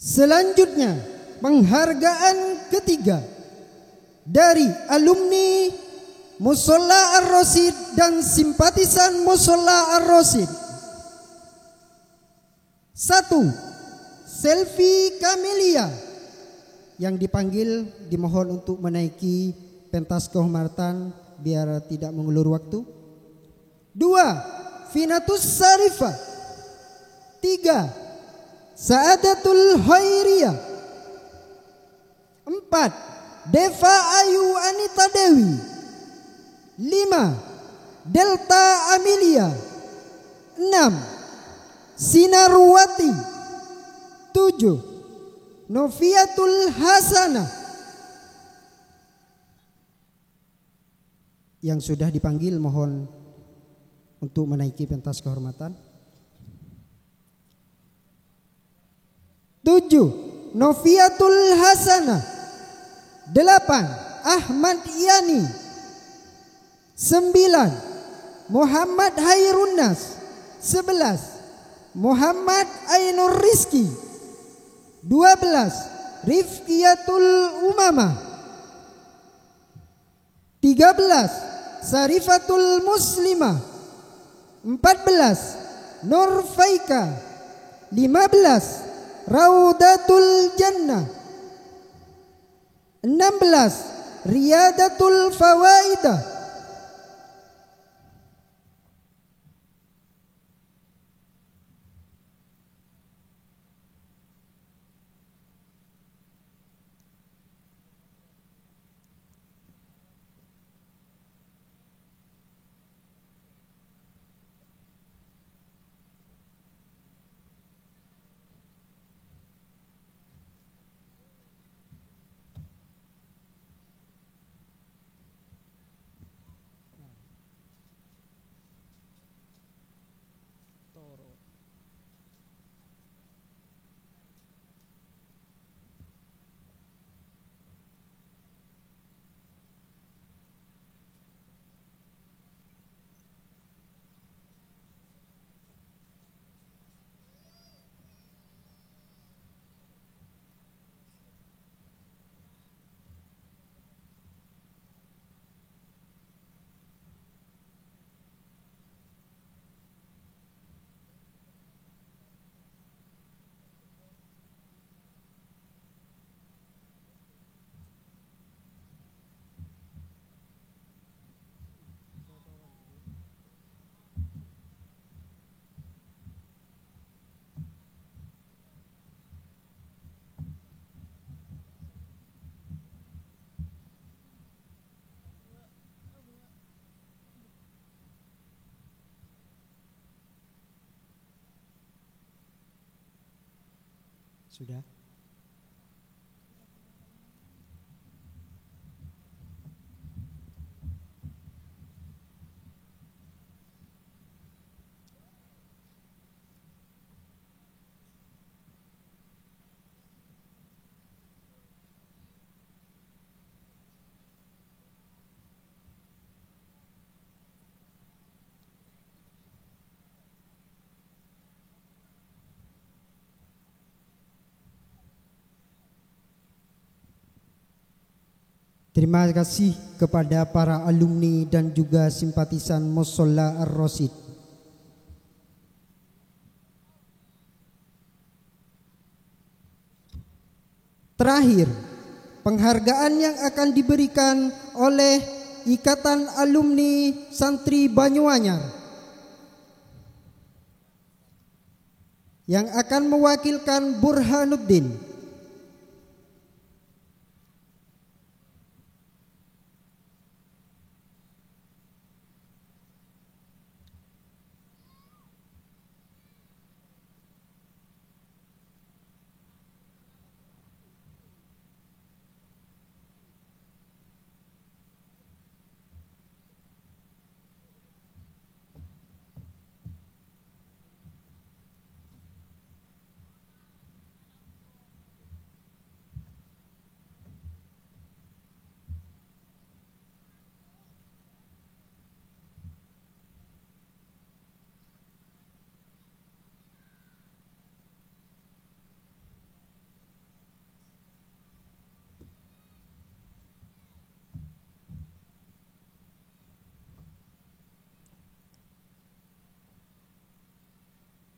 Selanjutnya, penghargaan ketiga dari alumni Musholla Ar-Rasyid dan simpatisan Musholla Ar-Rasyid. Satu, Selvi Kamelia yang dipanggil, dimohon untuk menaiki pentas kehormatan biar tidak mengulur waktu. Dua, Finatus Sarifah. Tiga, Saadatul Khairiyah. Empat, Deva Ayu Anita Dewi. Lima, Delta Amelia. Enam, Sinarwati. Tujuh, Noviatul Hasanah. Yang sudah dipanggil mohon untuk menaiki pentas kehormatan. Tujuh, Noviatul Hasanah. Delapan, Ahmad Yani. Sembilan, Muhammad Hairunnas. Sebelas, Muhammad Ainur Rizki. Dua belas, Rifkiyatul Umamah. Tiga belas, Sarifatul Muslimah. Empat belas, Nur Faika. Lima belas, Raudatul Jannah. Enam belas, Riyadatul Fawaidah. Sudah. Terima kasih kepada para alumni dan juga simpatisan Musholla Ar-Rasyid. Terakhir, penghargaan yang akan diberikan oleh Ikatan Alumni Santri Banyuanyar yang akan mewakilkan Burhanuddin.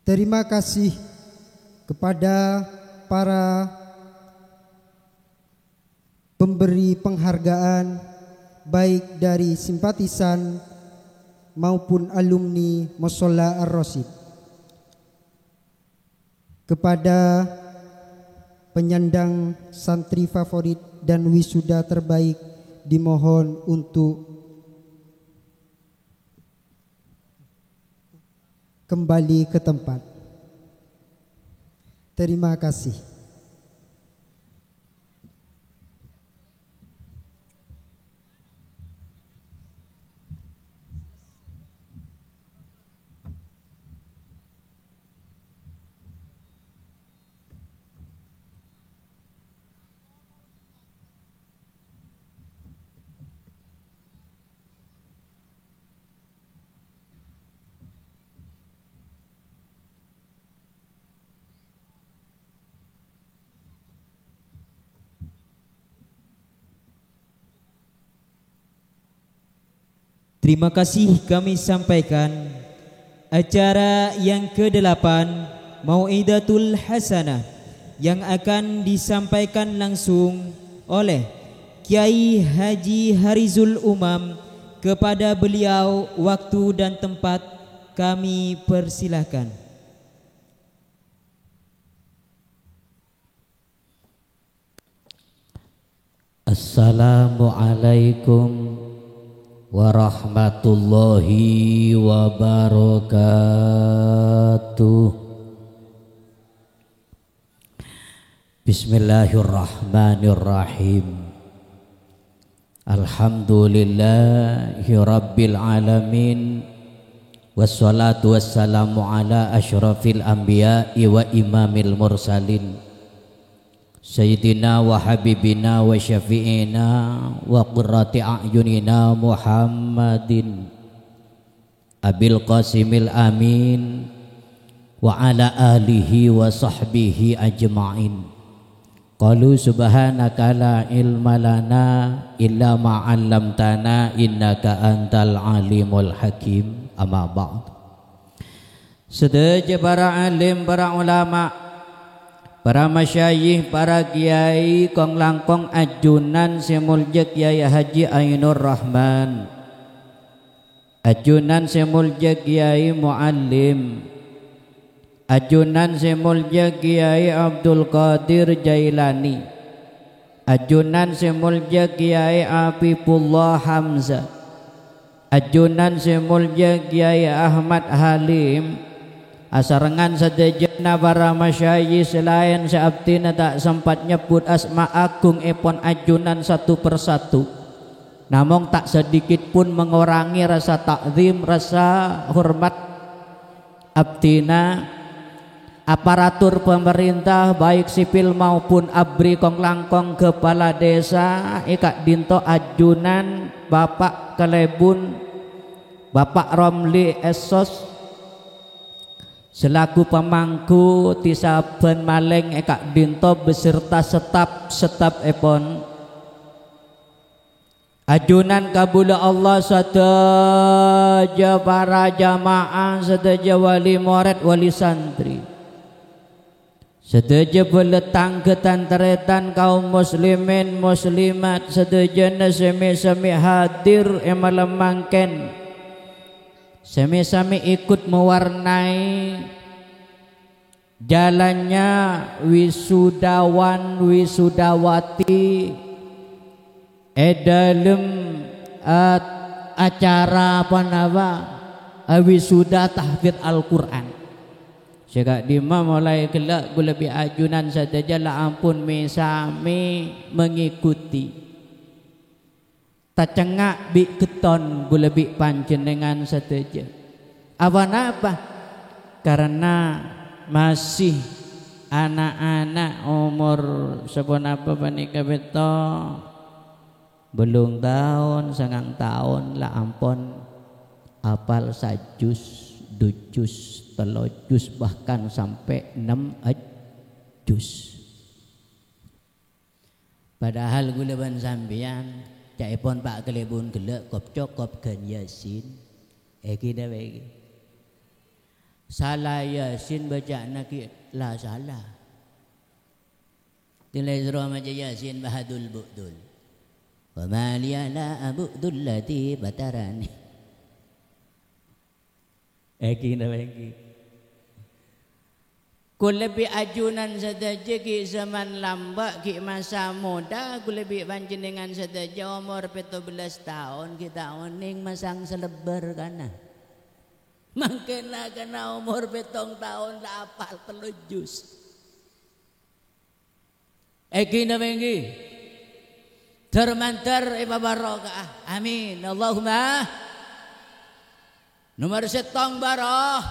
Terima kasih kepada para pemberi penghargaan, baik dari simpatisan maupun alumni Musholla Ar-Rasyid. Kepada penyandang santri favorit dan wisuda terbaik, dimohon untuk kembali ke tempat. Terima kasih. Terima kasih kami sampaikan. Acara yang kedelapan, Mau'izatul Hasanah, yang akan disampaikan langsung oleh Kiai Haji Harizul Umam. Kepada beliau, waktu dan tempat kami persilahkan. Assalamualaikum warahmatullahi wabarakatuh. Bismillahirrahmanirrahim. Alhamdulillahirabbil alamin. Wassalatu wassalamu ala asyrafil anbiya'i wa imamil mursalin. Sayyidina wa habibina wa syafi'ina wa qurrati a'yunina Muhammadin Abil Qasimil Amin wa ala alihi wa sahbihi ajma'in. Qalu subhanaka la ilma lana illa ma 'allamtana innaka antal alimul hakim. Amma ba'd. Sadhâjâ para alim, para ulama, para masyayikh, para kiai, kong-langkong ajunan sè molja Kiai Haji Ainur Rahman. Ajunan sè molja Kiai Muallim. Ajunan sè molja Kiai Abdul Qadir Jailani. Ajunan sè molja Kiai Habibullah Hamzah. Ajunan sè molja Kiai Ahmad Halim. Asarengngan sadhâjâna para masyayikh sè laèn sè abdhina ta' sempat nyebbhut asma agungèpon ajunan satu persatu. Namong ta' sedikit pun mengurangi rasa ta'zim, rasa hormat abdhina aparatur pamarènta, baik sipil maupun abri kong-langkong kepala desa, è ka'dinto ajunan Bapak Kalèbun, Bapak Romli Essos, selaku pamangku, tè sabbhân malèng è ka'dinto beserta staf-stafèpon. Ajunan kabulâ Allah sadhâjâ para jamaah, sadhâjâ wali morèd, wali santri, sadhâjâ bhâlâ tangghâ tan-tarètan kaum muslimin muslimat sadhâjâna sè mè-, sami hadir è malem mangkèn, sè mè-, sami ikut mewarnai jalannya wisudawan wisudawati è dâlem, eh, acara apa napa, eh, wisuda tahfidz Al-Qur'an. Sè ka'dimma molaè ghellâ' ghulâ bi' ajunan sadhâjâ la ampon mè-sami mengikuti. Tacengnga' bi' ghetton ghulâ bi' panjhennengngan sadhâjâ. Aponapa? Karena masih ana'-ana' omor saponapa panèka, bâto? Bâllung taon, sangang taon la ampon apal sajus, dujus, tello jus, bahkan sampè' nem jus. Padahal ghulâ bân sampèyan, ca'èpon Pa' Kalèbun ghellâ' kop-cokop ghân Yasin. Èghi napa èghi? Sala Yasin baca'na ghi' la sala. Tèlè soro maca Yasin ba'dul bu'dul. Wa ma liya la a'budu alladzi fatarani. Èngghi napa èngghi? Kulâ bi' ajunan sadhâjâ ghi' zaman lambâ', ghi' masa moda, kulâ bi' panjhennengngan sadhâjâ omor pètto bellâs taon, ghi' ta' onèng masang salebbâr kana. Mangkèn la kana omor pèttong taon la apal tello juz. Èngghi napa èngghi? Dâr-mandâr èpabarokah. Amin. Allahumma. Nomor sèttong baro-,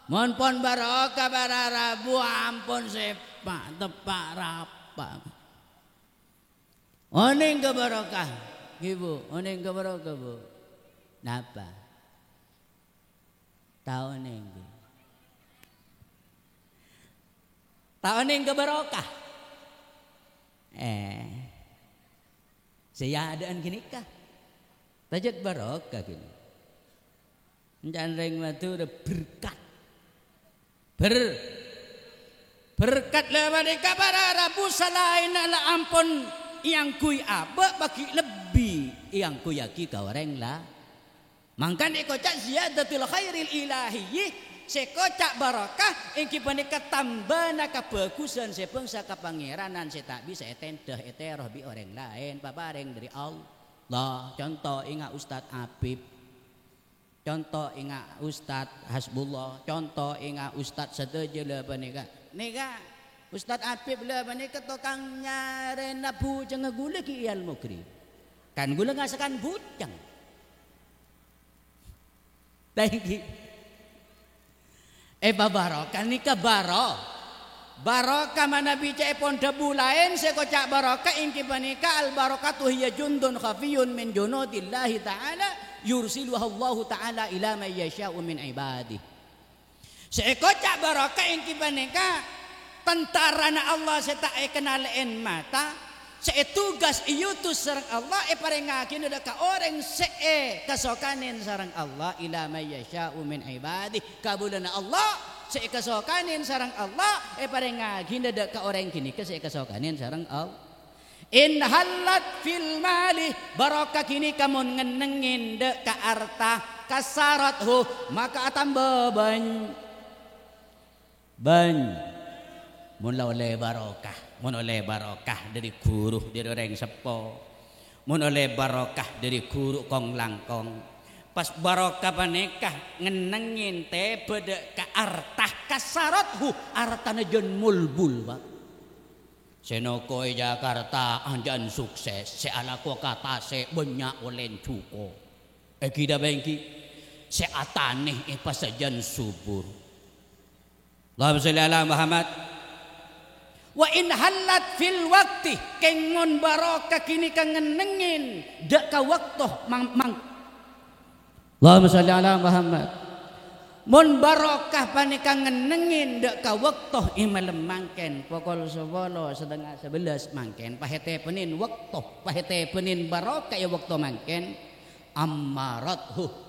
mon pon barokah para rabu ampon sèpa' teppa' rapa. Onèng ka barokah, ghi, Bu? Onèng ka barokah, Bu? Napa? Ta' onèng, ghi. Ta' onèng ka barokah. Eh. Sè adâ'ân ghânèka. Tajhât barokah ghânèka. Èncana rèng Madhurâ berkat. Ber-, berkat la panèka para rabu salaènna la ampon èangghuy abâ', paghi' lebbi èangghuyyaghi ka orèng la-, Mangkana èkoca' ziyadatul khairil ilahiyyi, sè èkoca' barokah, èngghi panèka tambâna kabhâghusân sè bângsa kapangèranan sè ta' bisa ètendhâ, ètèro bi' orèng laèn, paparèng dâri Allah. Conto, ènga' Ustad Habib. Conto, ènga' Ustad Hasbullah. Conto, ènga' Ustad sadhâjâ la panèka. Nèka, Ustad Habib la panèka tokang nyarèna bhujângnga ghulâ ghi' è Al-Mughri. Kan ghulâ ngasakan bhujâng. Thank you. Èpabarokah nèka baro-, barokah manabi ca'èpon dhâbu laèn sè èkoca' barokah èngghi panèka al-barakatu hiya jundun khafiyyun min junudillahi ta'ala yursiluhallahu ta'ala ila man yasha'u min ibadih. Sè èkoca' barokah èngghi panèka tantarana Allah sè ta' èkennalè'èn mata, sè ètugas èutus sareng Allah èparèngaghina dâ' ka orèng sè èkasokanè sareng Allah, ila may yasha'u min ibadih, kabulâna Allah sè èkasokanè sareng Allah èparèngaghina dâ' ka orèng ghânèka sè èkasokanè sareng Allah. In hallat fil mali, barokah ghânèka mon ngennengngè dâ' ka arta, kasarathu, maka atamba bân-, bân-, mon la ollè barokah, mon ollè barokah dâri ghuru, dâri orèng seppo, mon ollè barokah dâri ghuru kong-langkong, pas barokah panèka ngennengngè tèbâ dâ' ka arta, kasarathu, artana jân molbul, Pak. Sè noko è Jakarta anjân sukses, sè alako ka tasè' bânnya' ollèn juko. Èngghi napa èngghi? Sè atanè èpasajân subur. Allahumma sholli ala Muhammad. Wa in hallat fil waqti, kèng mon barokah ghânèka ngennengngè dâ' ka bâkto mang-, mang-, Allahumma sholli ala Muhammad. Mon barokah panèka ngennengngè dâ' ka bâkto è malem mangkèn, pokol sapolo, satengnga sabellâs mangkèn, pas ètèbânin bâkto, pas ètèbânin barokah è bâkto mangkèn, ammarathu.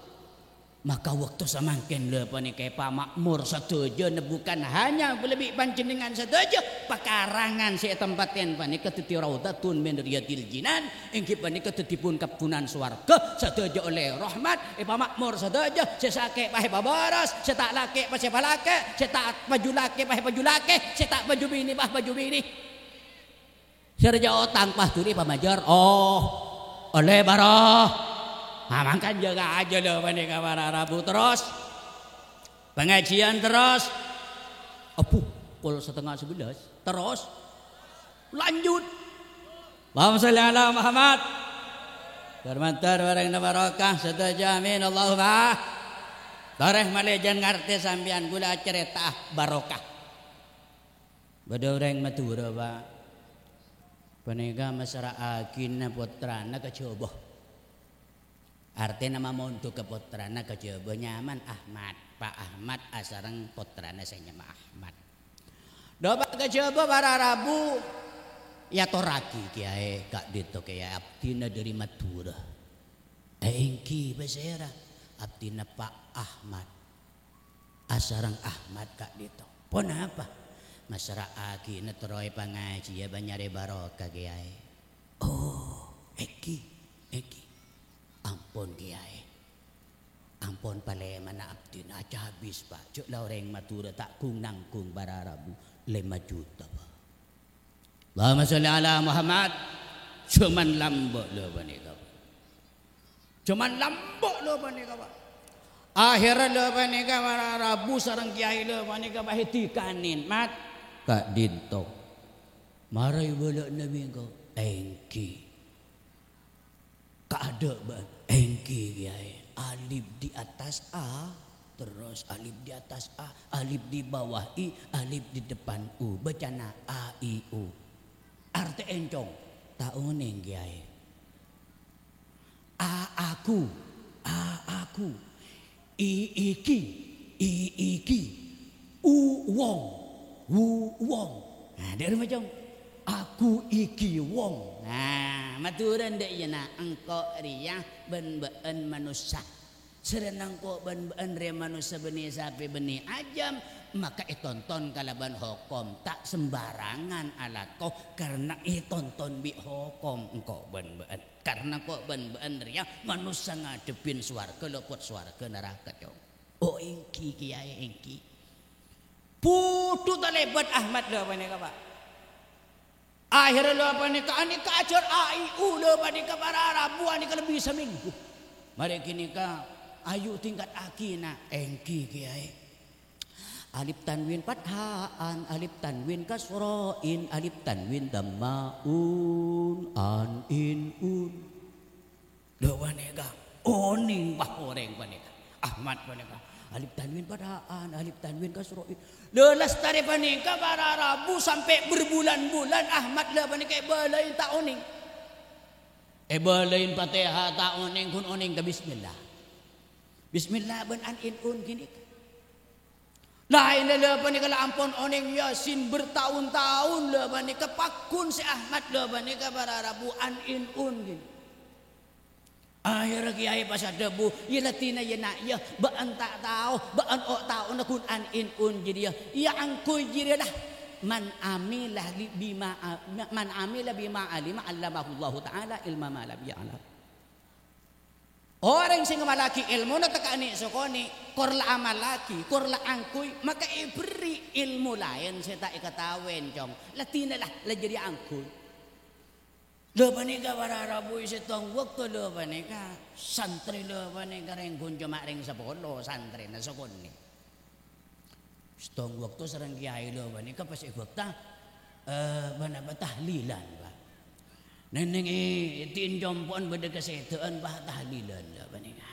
Maka bâkto samangkèn la panèka èpama'mor sadhâjâna, bukan hanya kulâ bi' panjhennengngan sadhâjâ, pakarangan sè ètempatè panèka dhâddhi raudhatun min riyadil jinan. Èngghi panèka dhâddhi pon-kabbhunan sowarghâ, sadhâjâ ollè rahmat, èpama'mor sadhâjâ, sè sakè' pas èpabârâs, sè ta' lakè' pas èpalakè', sè ta' paju lakè pas èpaju lakè, sè ta' paju binè pas paju binè. Sè rajâ otang pas dhuli pamajâr, oh, ollè bârâ. Nah, mangkana jâgâ ajâ la panèka para rabu terros. Pangajiyân terros. Abbhu, pokol satengnga sabellâs. Terros. Lanjut. Allahumma sholli ala Muhammad. Dâr-mandâr bhâreng barokah sadhâjâ, amin, Allahumma. Torè malè jân ngartè sampèyan, kulâ acarèta'a barokah. Bâdâ orèng Madhurâ, Pak. Panèka massra'aghina pottrana ka Jhâbâ. Artèna mamondhugâ pottrana ka Jhâbâ, nyamana Ahmad. Pa' Ahmad asareng pottrana sè nyama Ahmad. Dâpa' ka Jhâbâ para rabu, èyatorraghi, "Kèyaè, ka'dinto kèyaè, abdhina dâri Madhurâ." "Èngghi, pasèra?" "Abdhina Pa' Ahmad." Asareng Ahmad ka'dinto. Ponapa? Massra'aghina terro èpangajhiyâ bân nyarè barokah, Kèyaè. Oh, èngghi, èngghi. Ampon, Kèyaè. Ampon palèmana abdhina, acabis, Pa'. Jhâ' la orèng Madhurâ ta' gung-nanggung para rabu lèma juta, Pa'. Allahumma sholli ala Muhammad. Jhâman lambâ' la panèka, Pa'. Jhâman lambâ' la panèka, Pa'. Akhèrra la panèka para rabu sareng kèyaè la panèka, Pa', èdikanèn, Mat. Ka'dinto. Mara èbâlâ'na bi' engko'. Èngghi. Kaadâ' bâ'ân, èngghi, Kèyaè. Alif di atas A, terros alif di atas A, alif di bawah I, alif di depan U. Bâcana A, I, U. Artè encong, ta' onèng, Kèyaè. A, aku, A, aku. I, iki, I, iki. U, wong, U, wong. Nah, dâ' remma, Cong. Aku iki wong. Nah, Madhurâ dâ' iyâ, na, engko' rèya bân bâ'ân manossa. Sareng engko' bân bâ'ân rèya manossa bânnè sapè bânnè ajâm, maka ètonton kalabân hokom. Ta' sembarangan alako, karna ètonton bi' hokom engko' bân bâ'ân. Karna engko' bân bâ'ân rèya manossa ngadhebbhin sowarghâ, lopot sowarghâ, naraka, Cong. Oh, èngghi, Kèyaè, èngghi. Bhudhu talèbât Ahmad la panèka, Pa'. Akhèrra la panèka, anèka ajhâr A I U la panèka para rabu anèka lebbi samènggu. Marè ghânèka, ayu tingkataghi, na'. Èngghi, Kèyaè. Alif tanwin fatha'an, alif tanwin kasra'in, alif tanwin dhamma'un, an, in, un. Lho, panèka onèng, Pa', orèng panèka. Ahmad panèka. Alif tanwin fatha'an, alif tanwin kasra'in. Lho, lastarè panèka para rabu sampè' berbulan-bulan Ahmad la panèka èbâlâi ta' onèng. Èbâlâi Fatihah ta' onèng, ghun onèng ka bismillah. Bismillah bân an, in, un ghânèka. Laènna la panèka la ampon onèng Yasin bertahun-tahun la panèka pagghun sè Ahmad la panèka para rabu an, in, un ghânèka. Akhèrra kèyaè pas adhâbu, "Iyâ, la dhina, yâ, na', yâ, bâ'ân ta' tao, bâ'ân o-, taona ghun an, in, un jârèya, yâ, angghuy jârèya, la. Man amila li-, bima a-, man amila bima alima allamahullahu ta'ala ilma ma lam ya'lam." Orèng sè ngamallaghi èlmona tèka nè' sakonè', kor la amallaghi, kor la angghuy, maka èberri' èlmo laèn sè ta' èkataowè, Cong. La dhina, la, la jârèya angghuy. La panèka para rabu è sèttong bâkto la panèka santrè la panèka rèng ghun coma rèng sapolo santrèna sakonè'. Sèttong bâkto sareng kèyaè la panèka pas è bâkto, eh, bân apa tahlilan, Pa'. Nèng-nèng è, è din compo'na bâdâ kasèdhâ'ân, Pa', tahlilan la panèka.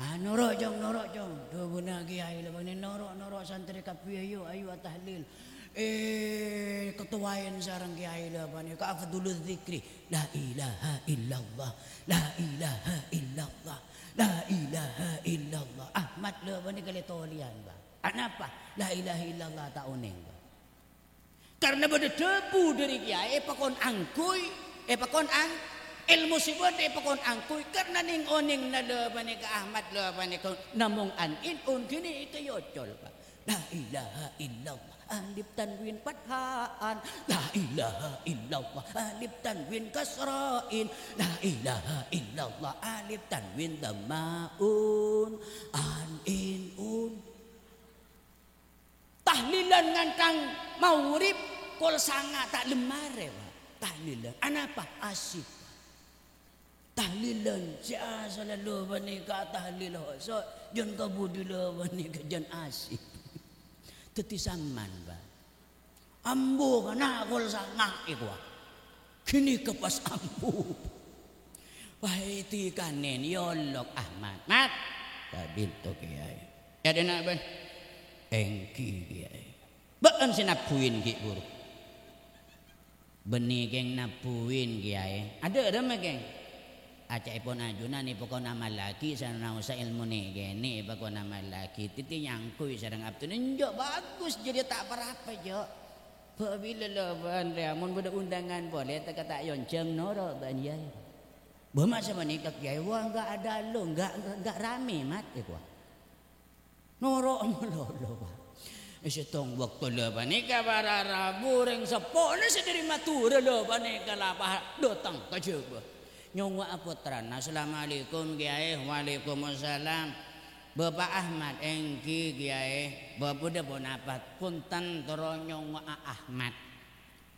Ah, noro', Cong, noro', Cong. Dhâbuna kèyaè la panèka, "Noro', noro' santrè kabbhi, ayo, ayo atahlil." Eh, katowaèn sareng kèyaè la panèka afdhalul dzikri, "La ilaha illallah, la ilaha illallah, la ilaha illallah." Ahmad la panèka lè-tolèyan, Pa'. Anapa? La ilaha illallah ta' onèng, Pa'. Karna bâdâ dhâbu dâri kèyaè èpakon angghuy, èpakon ang-, èlmo sè bâdâ èpakon angghuy, karna nèng-onèngnga la panèka Ahmad la panèka namong an in un ghânèka èocol, Pa'. La ilaha illallah, alif tanwin fatha'an. La ilaha illallah, alif tanwin kasra'in. La ilaha illallah, alif tanwin dhamma'un. An in un. Tahlilan ngantang maghrib, kol sanga' ta' lem marè, Pa'. Tahlilan. Anapa? Asik. Tahlilan, sè asalla la panèka tahlil hoso', jân kabudi la panèka jân asik. Dhâddhi saman, Pa'. Ambu kana' kol sanga' èkowa. Ghânèka pas ambu. Pas èdikanèn, èolok Ahmad. "Mat, ka'dinto kèyaè." "Yâ, dina, bân." "Èngghi, kèyaè." "Bâ'ân sè nabbuin ghi' buru." "Bânnè, Kèng, nabbuin, kèyaè." "Adâ' remma, Kèng?" "Aca'èpon ajunan èpakon amallaghi, sareng naossa èlmo nè-kènè èpakon amallaghi. Dhâddhi nyangkoy sareng abdhina." "Enjâ', bhâghus, jârèya ta' pa-rapa, Jo'. Bâ' bilâ la bân rèya, mon bâdâ undangan polè, tèka ta' èonjhâng noro' bân, yâ." "Bâ' ma' sapanèka, Kèyaè?" "Wah, enggak ada lo, enggak, enggak, enggak rame, Mat," èkowa. Noro' malolo, Pak. È sèttong bâkto la panèka para rabu rèng seppo la sè dhâri Madhurâ la panèka la pa-, dâteng ka Jhâbâ. Nyongngo'a pottrana, "Assalamualaikum, Kèyaè." "Waalaikumsalam." "Bapa' Ahmad?" "Èngghi, Kèyaè." "Bapa' dhâ' ponapa?" "Bhunten, toro' nyongngo'a Ahmad."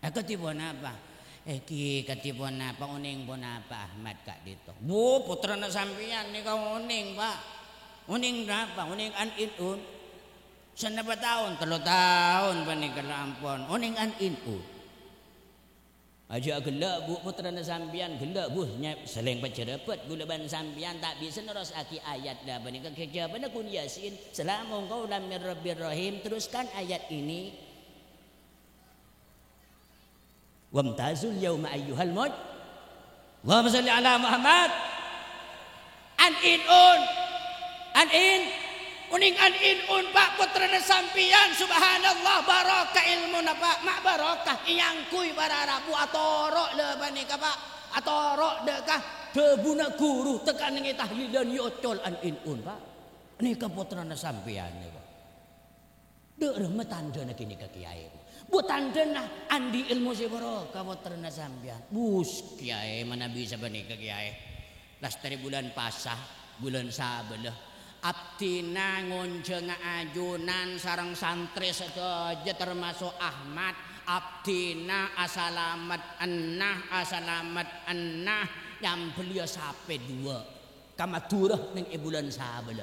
"Akadhi ponapa?" "Èngghi, kadhi ponapa, onèng ponapa Ahmad ka'dinto?" "Wo, pottrana sampèyan nèka onèng, Pak." "Onèng napa?" "Onèng an-, in-un." "Sanapa taon?" "Tello taon panèka la ampon." "Onèng an-, in-un." "Ajâ' ghellâ', Bu', pottrana sampèyan ghellâ', Bu', nyè-, salèng pajhârâbât ghulâ bân sampèyan ta' bisa nerrossaghi ayat la panèka kajhâbhâna ghun Yasin, "Salamun qaulam mir Rabbir Rahim." Teruskan ayat ini. "Wamtazul yauma ayyuhal muj-," Allahumma shalli ala Muhammad. An-, in-un. An-, in-, onèng an-, in-un, Pak, pottrana sampèyan, subhanallah, barokah èlmona, Pak, ma' barokah, èangghuy para rabu, atoro' la panèka, Pak, atoro' dhâ' ka dhâbuna ghuru, tèka nèngè tahlilan èocol an-, in-un, Pak. Nèka pottrana sampèyan nèka. Dâ' remma tandhâna ghânèka, Kèyaè. Bu' tandhâna andi' èlmo sè barokah pottrana sampèyan. Bus, Kèyaè, manabi sapanèka, Kèyaè. Lastarè bulân pasa, bulân sabâlâ. Abdhina ngonjhânga ajunan sareng santrè sadhâjâ, termaso' Ahmad. Abdhina asalamet ennah, asalamet ennah, nyambelliyâ sapè duwâ' ka Madhurâ nèng è bulân sabâlâ.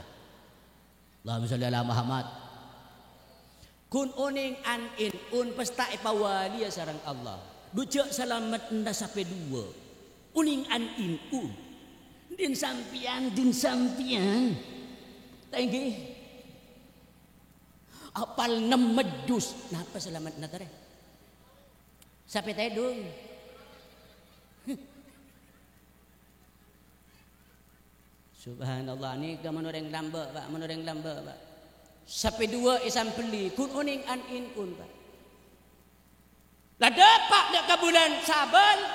Allahumma shalli ala Muhammad. Ghun onèng an-, in-un pas ta' èpawaliyâ sareng Allah. Dhu jhâ' salamet ennah sapè duwâ'. Onèng an-, in-un. Din sampèyan, din sampèyan. Ta' èngghi? Apal nemmet jus. Napa salamet ennah tarè? Sapè tèdung. Subhanallah, nèka mon orèng lambâ', Pak, mon orèng lambâ', Pak. Sapè duwâ' èsambelli, ghun onèng an-, in-un, Pak. La dâpa' dâ' ka bulân sabâlâ,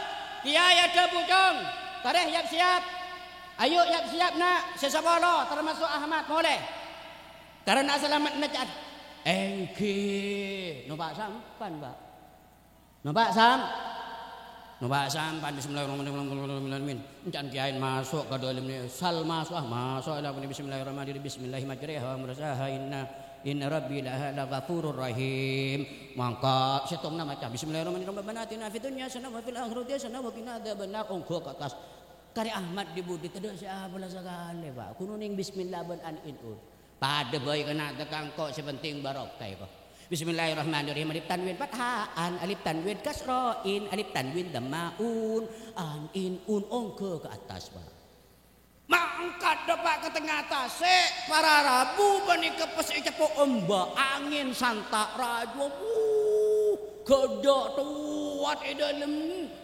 Kèyaè adhâbu, "Cong, tarè yap-sèyap. Ayo yap-sèyap, na', sè sapolo, termaso' Ahmad, molè." Karana salamet ennah ca'an, "Èngghi, nompa' sampan, Pak." Nompa' sam-, nompa' sampan, bismillahirrahmanirrahim. Ènca'an kèyaè maso' ka dâlem nè-, sal maso', ah, maso' la, bismillahirrahmanirrahim. Bismillahi majreha wa mursaha, inna, inna rabbi laha-, laghafurur rahim. Mangka sèttongnga maca, "Bismillahirrahmanirrahim. Rabbana atina fid dunya hasanah wa fil akhirati hasanah wa qina adzabannar." Ongghâ ka attas. Karè Ahmad dhi-budhi, tadâ' sè apala sakalè, Pak. Ghun onèng bismillah bân an-, in-un. Padâ bhâi kana' dâ' ka engko', sè penting barokah, èko. Bismillahirrahmanirrahim. Alif tanwin fatha, an, alif tanwin kasra, in, alif tanwin dhamma, un, an, in, un, ongghâ ka attas, Pak. Mangkat dâpa' ka tengnga tasè', para rabu panèka pas èceppo' ombâ', angèn santa' rajâ, wuh, ghâdhâ' towat è dâlem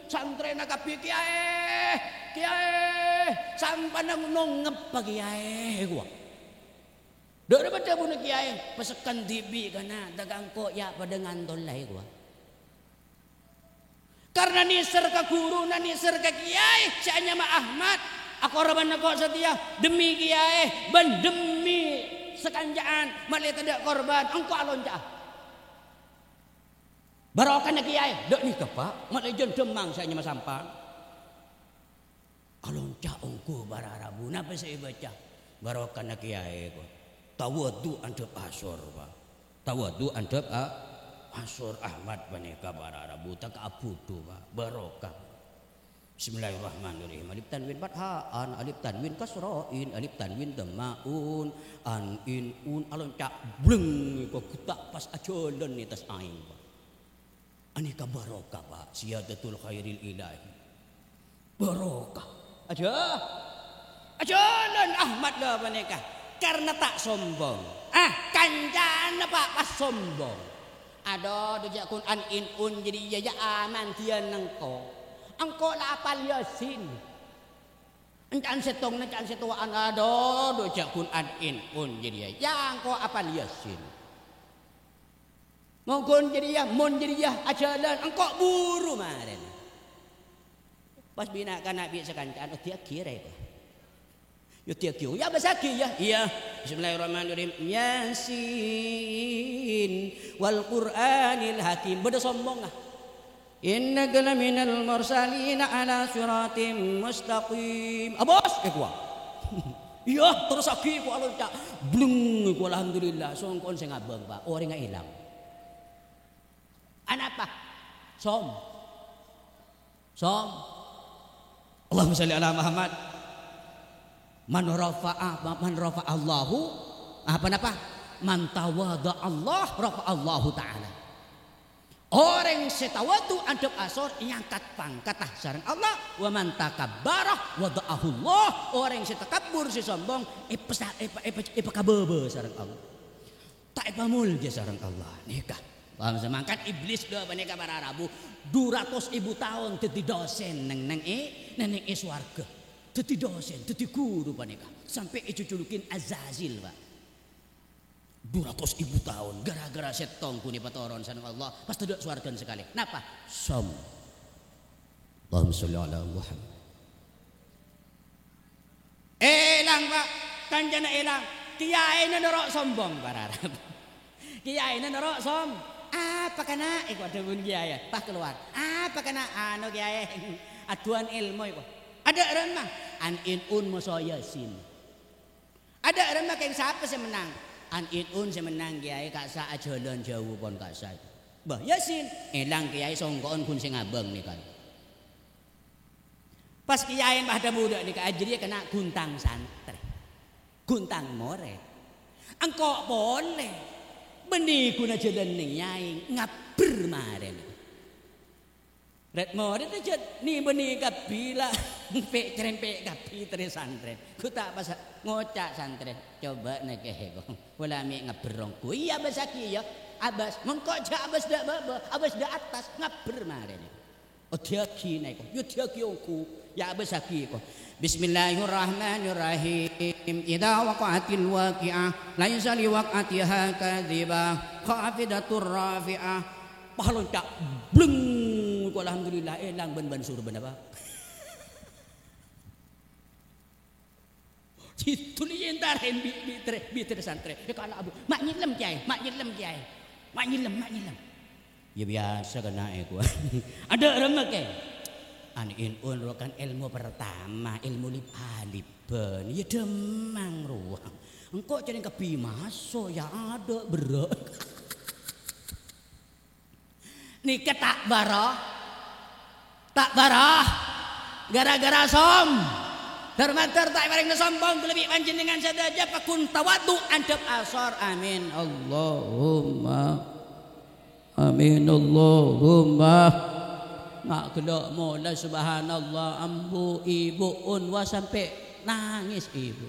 santrèna kabbhi, "Kèyaè, Kèyaè, sampan nong-, nongngeppa, Kèyaè," kowa. Dâ' remma dhâbuna kèyaè, "Pasekkan dhibi' kana' dâ' ka engko', ya' padâ ngantol laè," kowa. Karna nèser ka ghuruna, nèser ka kèyaè sè anyama Ahmad, "Akorbhâna ko' satèya dhemmi kèyaè bân dhemmi sakanca'an, ma' lè tadâ' korbhân, engko' alonca'a." Barokana kèyaè, dâ' nèka, Pak, ma' lè jân dhemmang sè anyama sampan. Alonca' ongghu para rabu. Napa sè èbâca? Barokana kèyaè, ko. Tawadhu andhâp asor, Pak. Tawadhu andhâp a-, asor Ahmad panèka para rabu. Tèka abhudhu, Pak. Barokah. Bismillahirrahmanirrahim. Alif tanwin fatha, an, alif tanwin kasra, in, alif tanwin dhamma, un, an, in, un, alonca' bleng, ko, ghuta' pas ajhâlân è attas aèng, Pak. Anèka barokah, Pak, ziyadatul khairil ilahi. Barokah. Ajâ-, ajhâlân Ahmad la panèka. Karna ta' sombong. Ah, kancana, Pak, pas sombong. Adhu, dhu jhâ' ghun an-in-un jârèya, ya, aman dhiyâ engko'. Engko' la apal Yasin. Enca'an sèttongnga, enca'an sè towa'an. Adhu, dhu jhâ' ghun an-in-un jârèya. Ya, engko' apal Yasin. Mon ghun jârèya, mon jârèya ajhâlân, engko' buru marèna. Pas bi' na'-kana' bi' sakanca'an, oddhiyâghi ra èko. Dhâddhiyâghi, ya, abâssaghi, ya. Iyâ. Bismillahirrahmanirrahim. Yasin wal Qur'anil hakim. Bâdâ sombongnga. "Innaka laminal mursalina ala siratim mustaqim." Abâs, èkowa. Iyâ, terrossaghi èkowa lonca'. Bleng, èkowa, alhamdulillah. Songko'en sè ngabâng, Pak. Orèngnga èlang. Anapa? Som. Som. Allahumma shalli ala Muhammad. Man rafa'a, man rafa'a Allahu, apa napa? Man tawadha Allah rafa'a Allahu ta'ala. Orèng sè tawadhu andhâp asor èangkat pangkatta sareng Allah, wa man takabbara wada'ahu Allah. Orèng sè takabbur, sè sombong, èpesa-, èpa-, èpa-, èpakabâbâ sareng Allah. Ta' èpamolja sareng Allah. Nèka. Paham, samangkèn Iblis dâ' panèka para rabu, du ratos èbu taon dhâddhi dosen neng, neng è, neng, neng è sowarghâ. Dhâddhi dosen, dhâddhi guru panèka. Sampè' èjhujhulukin Azazil, Pak. Du ratos èbu taon, gara-gara sèttong ghun èpatoron sareng Allah, pas tadâ' sowarghâna sakalè. Napa? Som. Allahumma sholli ala Muhammad. Èlang, Pak. Kancana èlang. Kèyaèna noro' sombong, para rabu. Kèyaèna noro' som-, "Apa kana'?" èkowa dhâbuna kèyaè. Pas kalowar. "Apa kana'?" "Anu, Kèyaè, adu'ân èlmo," èkowa. "Adâ' remma?" "An in-un moso Yasin." "Adâ' remma kèng sapa sè mennang?" "An in-un sè mennang, Kèyaè, ka'issa' ajhâlân jhâu pon ka'issa'." Bâh, Yasin, èlang Kèyaè, songko'en ghun sè ngabâng nèka. Pas Kèyaè pas dhâbu dâ' nèka, "Jârèya kana' ghun tang santrè, ghun tang morèd. Engko' polè, bânnè ghun ajhâlân neng nyaèng, ngabbher marèna." Rèd-morèdda jhât nè-bânnè kabbhi la, empe'-crempe' kabbhi trè santrè. Ghu ta' pas ngoca' santrè, "Coba nèka, ko. Pola mè' ngabbher ongghu." Iyâ, abâssaghi, iyâ. Abâs. Mengko jhâ' abâs dâ' bâbâ, abâs dâ' attas, ngabbher marèna. Oddhiyâghi nèko, yodhiyâghi ongghu, yâ abâssaghi ko. Bismillahirrahmanirrahim. Idza waqa'atil waqi'ah, laisa liwaq'atiha kadzibah, khafidatur rafi'ah. Pas lonca', bleng, ko alhamdulillah, èlang bân-bân sorbhâna, Pak. Dhuli èntarè bi', bi' trè, bi' trè santrè. Èkala' abu, "Ma' nyellem, Kèyaè, ma' nyellem, Kèyaè. Ma' nyellem, ma' nyellem." "Yâ biyasa kana' èkowa." "Adâ' remma, Kè?" "An in-un rowa kan èlmo pertama, èlmo lip-alibbhân. Yâ dhâmmang rowa. Engko' carèng kabbhi maso', yâ adâ' berrâ'." Nèka ta' bârâ, ta' bârâ, gara-gara som-, dâr-mandâr ta' èparèngana sombong, ghulâ bi' panjhennengngan sadhâjâ pagghun tawadhu andhâp asor. Amin. Allahumma amin. Allahumma. Nga' ghellâ' molè, subhanallah, ambu, ibu, un, wa sampè' nangès, ibu.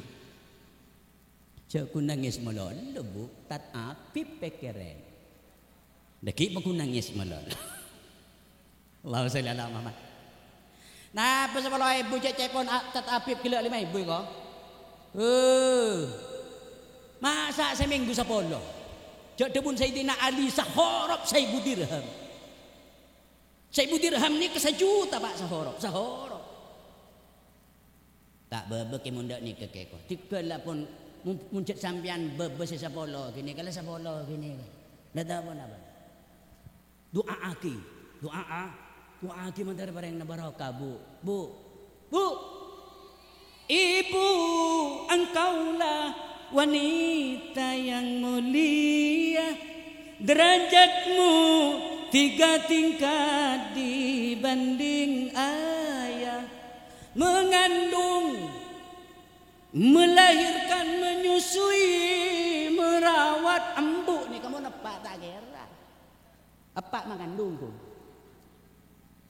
Jhâ' ghun nangès malolo, Bu. Tad Abib pèkkèran. Dhâggi' pagghun nangès malolo. Allahumma sholli ala Muhammad. Napa sapolo èbu cècèpon a-, Tad Abib ghellâ' lèma èbu, ko? Heh. Masa' samènggu sapolo? Jhâ' dhâbuna Sayyidina Ali, "Sahorop saèbu dirham." Saèbu dirham nèka sajuta, Pak, sahorop, sahorop. Ta' bâbâ kè mon dâ' nèka kèko. Dhika la pon mon, mon jhât sampèyan bâbâ sè sapolo ghânèka la sapolo ghânèka. La ta' ponapa. Du'aaghi. Du'aa. Du'aaghi mandhâr parèngana barokah, Bu. Bu. Bu. Ibu, engkaulah wanita yang mulia, derajatmu tiga tingkat dibanding ayah. Mengandung, melahirkan, menyusui, merawat, embu' nèka mon eppa' ta' kèra. Eppa' mangandung, Bu.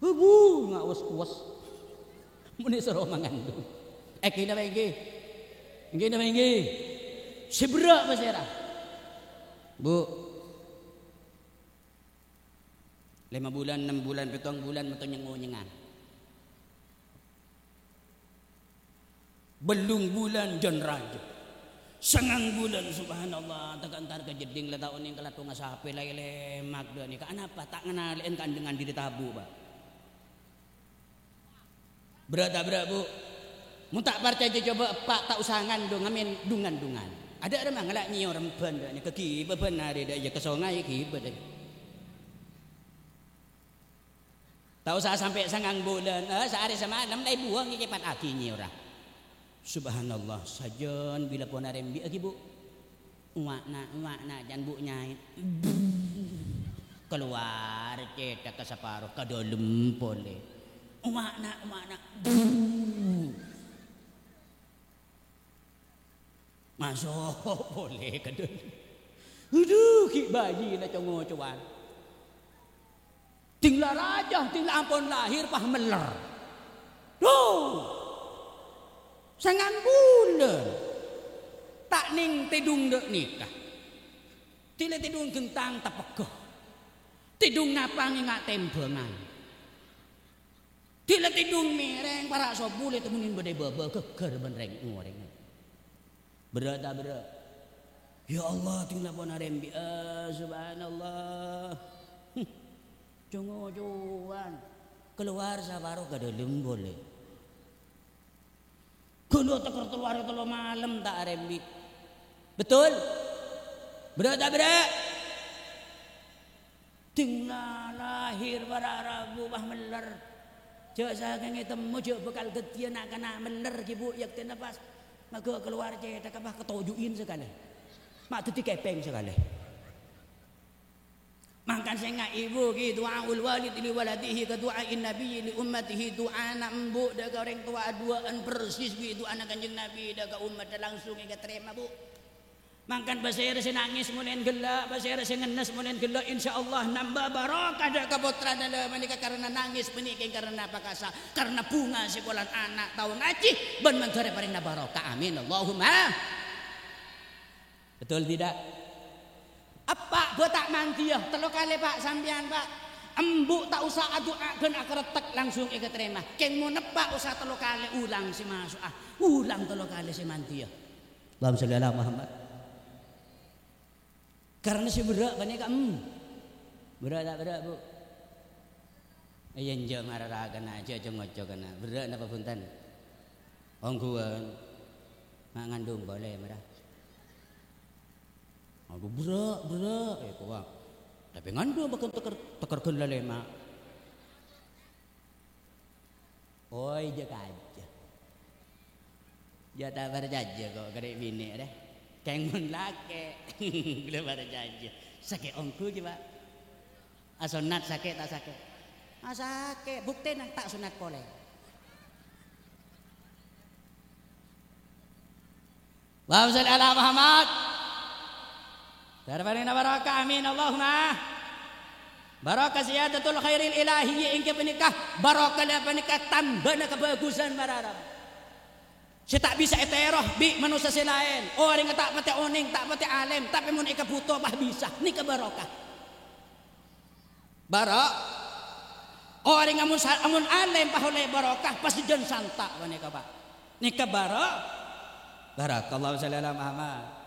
Hu, bu, nga' wes-kowes. Mon èsoro mangandung. Èngghi napa èngghi? Èngghi napa èngghi? Sè berrâ' pasèra? Bu. Lèma bulân, ennem bulân, pèttong bulân, mènto nyeng-onyengan. Bellung bulân jân rajâ. Sangang bulân, subhanallah, ta' ka'èntar ka jeddhing la ta' onèng ka lattongnga sapè la èlèmak dâ' nèka. Anapa? Ta' nganalè'è kandhengngan dhiri tabu', Pak. Berrâ' ta' berrâ', Bu? Mon ta' parcajâ, coba eppa' ta' osa ngandhung, amin, dhung-ngandhungan. Adâ' remma ngala' nyèyor emban, dâ' nèka ghibâ bân arè, dâ' iyâ ka songay ghibâ, dâ'. Ta' osa sampè' sangang bulân, eh, saarè samalem la èbuwâng èkèpataghi nyèyorra. Subhanallah, sajân bilâ pon arembi'â ghi, Bu'. Uwa'na, uwa'na, can Bu' nyaè. Kalowar cèthagghâ saparo ka dâlem polè. Uwa'na, uwa'na. Maso' polè ka dâlem. Adhu, ghi' bhâjina co-ngocowan. Ding la rajâ, ding la ampon lahèr, pas mèller. Dhu! Sangang bulân. Ta' nèng tèdung dâ' nèka. Dhi la tèdung ghentang tepegghâ. Tèdung napa ngènga' tèmbhângan. Dhi la tèdung mèrèng para' sobbhu la ètemmonin bâdâ è bâbâ ghâgghâr bân rèng-orèng. Berrâ' ta' berrâ'? Ya Allah, ding la pon arembi'â, subhanallah. Co-ngocowan. Kalowar saparo ka dâlem polè. Ghâllu tekor tello arè tello malem ta' arembi'. Betul? Berrâ' ta' berrâ'? Ding la lahèr para' rabu pas mèller. Jâ' sakèng ètemmo jâ' bhâkal ghâddhiyâ na'-kana' mèller ghi, Bu', yâktèna pas maghâ kalowar cèthagghâ pas katoju'in sakalè. Ma' dhâddhi kèpèng sakalè. Mangkana sènga' ibu ghi, du'aul walid li waladihi ka du'ain nabiyyi li ummatihi, du'ana embu' dâ' ka orèng towa aduwâ'ân persis bi' du'ana Kanjeng Nabi dâ' ka ommaddhâ langsung èkatarèma, Bu'. Mangkana pasèra sè nangès molèn ghellâ', pasèra sè ngennes molèn ghellâ', insyaallah nambâ barokah dâ' ka pottrana la panèka karena nangès panèka karena pakasa, karena bhunga sè polana ana' tao ngajhi bân mandhâr èparèngana barokah. Amin. Allahumma. Betul tidak? Eppa' bâ' ta' mandiyâ, tello kalè, Pa', sampèyan, Pa'. Embu' ta' osa adu'a ghân akarettek langsung èkatarèma. Kèng mon eppa' osa tello kalè ulang sè maso'a, ulang tello kalè sè mandiyâ. Allahumma shalli ala Muhammad. Karena sè berrâ' panèka, em. Berrâ' ta' berrâ', Bu'? Iyâ, enjâ' marara'agana, jâ' co-ngocogana. Berrâ' napa bhunten? Ongghuwân. Ma' ngandhung polè, mara. Aduh, berrâ', berrâ', èkowa. Tapè ngandhung bhâghân tekor, tekor ghân la lèma'. Oi, jâ-kajâ. Jâ' ta' parcajâ ko' ka rè' binè' rè. Kèng mon lakè', ghulâ parcajâ. Sakè' ongghu jiyâ, Pa'. Asonnat sakè' ta' sakè'? Asakè'. Buktèna ta' sonnat polè. Allahumma shalli ala Muhammad. Dâri parèngana barokah, amin, Allahumma. Barokah ziyadatul khairil ilahi èngghi panèka barokah la panèka tambâna kabhâghusân para rabu. Sè ta' bisa ètèro bi' manossa sè laèn, orèngnga ta' patè onèng, ta' patè alèm, tapè mon èkabhuto pas bisa, nèka barokah. Baro'. Orèng amun sa-, amun alèm pas ollè barokah, pas jân santa' panèka, Pa'. Nèka baro'. Barakallahu shalli ala Muhammad.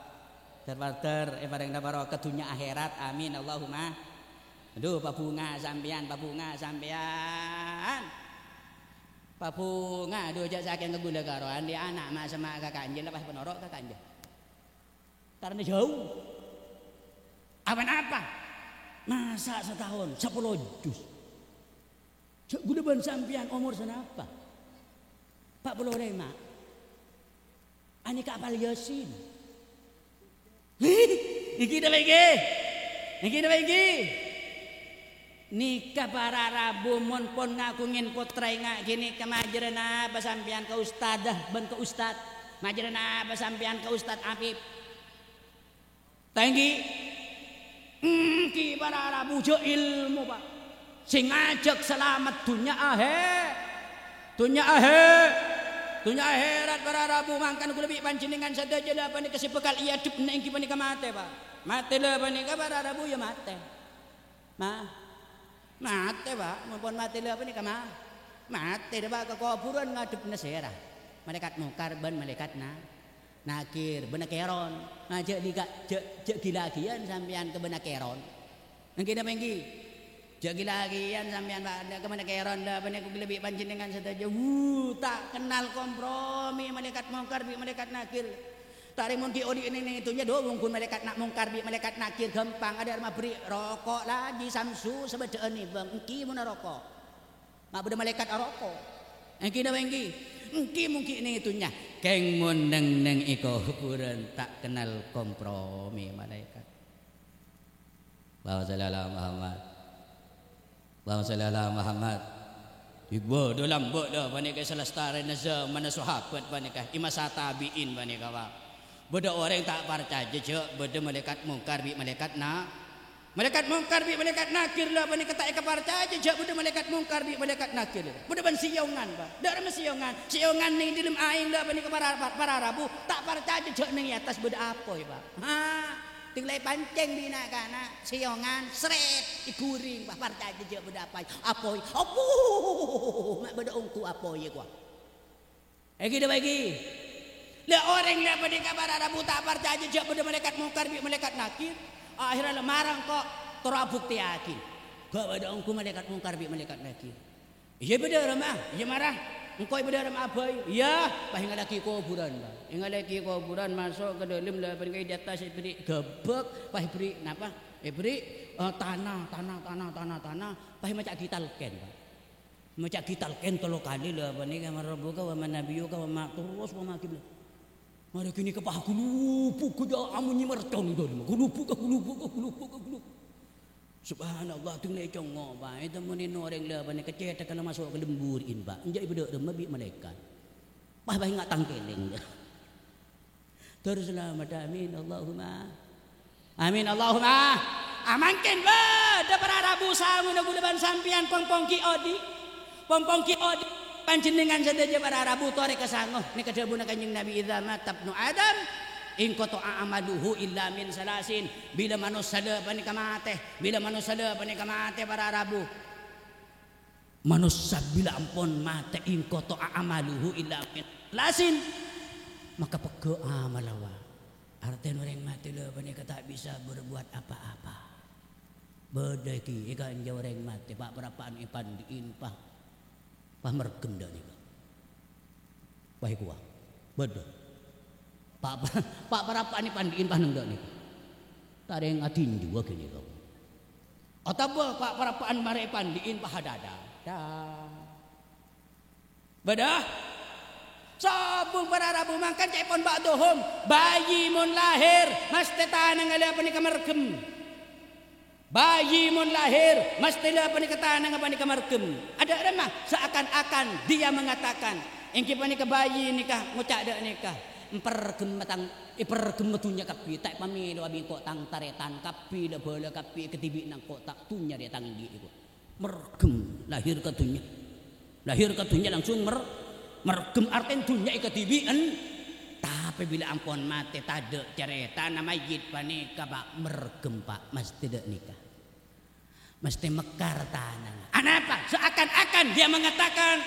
Ter-parter èparèngana barokah dhunnya akhèrat. Amin, Allahumma. Adhu, pabhunga sampèyan, pabhunga sampèyan. Pabhunga, adhu, jâ' sakèng ghulâ karo andi' ana' ma'-, sema' ka kanjâ, lepas ponoro' ka kanjâ. Karena jauh. Awan apa? Masa setahun sapolo juz? Jâ' ghulâ bân sampèyan omor sanapa? Pa' polo lèma'. Anèka apal Yasin. Èngghi napa èngghi? Èngghi napa èngghi? Nèka para rabu mon pon ngaghungè pottra ènga' ghânèka majârâ napa sampèyan ka ustadzah bân ka ustadz? Majârâ napa sampèyan ka Ustadz Apip? Ta' èngghi? Èngghi para rabu jâ' èlmo, Pa'. Sè ngajhâk salamet dhunnya ahè-, dhunnya ahè-, dhunnya akhèrat para rabu mangkana ghulâ bi' panjhennengngan sadhâjâ la panèka sè bhâkal èadhebbhâ èngghi panèka matè, Pa'. Matè la panèka para rabu ya matè. Ma-, matè, Pa'. Mon pon matè la panèka ma-, matè, Pa', ka kobhurân ngadhebbhâ sèra? Malaèkat Mungkar bân malaèkat Na-, Nakir, bân Nakèron. Nah, jâ' lika-, jâ', jâ' ghi-laghiyân sampèyan ka bân Nakèron. Èngghi napa èngghi? Jhâ' ghi-laghiyân sampèyan, Pak. Dâ' kemma kèron, la, panèka ghulâ bi' panjhennengngan sadhâjâ. Wuh, ta' kennal kompromi Malaèkat Mungkar bi' Malaèkat Nakir. Ta' rèng mon ghi' odi' neng, neng è dhunnya, dhu, mon ghun Malaèkat Na-, Mungkar bi' Malaèkat Nakir ghâmpang. Adâ' rèma bherri' roko', la, Ji Samsu, sabâdhâ'ân è bâng. Ènggi mon aroko'. Ma' bâdâ malaèkat aroko'. Ènggi napa ènggi? Ènggi mon ghi' neng è dhunnya. Kèng mon neng-neng è kobhurân ta' kennal kompromi malaèkat. Allahumma shalli ala Muhammad. Allahumma shalli ala Muhammad. Ibu, dâ' lambâ' dâ' panèka salestarèna zamanna sahabat panèka, è masa tabi'in panèka, Pak. Bâdâ orèng ta' parcajâ jhâ' bâdâ Malaèkat Mungkar bi' Malaèkat Na-, Malaèkat Mungkar bi' Malaèkat Nakir la panèka ta' èkaparcajâ jhâ' bâdâ Malaèkat Mungkar bi' Malaèkat Nakir. Bâdâ bân sèyongan, Pak. Dâ' remma sèyongan. Sèyongan neng è dâlem aèng la panèka para, para, para rabu ta' parcajâ jhâ' neng è attas bâdâ apoy, Pak. Ha, tinggal pancèng bi' na'-kana', sèyongan, sret, èghuring, Pak, parcajâ jhâ' bâdâ apoy. Apoy, apo, ma' bâdâ ongghu apoy, kowa. Ènggi napa ènggi? La orèng la panèka para rabu ta' parcajâ jhâ' bâdâ Malaèkat Mungkar bi' Malaèkat Nakir. Akhèrra la mara engko' terro abuktèyaghi. Bâ' bâdâ ongghu Malaèkat Mungkar bi' Malaèkat Nakir. Iyâ bâdâ, Rama. Iyâ mara. Engko' bâdâ, Rama, abâi. Iyâ, pas èngallaghi kobhurân, Pak. Èngallaghi kobhurân, maso' ka dâlem, la panèka è attas èbherri' ghâbâk, pas èbherri' napa? Èbherri', eh, tana, tana, tana, tana, tana, pas èmaca'aghi talkèn, Pak. Maca'aghi talkèn tello kalè la panèka, "Man rabbuka wa man nabiyyuka wa ma," terros, "Wa ma qiblat." Marè ghânèka pas ghulubuk ghâjâ' amonyè mercon dâlem. Ghulubuk, ghulubuk, ghulubuk, ghulubuk. Subhanallah, dhung lè congngo', Pak. Ètemmonè orèng la panèka cèthagghâ la maso' ka lembur, Pak. Enjâ' èbâdâ remma bi' malaèkat. Pas bâi nga' tangkèlèng. Tor salamet, amin, Allahumma. Amin, Allahumma. Ah, mangkèn bâdâ para rabu sangona ghulâ bân sampèyan pong-pong ghi' odi'. Pong-pong ghi' odi'. Panjhennengngan sadhâjâ para rabu torè ka sango. Nèka dhâbuna Kanjeng Nabi, "Idza mata ibnu Adam, inqata'a amaluhu illa min salasin." Bilâ manossa la panèka matè, bilâ manossa la panèka matè para rabu. Manossa bilâ ampon matè, inqata'a amaluhu illa min salasin, maka pegghâ' amalla, Pak. Artèna orèng matè la panèka ta' bisa berbuat apa-apa. Bâdâ ghi' è ka'anja orèng matè, pa'-parappa'na èpandi'in, pa', pa' merghem dâ' nèka. Wah, èkowa. Bâdâ. Pa', pa', pa'-parappa'na èpandi'in, pa' neng dâ' nèka. Ta' rèng adinjuwâ ghânèka. Otabâ pa'-parappa'na marè èpandi'in, pa' adâ-adâ. Bâdâ. Sobung para rabu mangkèn ca'èpon ba'dhum. Bayi mon lahèr, mastè tanangnga la panèka merghem. Bayi mon lahèr, mastè la panèka tanangnga panèka merghem. Adâ' remma, seakan-akan dia mengatakan, ènggi panèka bayi nèka ngoca' dâ' nèka, "Èperghem tang, èperghem dhunnya kabbhi, ta' èpamèlo abâ' engko' tang tarètan kabbhi, la bhâlâ kabbhi, èkadhibi'na engko' ta' dhunnya rèya tang ènggi' èko." Merghem, lahèr ka dhunnya. Lahèr ka dhunnya langsung mer-, merghem, artèna dhunnya èkadhibi'ân. Tapè bilâ ampon matè, tadâ' carètana mayyit panèka, Pa', merghem, Pa', mastè dâ' nèka. Mastè mekkar tanangnga. Anapa? Seakan-akan dia mengatakan,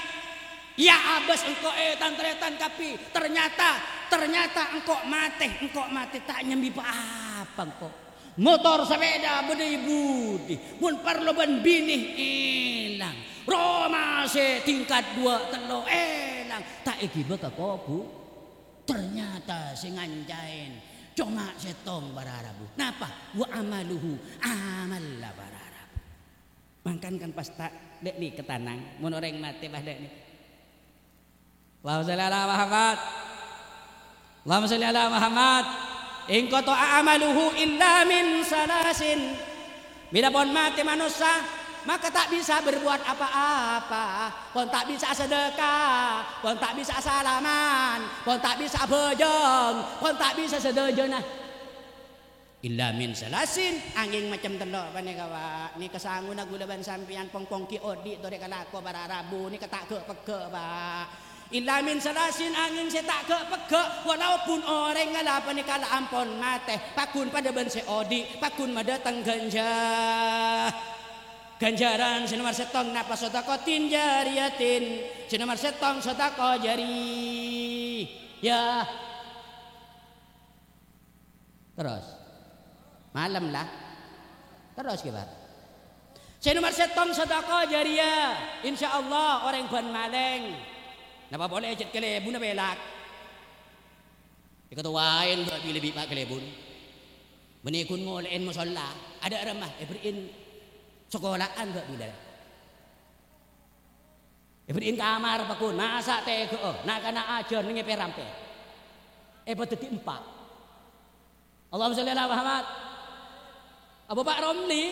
"Ya abâs engko', eh, tan-tarètan kabbhi. Ternyata, ternyata engko' matè, engko' matè ta' nyambi pa-apa engko'." Motor, sapèda, bâdâ è budi. Mon parlo bân binè, èlang. Roma sè tingkat duwâ', tello', èlang. Ta' èghibâ ka kobu-, ternyata sè ngancaèn coma sèttong para rabu. Napa? Wa amaluhu, amalla para rabu. Mangkana kan pas ta' dâ' nèka tanang, mon orèng matè pas dâ' nèka. Allahumma shalli ala Muhammad. Allahumma shalli ala Muhammad. Inqata'a amaluhu illa min salasin. Bilâ pon matè manossa, maka ta' bisa berbuat apa-apa. Pon ta' bisa sedekah, pon ta' bisa salaman, pon ta' bisa abhâjâng, pon ta' bisa sadhâjâna. Illa min salasin, angèng macem tello' panèka, Pa'. Nèka sangona ghulâ bân sampèyan pong-pong ghi' odi' torè kalako para rabu, nèka ta' ghâ'-pegghâ', Pa'. Illa min salasin, angèng sè ta' ghâ'-pegghâ', walaupun orèngnga la panèka la ampon matè, paggun padâ bân sè odi', paggun madâteng ghânjhâ-, ghânjhârân. Sè nomer sèttong napa? Shadaqatin jariyatin. Sè nomer sèttong shadaqah jariyah. Terros. Malem la. Terros ghi, Pa'. Sè nomer sèttong, sadhâka jâriyah. Insyaallah orèng bân malèng. Napa polè jhât kalèbunna pèlak. Èkatowaè bâ' bilâ bi' pa' kalèbun. Bânnè ghun ngolè'è mosolla. Adâ' ramma èbherri'in sakola'an bâ' bilâ. Èbherri'in kamar pagghun, masa' tèghâ'â, na'-kana' ajhâr nèng è pè-rampè. Èpadhâddhi empa'. Allahumma shalli ala Muhammad. Apa Pa' Romli?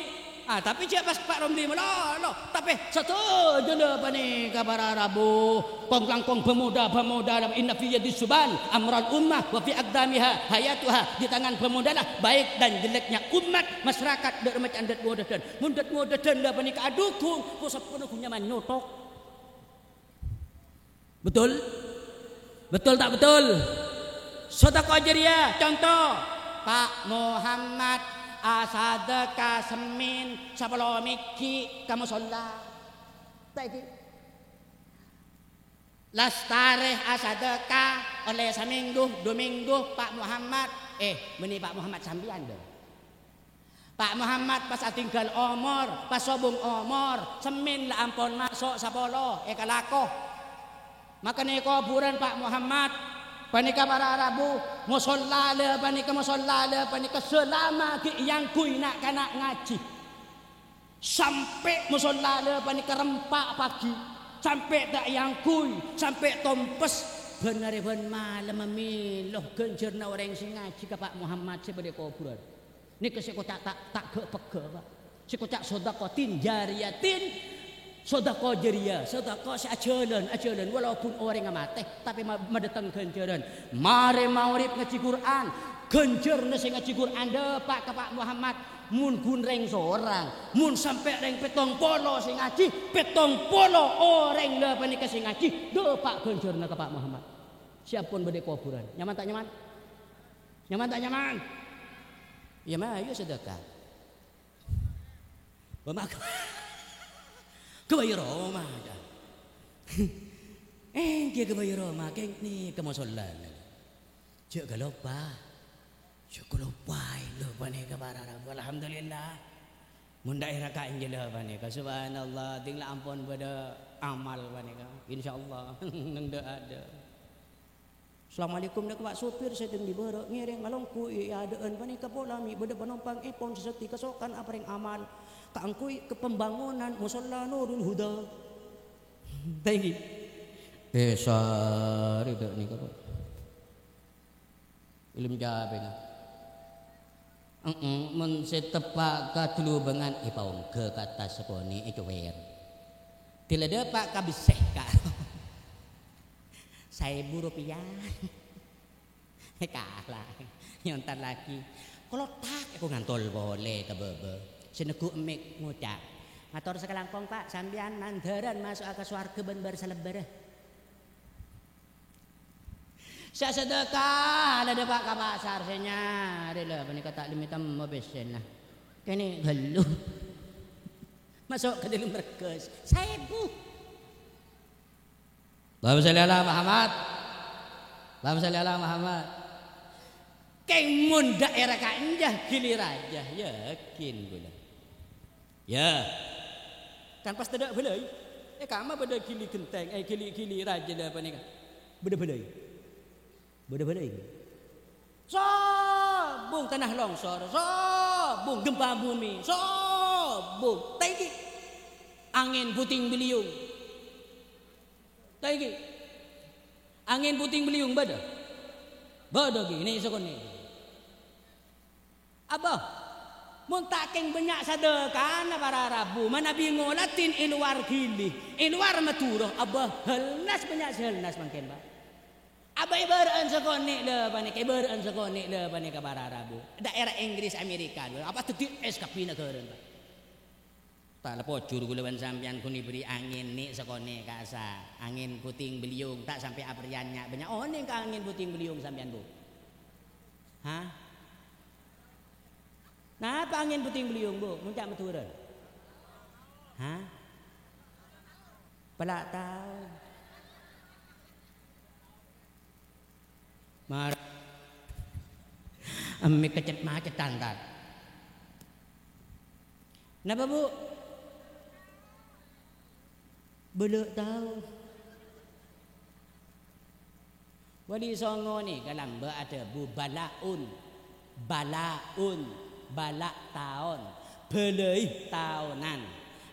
Ah, tapè jhâ' pas Pa' Romli malolo. Tapè sadhâjâna panèka para rabu. Kong-langkong pemuda-pemuda, inna fi yadis suban amral ummah wa fi aqdamiha hayatuha. Di tangan pemudalah baik dan jeleknya umat, masyarakat, dâ' remma can dât-ngodâdhân. Mon dât-ngodâdhân la panèka adhughung, po-, saponaghun nyaman nyothok. Betul? Betul ta' betul? Sadhâka jâriyah, conto, Pa' Muhammad asadhâka semmèn sapolo mègghi' ka mosolla. Ta' èngghi? Lastarè asadhâka ollè samènggu, du mènggu, Pa' Muhammad. Eh, bânnè Pa' Muhammad sampèyan, dâ. Pa' Muhammad pas adhingghâl omor, pas sobung omor, semmèn la ampon maso' sapolo, èkalako. Maka nèng kobhurân Pa' Muhammad, panèka para rabu, mosolla la panèka, mosolla la panèka salama ghi' èangghuy na'-kana' ngajhi. Sampè' mosolla la panèka rempa' pagi, sampè' ta' èangghuy, sampè' tompes, bân arè bân malem mèlo ghânjhârânna orèng sè ngajhi ka Pa' Muhammad sè bâdâ è kobhurân. Nèka sè koca' ta', ta' ghâ'-pegghâ', Pa'. Sè koca' sodaqatin jariyatin, sodaqah jariyah, sodaqah sè ajhâlân, ajhâlân, walaupun orèngnga matè, tapè ma-, madâteng ghânjhârân. Marè magrib ngajhi Qur'an, ghânjhârânna sè ngajhi Qur'an dâpa' ka Pa' Muhammad. Mon ghun rèng sorang, mon sampè' rèng pèttong polo sè ngajhi, pèttong polo orèng la panèka sè ngajhi, dâpa' ghânjhârânna ka Pa' Muhammad. Sè ampon bâdâ è kobhurân. Nyaman ta' nyaman? Nyaman ta' nyaman? Iyâ, ma-, ayo sadhâka. Bâ' ma-, ghâbây roma, jâ. Eh, ghi ghâbây roma, kèng nèka mosollana. Jhâ' kaloppa. Jhâ' kaloppaè, la panèka para rabu. Alhamdulillah. Mon dâ' èra ka'ènjhâ la panèka. Subhanallah, ding la ampon bâdâ amal panèka. Insyaallah, neng dâ'-adâ'. "Assalamualaikum," nèka, Pak, sopir sè teng dibârâ' ngèrèng alongghu è adâ'ân panèka pola mè' bâdâ panompang èpon sè sèttè kasokan aparèng amal kaangghuy ka pembangunan Musholla Nurul Huda. Thank you. Bhâsa rèya nèka, Pak. Ilmu capènga. Heeh, mon sè teppa' ka Dulubângan, èpaongghâ ka attas sakonè', ècowèr. Dila dâpa' ka bessè, Ka'. Saèbu ropèya. Kala. Èontar lagi. Kolothak, èko ngantol polè ka bâbâ. Sè neggu' emmik ngoca', "Mator sakalangkong, Pak, sampèyan mandhârân maso'a ka sowarghâ bân bâr-salèbbârrâ." Sè sadhâka la dâpa' ka pasar, sè nyarè la panèka ta' lèmè temmo pèssèna. Kènè' ghâllu. Maso' ka dâlem regas. Saèbu. Allahumma shalli ala Muhammad. Allahumma shalli ala Muhammad. Kèng mon dâ' èra ka'ènjhâ ghili rajâ, yakin bulâ. Yâ. Kan pas tadâ' bâlâi. È ka'emma bâdâ ghili ghentèng, eh, ghili-ghili rajâ la panèka. Bâdâ bâlâi. Bâdâ bâlâi. Sobung tanah longsor, sobung gempa bumi, sobung. Ta' èngghi angèn puting beliung. Ta' èngghi angèn puting beliung bâdâ. Bâdâ ghi, nè' sakonè'. Abâ, mon ta' kèng bânnya' sadhâkana para rabu, manabi ngoladhin è lowar ghili, è lowar Madhurâ, abâ, helnas bânnya' sè helnas mangkèn, Pak. Abâ, èbârâ'ân sakonè' la panèka, èbârâ'ân sakonè' la panèka para rabu. Daerah Inggris, Amerika, apa dhâddhi es kabbhi naghârâna, Pak. Ta' la pojhur kaulâ bân sampèyan ghun èberri' angèn nè' sakonè' ka'assa. Angèn puting beliung, ta' sampè' aperèyan nya'-bânnya'. Onèng ka angèn puting beliung sampèyan, Bu? Hah? Napa angèn puting beliung, Bu? Mon ca' Madhurâ. Hah? Pala' tao. Mar-, emmè kecet-macetan, Tat. Napa, Bu? Bâlâ' taon. Wali Songo nèka lambâ' adhâbu bala'un, bala'un, bâlâ' taon, bâlâi taonan.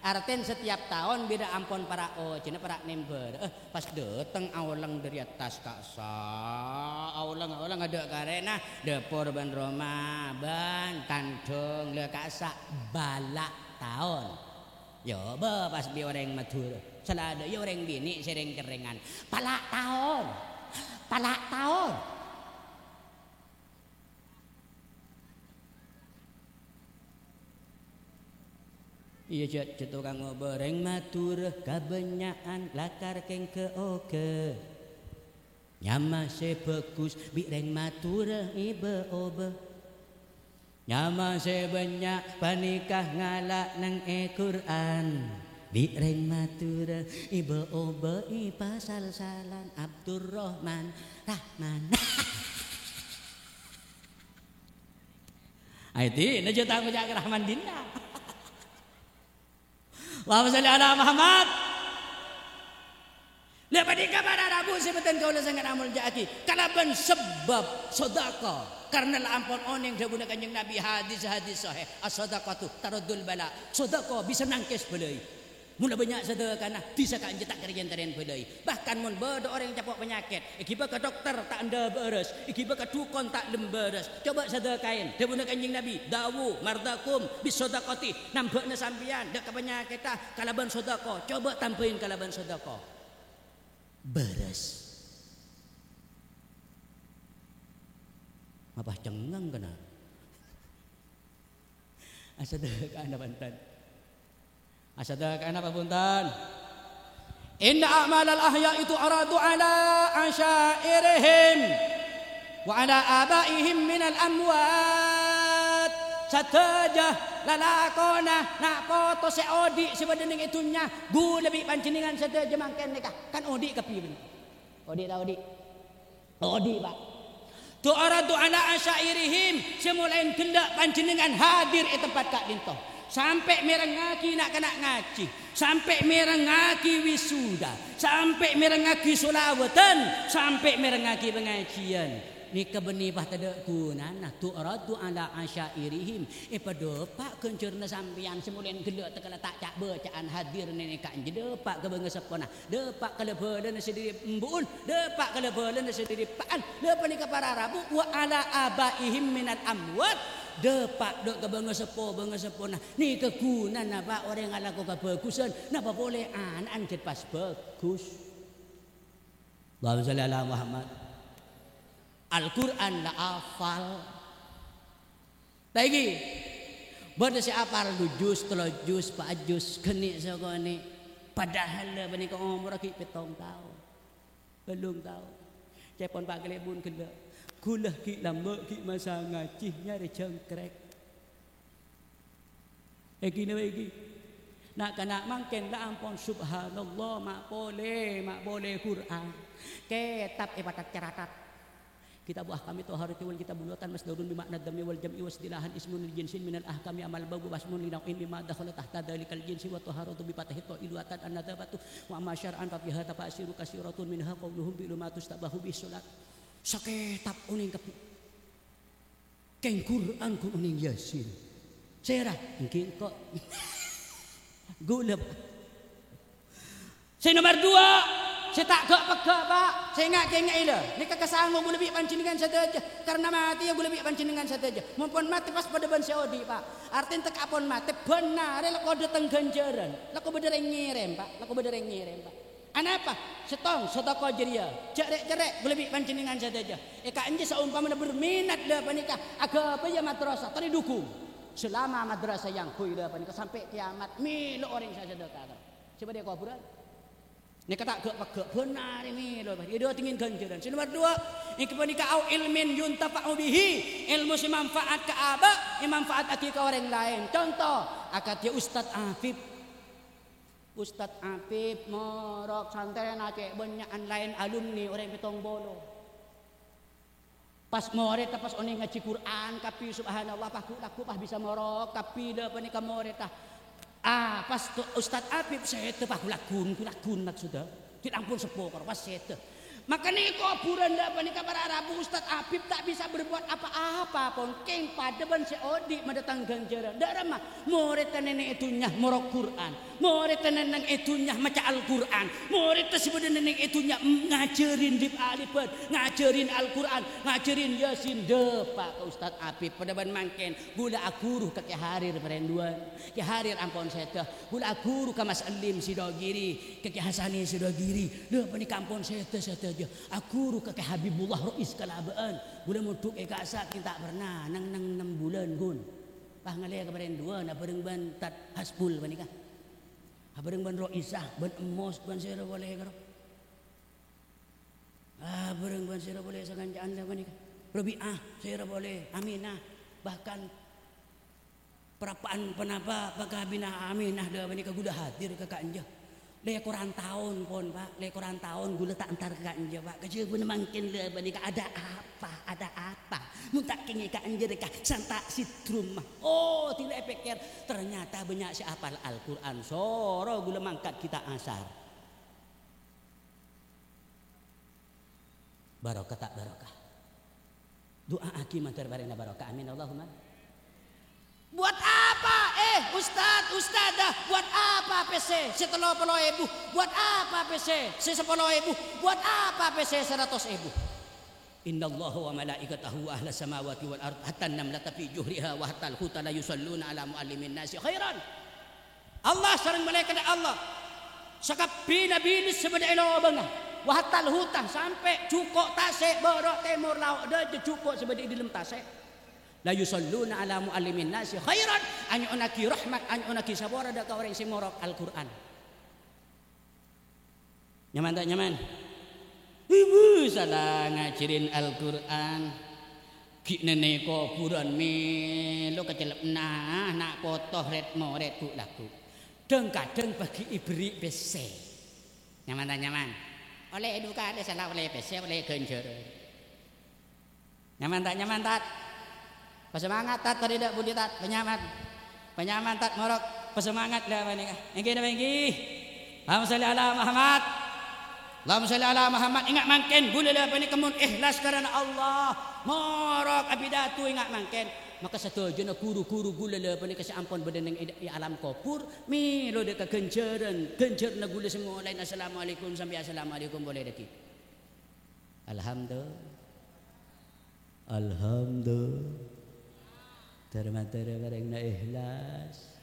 Artèna setiap taon bilâ ampon para' ojhânna, para' nèmbârâ'â, pas dâteng aolèng dâri attas ka'sa', aolèng-aolèng adâ' karèna, dâpor bân roma, bân kandhâng, la ka'sa', bâlâ' taon. Yâ, bâ, pas bi' orèng Madhurâ. Saladâ, yâ, orèng binè' sè rèng-kerrèngan. Pala' taon. Pala' taon. Iyâ, jhâ', jhâ' tokang obâ. Rèng Madhurâ kabânnya'an lakar kèng ghâ-oghâ. Nyama sè bhâghus bi' rèng Madhurâ èbâ-obâ. Nyama sè bânnya' panèka ngala' neng è Qur'an. Bi' rèng Madhurâ èbâ-obâ èpasal-salan Abdurrahman Rahman. Aèdina jhâ' ta' ngoca' ka Rahman dinna'. Allahumma shalli ala Muhammad. La panèka para rabu sè bhâdhân kaulâ sanget amolja'aghi kalabân sabâb sadâka, karna la ampon onèng dhâbuna Kanjeng Nabi, hadis-hadis sahih, "As-sadaqatu taraddul bala." Sadâka bisa nangkès bâlâi. Mon la bânnya' sadâkana, bisa ka'enjâ ta' karèyan-tarèyan bâlâi. Bahkan mon bâdâ orèng capo' panyakèt, èghibâ ka dokter ta' endâ bârâs, èghibâ ka dhukon ta' lem bârâs. Coba sadâkaè, dhâbuna Kanjeng Nabi, "Dawu mardakum bis sadaqati," nambâ'âna sampèyan dâ' ka panyakètta kalabân sadâka. Coba tambâi kalabân sadâka. Bârâs. Apa cengngeng kèna? Asadâka'an apa enten? Asadâka'an apa bhunten? "Inna a'malal ahya'i tu'radu ala asyairihim wa ala abaihim minal amwat." Sadhâjâ lalakonna na' poto sè odi' sè bâdâ neng è dhunnya, ghulâ bi' panjhennengngan sadhâjâ mangkèn nèka kan odi' kabbhi, bhunten? Odi' ta' odi'? Odi', Pa'. Tu'radu ala asyairihim, sè molaèn ghellâ' panjhennengngan hadir è tempat ka'dinto. Sampè' mèrengngaghi na'-kana' ngajhi, sampè' mèrengngaghi wisuda, sampè' mèrengngaghi sholawatan, sampè' mèrengngaghi pangajhiyân. Nèka bânnè pas tadâ' ghunana, tu'radu ala asyairihim. Èpadâpa' ghânjhârânna sampèyan sè molaèn ghellâ' tèkèla ta' ca'-bâca'an hadir nèka ènjâ dâpa' ka bângaseppona. Dâpa' ka la-bhâlâna sè dhâri embu'en, dâpa' ka la-bhâlâna sè dhâri eppa'en, la panèka para rabu, wa ala abaihim minal amwat, dâpa' dâ' ka bângaseppo-bângaseppona. Nèka ghunana, Pa', orèng alako kabhâghusân, napa polè ana'na jhât pas bhâghus. Allahumma shalli ala Muhammad. Al-Qur'an la afal. Saiki, bâdâ sè apal du juz, tello juz, pa' juz, ghâni' sakonè'. Padahal la panèka omorra ghi' pèttong taon. Bâllung taon. Ca'èpon Pa' Kalèbun ghellâ'. Ghulâ ghi' lambâ' ghi' masa ngajhi nyarè jhângkrèk. Èngghi napa èngghi? Na'-kana' mangkèn la ampon, subhanallah, ma' polè, ma' polè Qur'an. Kètab èpatat-caratat. Kitabu ahkami toharati wal kitabul watan masdarun bi ma'na dammi wal jam'i wastilahan ismun li jinsin minal ahkami amal babu wasmun li nau'in mimma dakhala tahta dzalikal jinsi wa toharatu bi fathit to'i lughatan an-nadzafatu wa amma syar'an fa fiha tafasiru katsiratun minha qauluhum fi'lu ma tustabahu bih sholat. Sakètab onèng kabbhi. Kèng Qur'an ghun onèng Yasin. Sèra, èngghi engko'. Ghulâ. Sè nomer duwâ', sè ta' ghâ'-pegghâ', Pa'. Sè nga'-kènga'è, la. Nèka kasango ghulâ bi' panjhennengngan sadhâjâ. Karna matèya ghulâ bi' panjhennengngan sadhâjâ. Mon pon matè pas padâ bân sè odi', Pa'. Artèna tèka pon matè, bân arè lako dâteng ghânjhârân. Lako bâdâ rèng ngèrèm, Pa'. Lako bâdâ rèng ngèrèm, Pa'. Anapa? Sèttong, sadâka jâriyah. Jhâ' rè'-cerrè', ghulâ bi' panjhennengngan sadhâjâ. Èkaènjâ saompamana berminat la panèka aghâbâyâ madrasah, terus dukung. Selama madrasah èangghuy la panèka sampè' kiyamat, mèlo orèng sè sadâka. Sè bâdâ è kobhurân. Nèka ta' ghâ'-pegghâ', bân arè mèlo, èdâtengngè ghânjhârân. Sè nomer duwâ', èngghi panèka au ilmin yuntafa'u bihi, èlmo sè manfaat ka abâ', èmanfaataghi ka orèng laèn. Conto, akadhi Ustadz Afif. Ustadz Afif morok santrèna cè' bânnya'an laèn alumni orèng pèttong polo. Pas morèdda pas onèng ngajhi Qur'an kabbhi, subhanallah, pas ghu-, lagghu' pas bisa morok kabbhi la panèka morèdda. Ah, pas to-, Ustadz Habib sèdhâ, pas ghu-laghun, ghu-laghun maksoddhâ. Ghi' ampon seppo karo, pas sèdhâ. Maka nèko kuburan la panèka para rabu, Ustadz Habib ta' bisa berbuat apa-apa, pon. Kèng padâ bân sè odi' madâteng ghânjhârân. Dâ' remma, morèdda nènè' è dhunnya morok Qur'an. Morèdda nènè' è dhunnya maca Al-Qur'an. Morèdda sè bâdâ nènè' è dhunnya, mm, ngajhârin lip-alipan, ngajhârin Al-Qur'an, ngajhârin Yasin. Dâpa' ka Ustadz Habib, padâ bân mangkèn. Ghulâ aghuru ka Kè Harir Parènduwân. Kè Harir ampon sèdhâ. Ghulâ aghuru ka Mas Elim Sidogiri, ka Kè Hasani Sidogiri. Lha, panèka ampon sèdhâ sadhâjâ. Aghuru ka Kè Habibullah Rois Kalaba'an. Ghulâ mondhuk è ka'issa' kèng ta' pernah, neng-neng nem bulân, ghun. Pas ngalè ka Parènduwân, abhâreng bân Tad Hasbul panèka. Abhâreng bân Roisah, bân Emos, bân sèra polè karo. Ah, bhâreng bân sèra polè sakanca'an la panèka. Rabi'ah, sèra polè, Aminah, bahkan parappa'na ponapa pakabinna Aminah la panèka ghulâ hadir ka ka'enjâ. Lèkoran taon pon, Pa', lèkoran taon ghulâ ta' entar ka ka'enjâ, Pa'. Kajhâbhâna mangkèn la panèka, ada apa? Ada apa? Mon ta' kèngèng ka'enjâ rèka santa' sidrum, mah. Oh, dila èpèkkèr, ternyata bânnya' sè apal Al-Qur'an. Soro ghulâ mangkat ghi' ta' asar. Barokah ta' barokah? Du'aaghi mandhâr parèngana barokah. Amin, Allahumma. Buat apa, eh, ustad, ustadzah, buat apa pèssè sè tello polo èbu? Buat apa pèssè sè sapolo èbu? Buat apa pèssè saratos èbu? Innallaha wa malaikatahu wa ahlas samawati wal ard, hatta namlata fi juhriha wa hattal huta la yusalluna ala muallimin nasi khairan. Allah sareng malaekadda Allah, sakabbhiyânna bilâ sè bâdâ è lobângnga, wa hattal huta, sampè' jhuko' tasè', bârâ', tèmor, lao', dâjâ jhuko' sè bâdâ è dâlem tasè'. La yusalluna ala muallimin nasi khairan, anyo'onnaghi rahmat, anyo'onnaghi sapora dâ' ka orèng sè morok Al-Qur'an. Nyaman ta' nyaman? Ibu sala ngajhârin Al-Qur'an. Ghi' nènè' kobhurân mèlo kacellebbhâ na' poto rèd-morèd ghu'-lagghu'. Dhâng-kadhâng bâgi èberri' pèssè. Nyaman ta' nyaman? Ollè du kalè sala ollè pèssè, ollè ghânjhârân. Nyaman ta' nyaman, Tat? Pasemangat, Tat, tadi dâ' budi, Tat? Panyaman. Panyaman, Tat, morok. Pasemangat la panèka. Èngghi napa èngghi? Allahumma shalli ala Muhammad. Allahumma shalli ala Muhammad. Enga' mangkèn, ghulâ la panèka mon ikhlas karana Allah. Morok apidato enga' mangkèn. Maka sadhâjâna ghuru-ghuru ghulâ la panèka sè ampon bâdâ neng è, è alam kobhur, mèlo dâ' ka ghânjhârân. Ghânjhârânna ghulâ sè molaèna assalamualaikum sampè' assalamualaikum polè dâggi'. Alhamdulillah. Alhamdulillah. Dhâr-mandhâr parèngana ikhlas.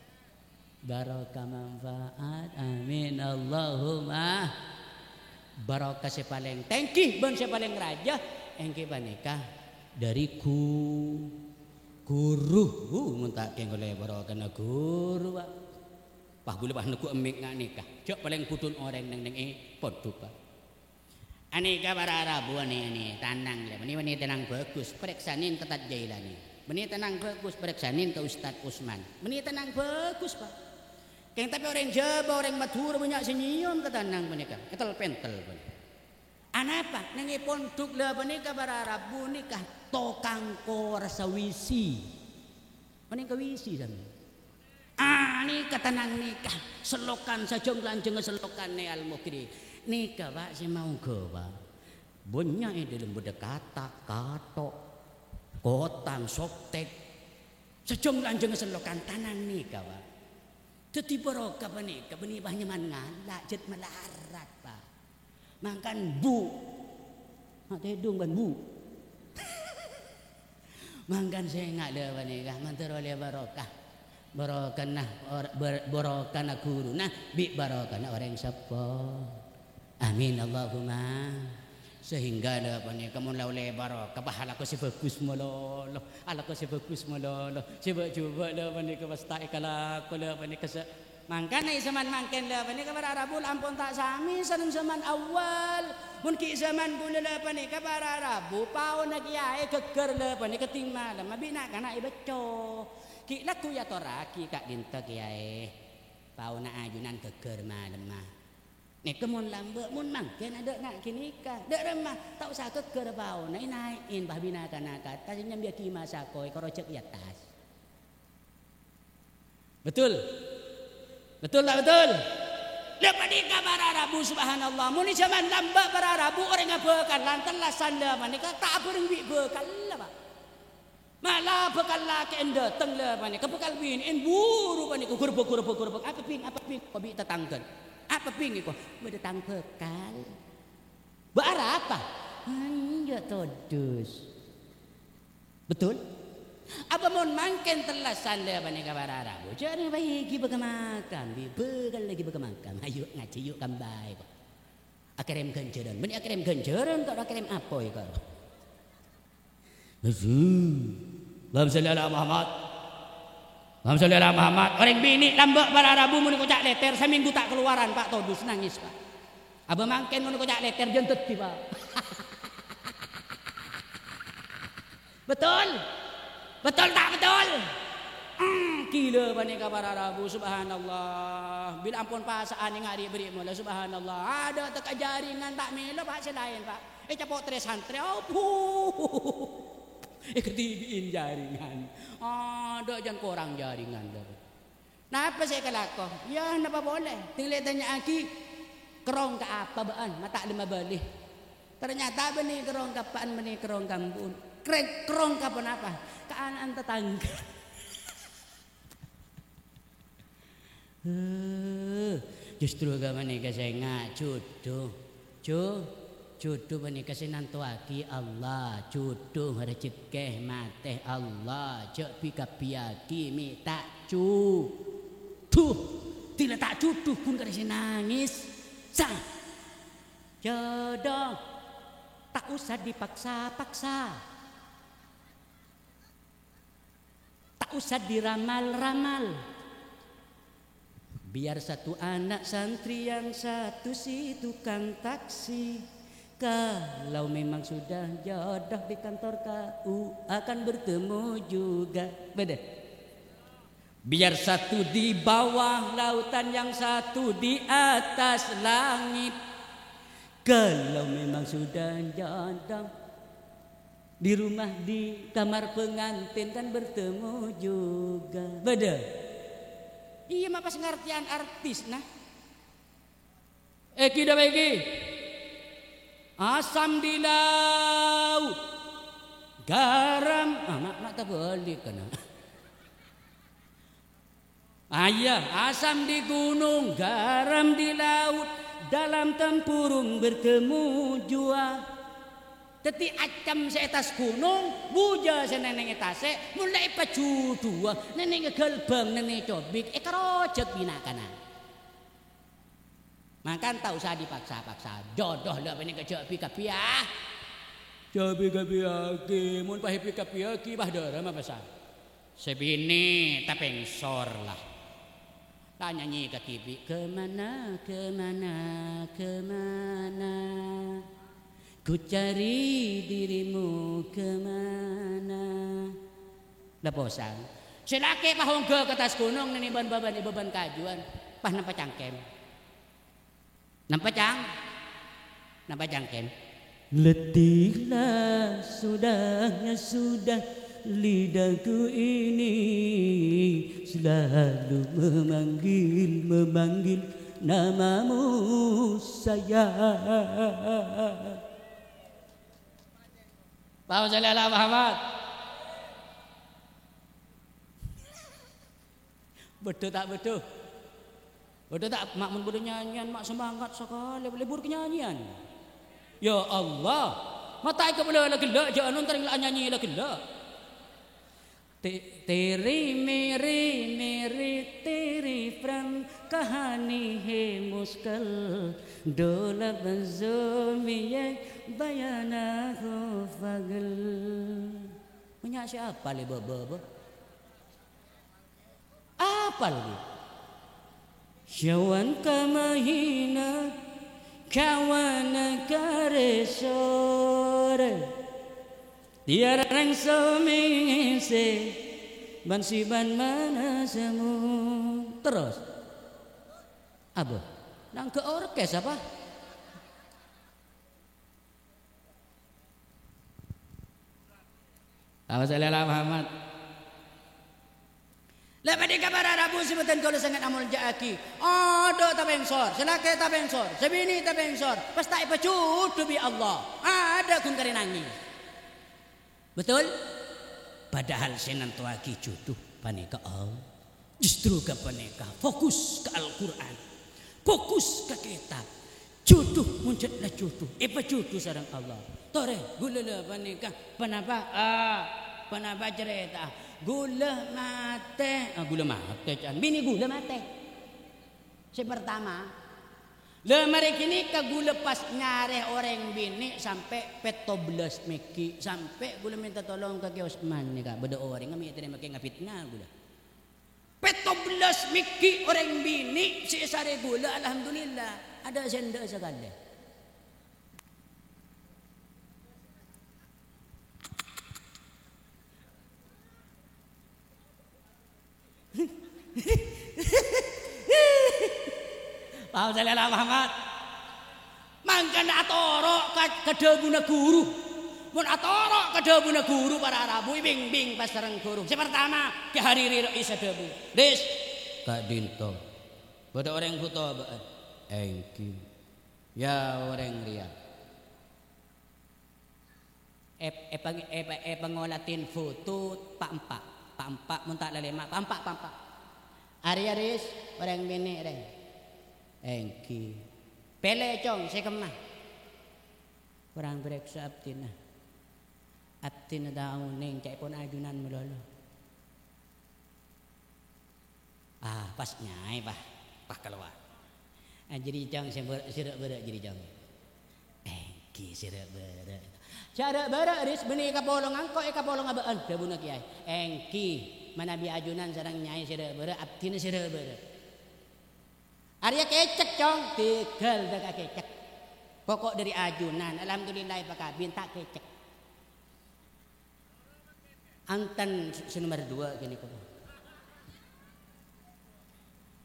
Barokah manfaat. Amin. Allahumma. Barokah sè palèng tèngghi bân sè palèng rajâ èngghi panèka dâri ghu-, ghuru. Uh, mon ta' kèng ollè barokana ghuru, Pa'. Wah, ghulâ pas neggu' emmik nga' nèka. Jhâ' palèng budhun orèng neng-neng è pondhuk, Pa'. Anèka para rabu anè-anè, tanang lè. Bânnè, bânnè tanang bhâghus, parèksanè ka Tad Jailani. Bânnè tanang bhâghus, parèksanè ka Ustad Usman. Bânnè tanang bhâghus, Pa'. Kèng tapè orèng Jhâbâ, orèng Madhurâ bânnya' sè nyèyom ka tanang panèka. Ètel-pèntel, Pa'. Anapa? Neng è pondhuk la panèka para rabu nèka tokang korsa wisi. Panèka wisi, sampèyan. Ah, nèka tanang nèka, sellokan sajâng-lanjhângnga sellokan è Al-Mughri. Nèka, Pa', sè maongghâ, Pa'. Bânnya' è dâlem bâdâ katak, kathok, kotang, soptek. Sajâng-lanjhângnga sellokan tanang nèka, Pa'. Dhâddhi barokah panèka bânnè pas nyaman ngala', jhât malarat, Pa'. Mangkana, Bu. Ma' tèdung bân, Bu. Mangkana sènga' la panèka, mandhâr ollè barokah. Barokana or-, bar-, barokana ghuruna, bi' barokana orèng seppo. Amin, Allahumma. Sehingga la panèka mon la ollè barokah, bâh, alako sè bhâghus malolo, alako sè bhâghus malolo, sè bâ'-jhubâ' la panèka pas ta' èkalako la panèka sè-, mangkana è zaman mangkèn la panèka para rabu la ampon ta' samè sareng zaman awwal. Mon ghi' zaman kaulâ la panèka para rabu, paona kèyaè ghâgghâr la panèka tèng malemma bi' na'-kana' è bâcco. Ghi' lagghu' èatorraghi ka'dinto kèyaè, paona ajunan ghâgghâr malemma. Nèka mon lambâ', mon mangkèn adâ' nga' ghânèka. Dâ' remma, ta' osa ghâgghâr paona, ènaè'è bâh bi' na'-kana' ka attas, ènyambiyâghi masako, èkorojhâk è attas. Betul? Betul ta' betul? La panèka para rabu, subhanallah. Mon è jhâman lambâ' para rabu, orèng abhâkalan tellasan la panèka ta' abhâreng bi' bhâkalla, Pak. Mala bhâkal lakè'en dâteng la panèka, bhâkal binè'en buru panèka, "Gorbhâk, gorbhâk, gorbhâk. Apa, Bhing? Apa, Bhing?" Ko' bi' tatangghâna. "Apa, Bhing?" Ko', "Bâdâ tang bhâkal." "Bâ' arapa?" "Enjâ' todus." Betul? Apa mon mangkèn tellasan la panèka para rabu? Jhâ' rèng bâi ghibâ ka makam, bi' bhâkal la ghibâ ka makam. Ayo ngajhi, yu' kambâi, Pak. Akèrèm ghânjhârân. Bânnè akèrèm ghânjhârân, ta' akèrèm apoy, Pak? Allahumma shalli ala Muhammad. Allahumma shalli ala Muhammad. Orèng binè' lambâ' para rabu mon èkoca' lètèr, samènggu ta' kalowaran, Pak, todus nangès, Pak. Abâ mangkèn mon èkoca' lètèr, jân dhâddhi, Pak. Betul? Betul ta' betul? Hmm, ghilâ panèka para rabu, subhanallah. Bilâ ampon pasa'an ènga' ri'-bâri' mola, subhanallah. Adâ' tekka jaringan ta' mèlo, Pak, sè laèn, Pak. Ècapo' trè-santrè, abu. Èkadhibi'in jaringan. Adâ' jân korang jaringan, Pak. Napa sè èkalako? Yâ, napa polè? Tènglè tanya'aghi, "Kerrong ka apa bâ'ân? Ma' ta' lem abâli." Ternyata bânnè kerrong ka eppa'en, bânnè kerrong ka embu'en. Krè-, kerrong ka ponapa? Ka ana'en tatangghâ. Eh, justru ghâpanèka sènga', judhu. Ju-, judhu panèka sè nantowaghi Allah, judhu, rejhekkè, matè Allah, jhâ' bi-kabbhiyaghi mè' ta' judhu. Dhila ta' judhu ghun karè sè nangès. Sa. Jodoh. Ta' usah dipaksa-paksa. Ta' usah diramal-ramal. Biar satu anak santri, yang satu si tukang taksi. Kalau memang sudah jodoh di kantor K U akan bertemu juga. Bâdâ. Biar satu di bawah lautan, yang satu di atas langit. Kalau memang sudah jodoh, di rumah, di kamar pengantin kan bertemu juga. Bâdâ? Iyâ, ma' pas ngartèyan artis, nah. Èghi dâ' èghi. Asam di laut, garam, ah, ma', ma' tabâli' kana. Ayah, asam di gunung, garam di laut, dalam tempurung bertemu jua. Dhâddhi, accem sè è attas ghunong, bujâ sè nèngneng è tasè', mon la èpajudhuwâ, nèngneng è ghâlbâng, nèngneng è cobik, èkarojhâk bi' na'-kana'. Mangkana ta' osa dipaksa-paksa. Jodoh la panèka jhâ' bi-kabbhi, ah. Jhâ' bi-kabbhiyaghi. Mon pas èbi-kabbhiyaghi, pas dârâmma pèssè. Sè binè' tapèngsor la. La nyanyè kadhibi', "Kemana, kemana, kemana? Ku cari dirimu kemana?" La posang. Sè lakè' pas ongghâ ka attas ghunong, nènè' bân-bâbân è bâbân kajuwân, pas nampa cangkèm. Nampa cang-, nampa cangkèm. Letihlah sudahnya sudah, lidahku ini selalu memanggil, memanggil namamu sayang. Allahumma shalli ala Muhammad. Bâdâ ta' bâdâ? Bâdâ ta', ma' mon bâdâ nyanyèyan, ma' semangat sakalè, lebur ka nyanyèyan. Ya Allah, ma' ta' èkabâlâ la ghellâ', jhâ' anon tarèng la anyanyè la ghellâ'. Te-, teri meri meri teri pran kahani he muskal, dola banzo miye bayana ho fagel. Menya' sè apal è bâbâ, bâ? Apal, ghi? Syawan ka mahina, kawana ka resore. Tiara reng somingse, ban siban mana semu. Terus. Apa? Nang ke orkes apa? Allahumma shalli ala Muhammad. La panèka para rabu sè bhâdhân kaulâ sanget amolja'aghi. Adâ' tapèngsor, sè lakè' tapèngsor, sè binè' tapèngsor, pas ta' èpajudhu bi' Allah. Adâ' ghun karè nangès. Betul? Padahal sè nantowaghi judhu panèka Allah. Justru ghâpanèka fokus ka Al-Qur'an. Fokus ka kètab. Judhu, mon jhâ' la judhu, èpajudhu sareng Allah. Torè, ghulâ la panèka, ponapa? Ah, ponapa carèta? Ghulâ matè. Ah, ghulâ matè, can. Binè ghulâ matè. Sè partama, la marè ghânèka ghulâ pas nyarè orèng binè' sampè' pèttobellâs mèghi', sampè' ghulâ mènta tolong ka Kè Osman nèka, bâdâ orèng mè' tarèma kè ngafitna ghulâ. Pèttobellâs mèghi' orèng binè' sè èsarè ghulâ, alhamdulillah, adâ' sè endâ' sakalè. Allahumma shalli ala Muhammad. Mangkana atoro' ka, ka dhâbuna ghuru. Mon atoro' ka dhâbuna ghuru, para rabu èbingbing pas sareng ghuru. Sè partama, Kè Hariri Rais adhâbu, "Ris, ka'dinto bâdâ orèng bhuto bâ'ân?" "Èngghi." "Ya, orèng rèya." Ep-, epang-, epa-, epangoladhin foto pa'-empa'. Pa'-empa', mon ta' lalèma', pa'-empa', pa'-empa'. "Arèya, Ris, orèng binè', rè." "Èngghi." "Pèlè, Cong, sè kemma." "Korang parèksa abdhina. Abdhina ta' onèng, ca'èpon ajunan malolo." Ah, pas nyaè, pas, pas kalowar. Ah, jârèya, Cong, sè bâ-, sè râ'-bârâ' jârèya, Cong. "Èngghi, sè râ'-bârâ'." "Sè râ'-bârâ', Ris, bânnè kapolongan ko' èkapolonga bâ'ân," dhâbuna kèyaè. "Èngghi, manabi ajunan sareng nyaè sè râ'-bârâ', abdhina sè râ'-bârâ'." "Arèya kècèk, Cong." "Tèghâl dâ' ka kècèk. Poko' dâri ajunan, alhamdulillah èpakabin, ta' kècèk." Anten sè nomer dua ghânèka, Pa'.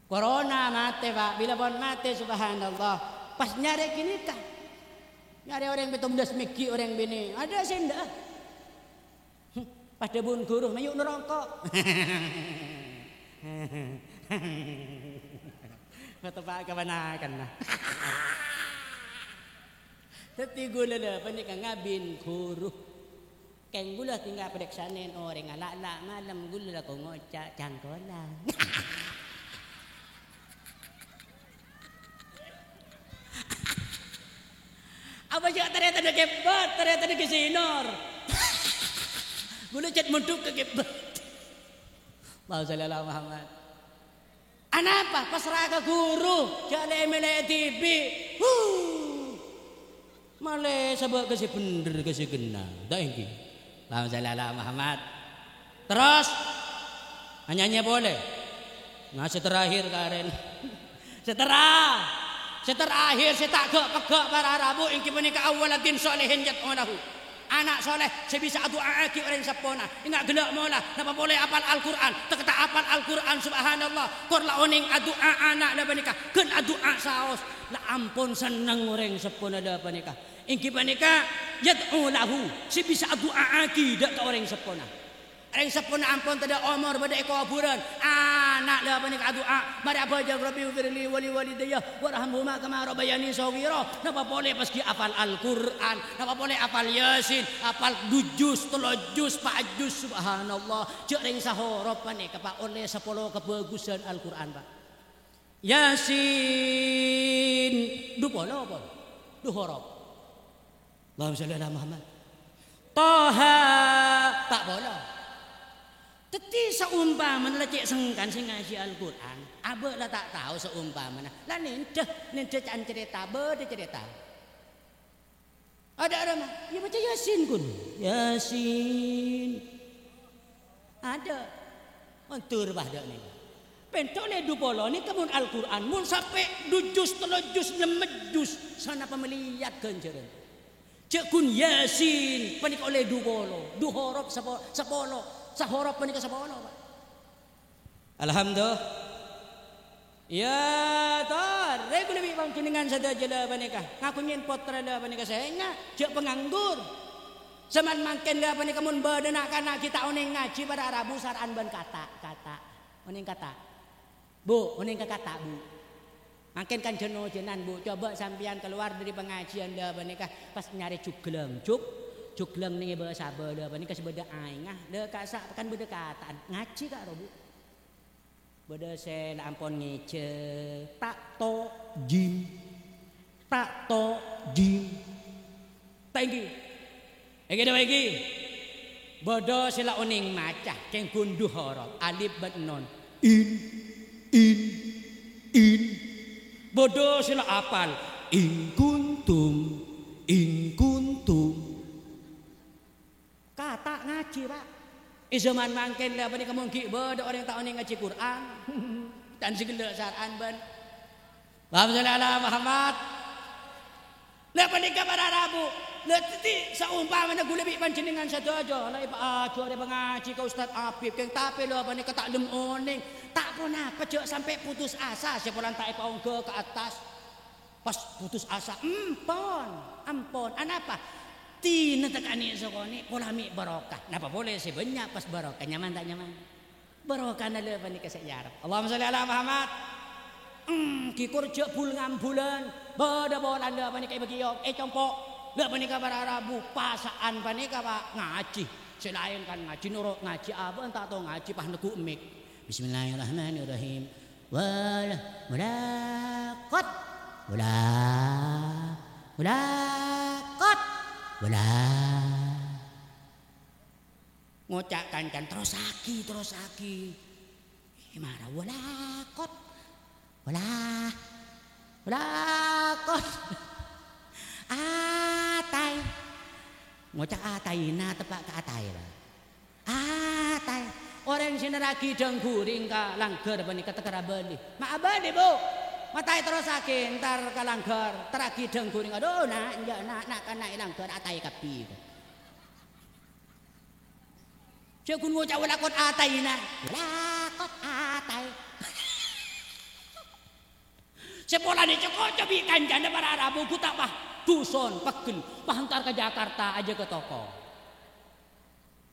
Corona matè, Pa'. Bilâ pon matè, subhanallah. Pas nyarè ghânèka. Nyarè orèng pèttobellâs mèghi' orèng binè'. Adâ' sè endâ'â. Pas dhâbuna ghuru, "Mayu' narongko'." Mateppa' ka ponakanna. Dhâddhi ghulâ la panèka ngabin ghuru. Kèng ghulâ tinggal parèksanè orèng ala'-ala' malem ghulâ lako ngoca' cangkolang. Apa jâ' tarètanna kèbât, tarètanna kèsinor. Ghulâ cèt mondhuk ka kèbât. Allahumma shalli ala Muhammad. Anapa? Pasra ka ghuru, jâ' lè-mèlè dhibi'. Huh. Malè sabâ' ka sè bhendher, ka sè ghenna'. Ta' èngghi? Allahumma shalli ala Muhammad. Terros, anyanyè polè. Nah, sè terakhir karèn. Sè tera-, sè terakhir, sè ta' ghâ'-peggâ' para rabu, èngghi panèka awwaladdin sholihin yad'u lahu. Ana' soleh sè bisa adu'a'aghi orèng seppona. Enga' ghellâ' mola, napa polè apal Al-Qur'an. Tekka ta' apal Al-Qur'an, subhanallah. Kor la onèng adu'a ana' la panèka. Ghân adu'a saos. La ampon senneng orèng seppona la panèka. Èngghi panèka, yad'u lahu, sè bisa adu'a'aghi dâ' ka orèng seppona. Orèng seppona ampon tadâ' omor, bâdâ è kobhurân. Ana' la panèka adu'a, marè abhâjâng, "Rabbighfirli wa liwalidayya warhamhuma kama rabbayani shaghira." Napa polè pas ghi' apal Al-Qur'an, napa polè apal Yasin, apal du juz, tello juz, pa' juz, subhanallah. Jâ' rèng sahorop panèka, Pa', ollè sapolo kabhâghusân Al-Qur'an, Pa'. Yasin, du polo, pon. Du horop. Allahumma shalli ala Muhammad. Toha, pa' polo. Dhâddhi, saompamana la cè' sengkan sè ngajhi Al-Qur'an, abâ' la ta' tao saompamana. La nèndhâ, nèndhâ ca'na carèta, bâdâ carèta. Adâ' rama, iyâ maca Yasin, ghun. Yasin. Adâ'. Mondur, Pa', dâ' nèka. Pènto' lè du polo nèka mon Al-Qur'an, mon sampè' du juz, tello juz, nem juz, sanapa malèyat ghânjhârân. Jâ' ghun Yasin, panèka ollè du polo, du horop sapo-, sapolo, sahorop panèka sapolo, Pa'. Alhamdulillah. Iyâ, torè ghulâ bi' panjhennengngan sadhâjâ la panèka, ngako nyèn pottra la panèka sènga', jâ' panganggur. Saman mangkèn la panèka mon bâdâ na'-kana' ghi' ta' onèng ngajhi para rabu sara'an bân kata', kata'. Onèng kata'? Bu, onèng ka kata', Bu? Mangkèn kan jân-ojânan, Bu. Coba sampèyan kalowar dâri pangajiân la panèka pas nyarè jhuglâng. Jug-, jhuglâng nèng è bâ-sabâ la panèka sè bâdâ aèngnga. La ka'sa' kan bâdâ kata'an. Ngajhi ka'ro, Bu. Bâdâ sè la ampon ngèjhâ. Ta', to', jim. Ta', to', jim. Ta' èngghi. Èngghi napa èngghi? Bâdâ sè la onèng maca kèng ghun du horop, alif bân nun. In, in, in. Bâdâ sè la apal. In kuntum, in kuntum. Kata' ngajhi, Pa'. È jhâman mangkèn la panèka mon ghi' bâdâ orèng ta' onèng ngajhi Qur'an. Tan sè ghellâ' sara'an bân. Allahumma shalli ala Muhammad. La panèka para rabu. La dhâddhi saompamana ghulâ bi' panjhennengngan sadhâjâ la èpaajhâri pangajhi ka Ustad Habib, kèng tapè la panèka ta' lem onèng. Ta' ponapa jhâ' sampè' putus asa sè polana ta' èpaongghâ ka attas. Pas putus asa, empon, empon. Anapa? Dina ta' kanè' sakonè', pola mè' barokah. Napa polè sè bânnya' pas barokah, nyaman ta' nyaman? Barokahna la panèka sè èarep. Allahumma shalli ala Muhammad. Hmm, ghi' kor jhâ' bul-ngambulân. Bâdâ polana la panèka èbâghi yok, ècompo'. La panèka para rabu, pasa'an panèka, Pa', ngajhi. Sè laèn kan ngajhi noro' ngajhi, abâ'na ta' tao ngajhi, pas neggu' mik. Bismillahirrahmanirrahim. Wala, wala, kot, wala, wala, kot, wala. Ngoca' kancana, "Terrosaghi, terrosaghi." Eh, mara, "Wala, kot, wala, wala, kot." Ataè. Ngoca' ataèna teppa' ka ataè, Pa'. Ataè. Orèng sè nerraghi dhâng-ghuring ka langghâr panèka tèkèr abâli. "Ma' abâli, Bu'? Ma' ta' èterrosaghi entar ka langghâr, terraghi dhâng-ghuring." "Adhu, Na', enjâ', Na', na', kana' è langghâr ataè kabbhi." Jhâ' ghun ngoca' wala kot ataèna. Wala kot ataè. Sè polana èco-koco bi' kancana para rabu, ghu ta' pas dhuson, pegghel, pas entar ka Jakarta, ajâgâ toko.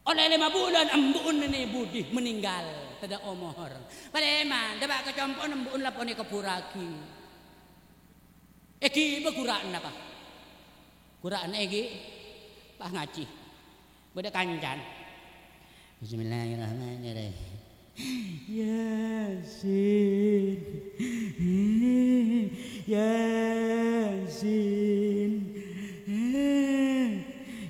Ollè lèma bulân, embu'en nènè budi, meninggal, tadâ' omor. Palèman, dâpa' ka compo'na embu'en la ponè kobhurraghi. Èghibâ ghura'na, Pa'. Ghura'na èghi, pas ngajhi. Bâdâ kancana. Bismillahirrahmanirrahim. Yasin. Yasin.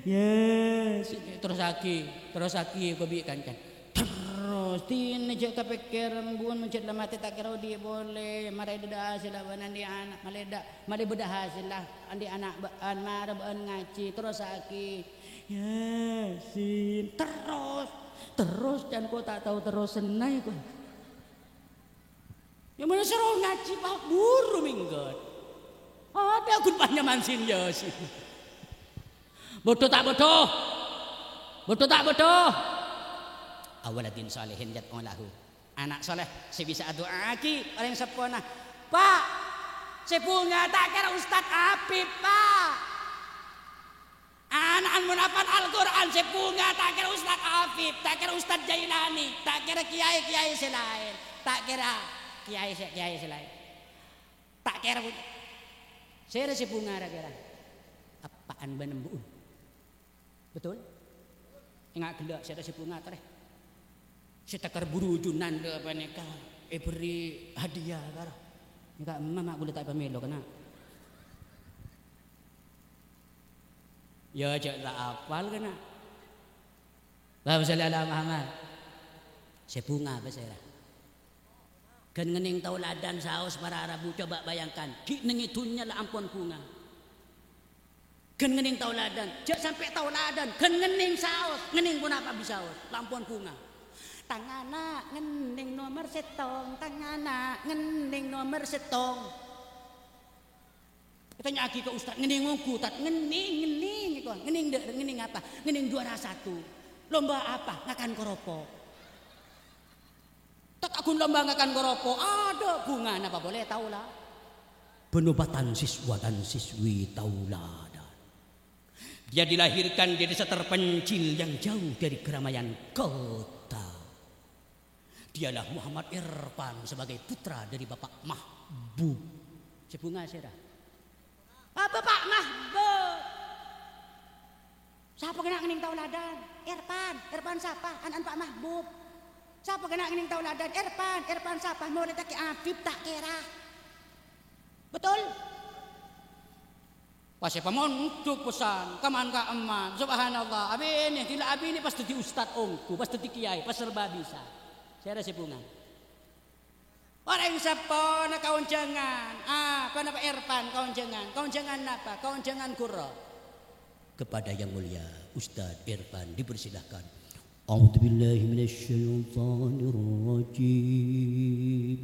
Yasin. Terrosaghi, terrosaghi, ghu bi' kancana. Terros, dina jhâ' kapèkkèr, embu'en mon jhât la matè ta' kèra odi' polè, mara èdâdâ hasèlla bân andi' ana', malè dâ-, malè bâdâ hasèlla andi' ana' bâ'ân, mara bâ'ân ngajhi, terrosaghi. Yasin, terros, terros, can ko ta' tao terrosanna ko. Ya, mara soro ngajhi, Pa', buru mèngghât. Adâ ghun pas nyaman sin Yasin. Bhuto ta' bhuto? Bhuto ta' bhuto? Aw waladin shalihin yad'u lahu. Ana' saleh sè bisa adu'aaghi orèng seppona. Pa', sè bhunga ta' kèra Ustad Habib, Pa'. Ana'an mon apal Al-Qur'an sè bhunga ta' kèra Ustad Habib, ta' kèra Ustad Jailani, ta' kèra kiyaè-kiyaè sè laèn, ta' kèra kiyaè sè, kiyaè sè laèn. Ta' kèra, Bu. Sèra sè bhunga ra-kèra? Eppa'an bân embu'en. Betul? Enga' ghellâ' sèra sè bhunga torè. Sè tèkèr buru junan dâ' panèka èberri' hadiah karo. Enga' emma ma' ghulâ ta' èpamèlo kèna. Ya, jhâ' ta' apal kèna. Allahumma shalli ala Muhammad. Sè bhunga apa sèra? Ghân ngennèng taoladan saos para rabu, coba bayangkan, ghi' neng è dhunnya la ampon bhunga. Ghân ngennèng taoladan, jhâ' sampè' taoladan, ghân ngennèng saos, ngennèng ponapa bi' saos, la ampon bhunga. Tang ana' ngennèng nomer sèttong, tang ana' ngennèng nomer sèttong. Ètanya'aghi ka ustad, "Ngennèng ongghu, Tad?" "Ngennèng, ngennèng," èkowa. "Ngennèng dâ', ngennèng apa?" "Ngennèng juara satu." "Lomba apa?" "Ngakan koropo'." "Tad, aghun lomba ngakan koropo', adâ' bhungana apa polè tao la?" Penobatan siswa dan siswi tauladan. Dia dilahirkan di desa terpencil yang jauh dari keramaian kota. Dialah Muhammad Irfan sebagai putra dari Bapak Mahbub. Sè bhunga sèra? Ah, Bapak Mahbub. Sapa kèna ngènèng taoladan? Irfan. Irfan sapa? Ana'na Pak Mahbub. Sapa kèna ngènèng taoladan? Irfan. Irfan sapa? Morèdda Kè Abib ta' kèra. Betul? Pas èpamondhuk pesan, kaman ka'emman, subhanallah, abinè, dila abinè pas dhâddhi ustad ongghu, pas dhâddhi kèyaè, pas serba bisa. Sèra sè bhunga? Orèng seppona kaonjhângan. Apa napa Irfan kaonjhângan? Kaonjhângan napa? Kaonjhângan ghuru. Kepada Yang Mulia Ustadz Irfan dipersilahkan. A'udzubillahi minasyaitonirrajim.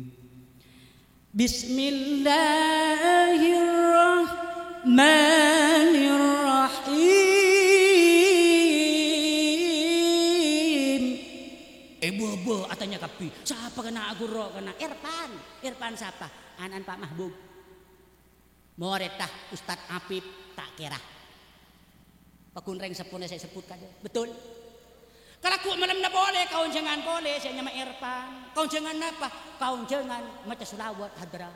Bismillahirrahmanirrahim. È bâbâ atanya kabbhi, sapa kèna ghuru kèna? Irfan. Irfan sapa? Ana'na Pak Mahbub. Morèdda Ustadz Abib ta' kèra. Paggun rèng seppona sè èsebbhut ka'dinto. Betul. Kalaggu' malemma polè, kaonjhângan polè sè nyama Irfan. Kaonjhângan napa? Kaonjhângan maca sholawat hadra.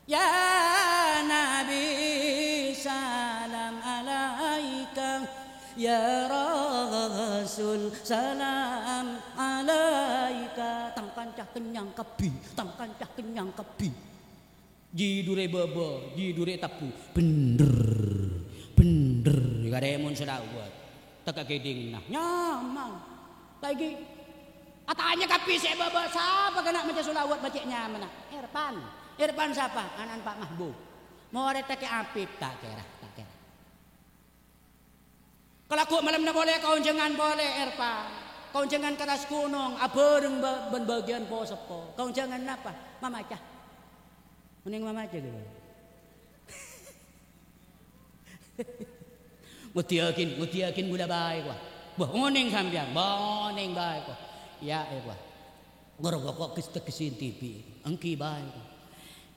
Ya Nabi, salam alaika. Ya Rasul, salam alaika. Tang kanca kennyang kabbhi, tang kanca kennyang kabbhi. Jidhurè bâbâ, jidhurè tabbhu. Bender, bender. Karè mon sholawat. Tekka kèdhingnga. Nyaman. Saèngghâ atanya kabbhi sè è bâbâ, sapa kèna maca sholawat ma' cè' nyamanna? Irfan. Irfan sapa? Ana'na Pak Mahbub. Morèdda Kè Abib, ta' kèra, ta' kèra. Kalaggu' malemma polè kaonjhângan polè, Irfan. Kaonjhângan ka attas ghunong, abhâreng bâ-, bân bâgiyân po-seppo. Kaonjhângan napa? Mamaca. Onèng mamaca, ghâ? Ngodiyâghin, ngodiyâghin ghulâ bhâi, kowa. Bâh, onèng sampèyan, bâh, onèng bhâi, kowa. Iyâ, è, kowa. Ngoro koko ghes-, tegghesin dhibi'. Èngghi bhâi.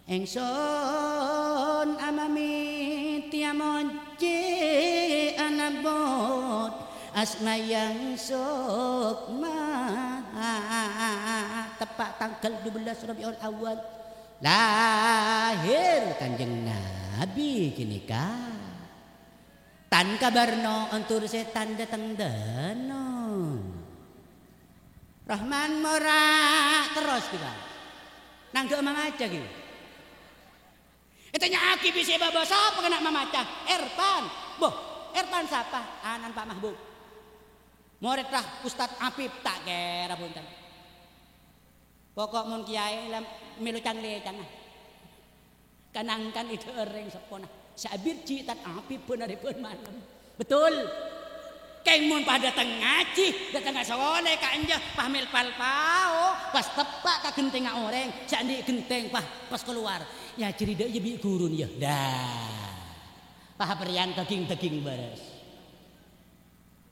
Èngson amamit èamonjhi anabot asma yang sukma. Teppa' tangghâl dubellâs Rabiul Awal, lahir Kanjeng Nabi ghânèka. Tan kabârno ondur sètan dâteng dâno. Rahman mora terros, ghâ. Nangghâ mamaca, ghâ. Ètanya'aghi bi' sè è bâbâ, sapa kèna mamaca? Irfan. Bâh, Irfan sapa? Ana'na Pak Mahbub. Morèdda Ustadz Abib, ta' kèra, bhunten. Poko' mon kèyaè la mèlo can-lècanna. Kanangkan è dhâ'âr rèng seppona. Sè abirji Tad Abib bân arè bân malem. Betul. Kèng mon pas dâteng ngajhi, dâteng asolè ka'anja, pas mèl palpao, pas teppa' ka ghentèngnga orèng, sè andi' ghentèng, pas, pas kalowar. Èajhâri dâ' iyâ bi' ghuruna, yâ. Dah. Pas aberri'ân dâging-dâging bârâs.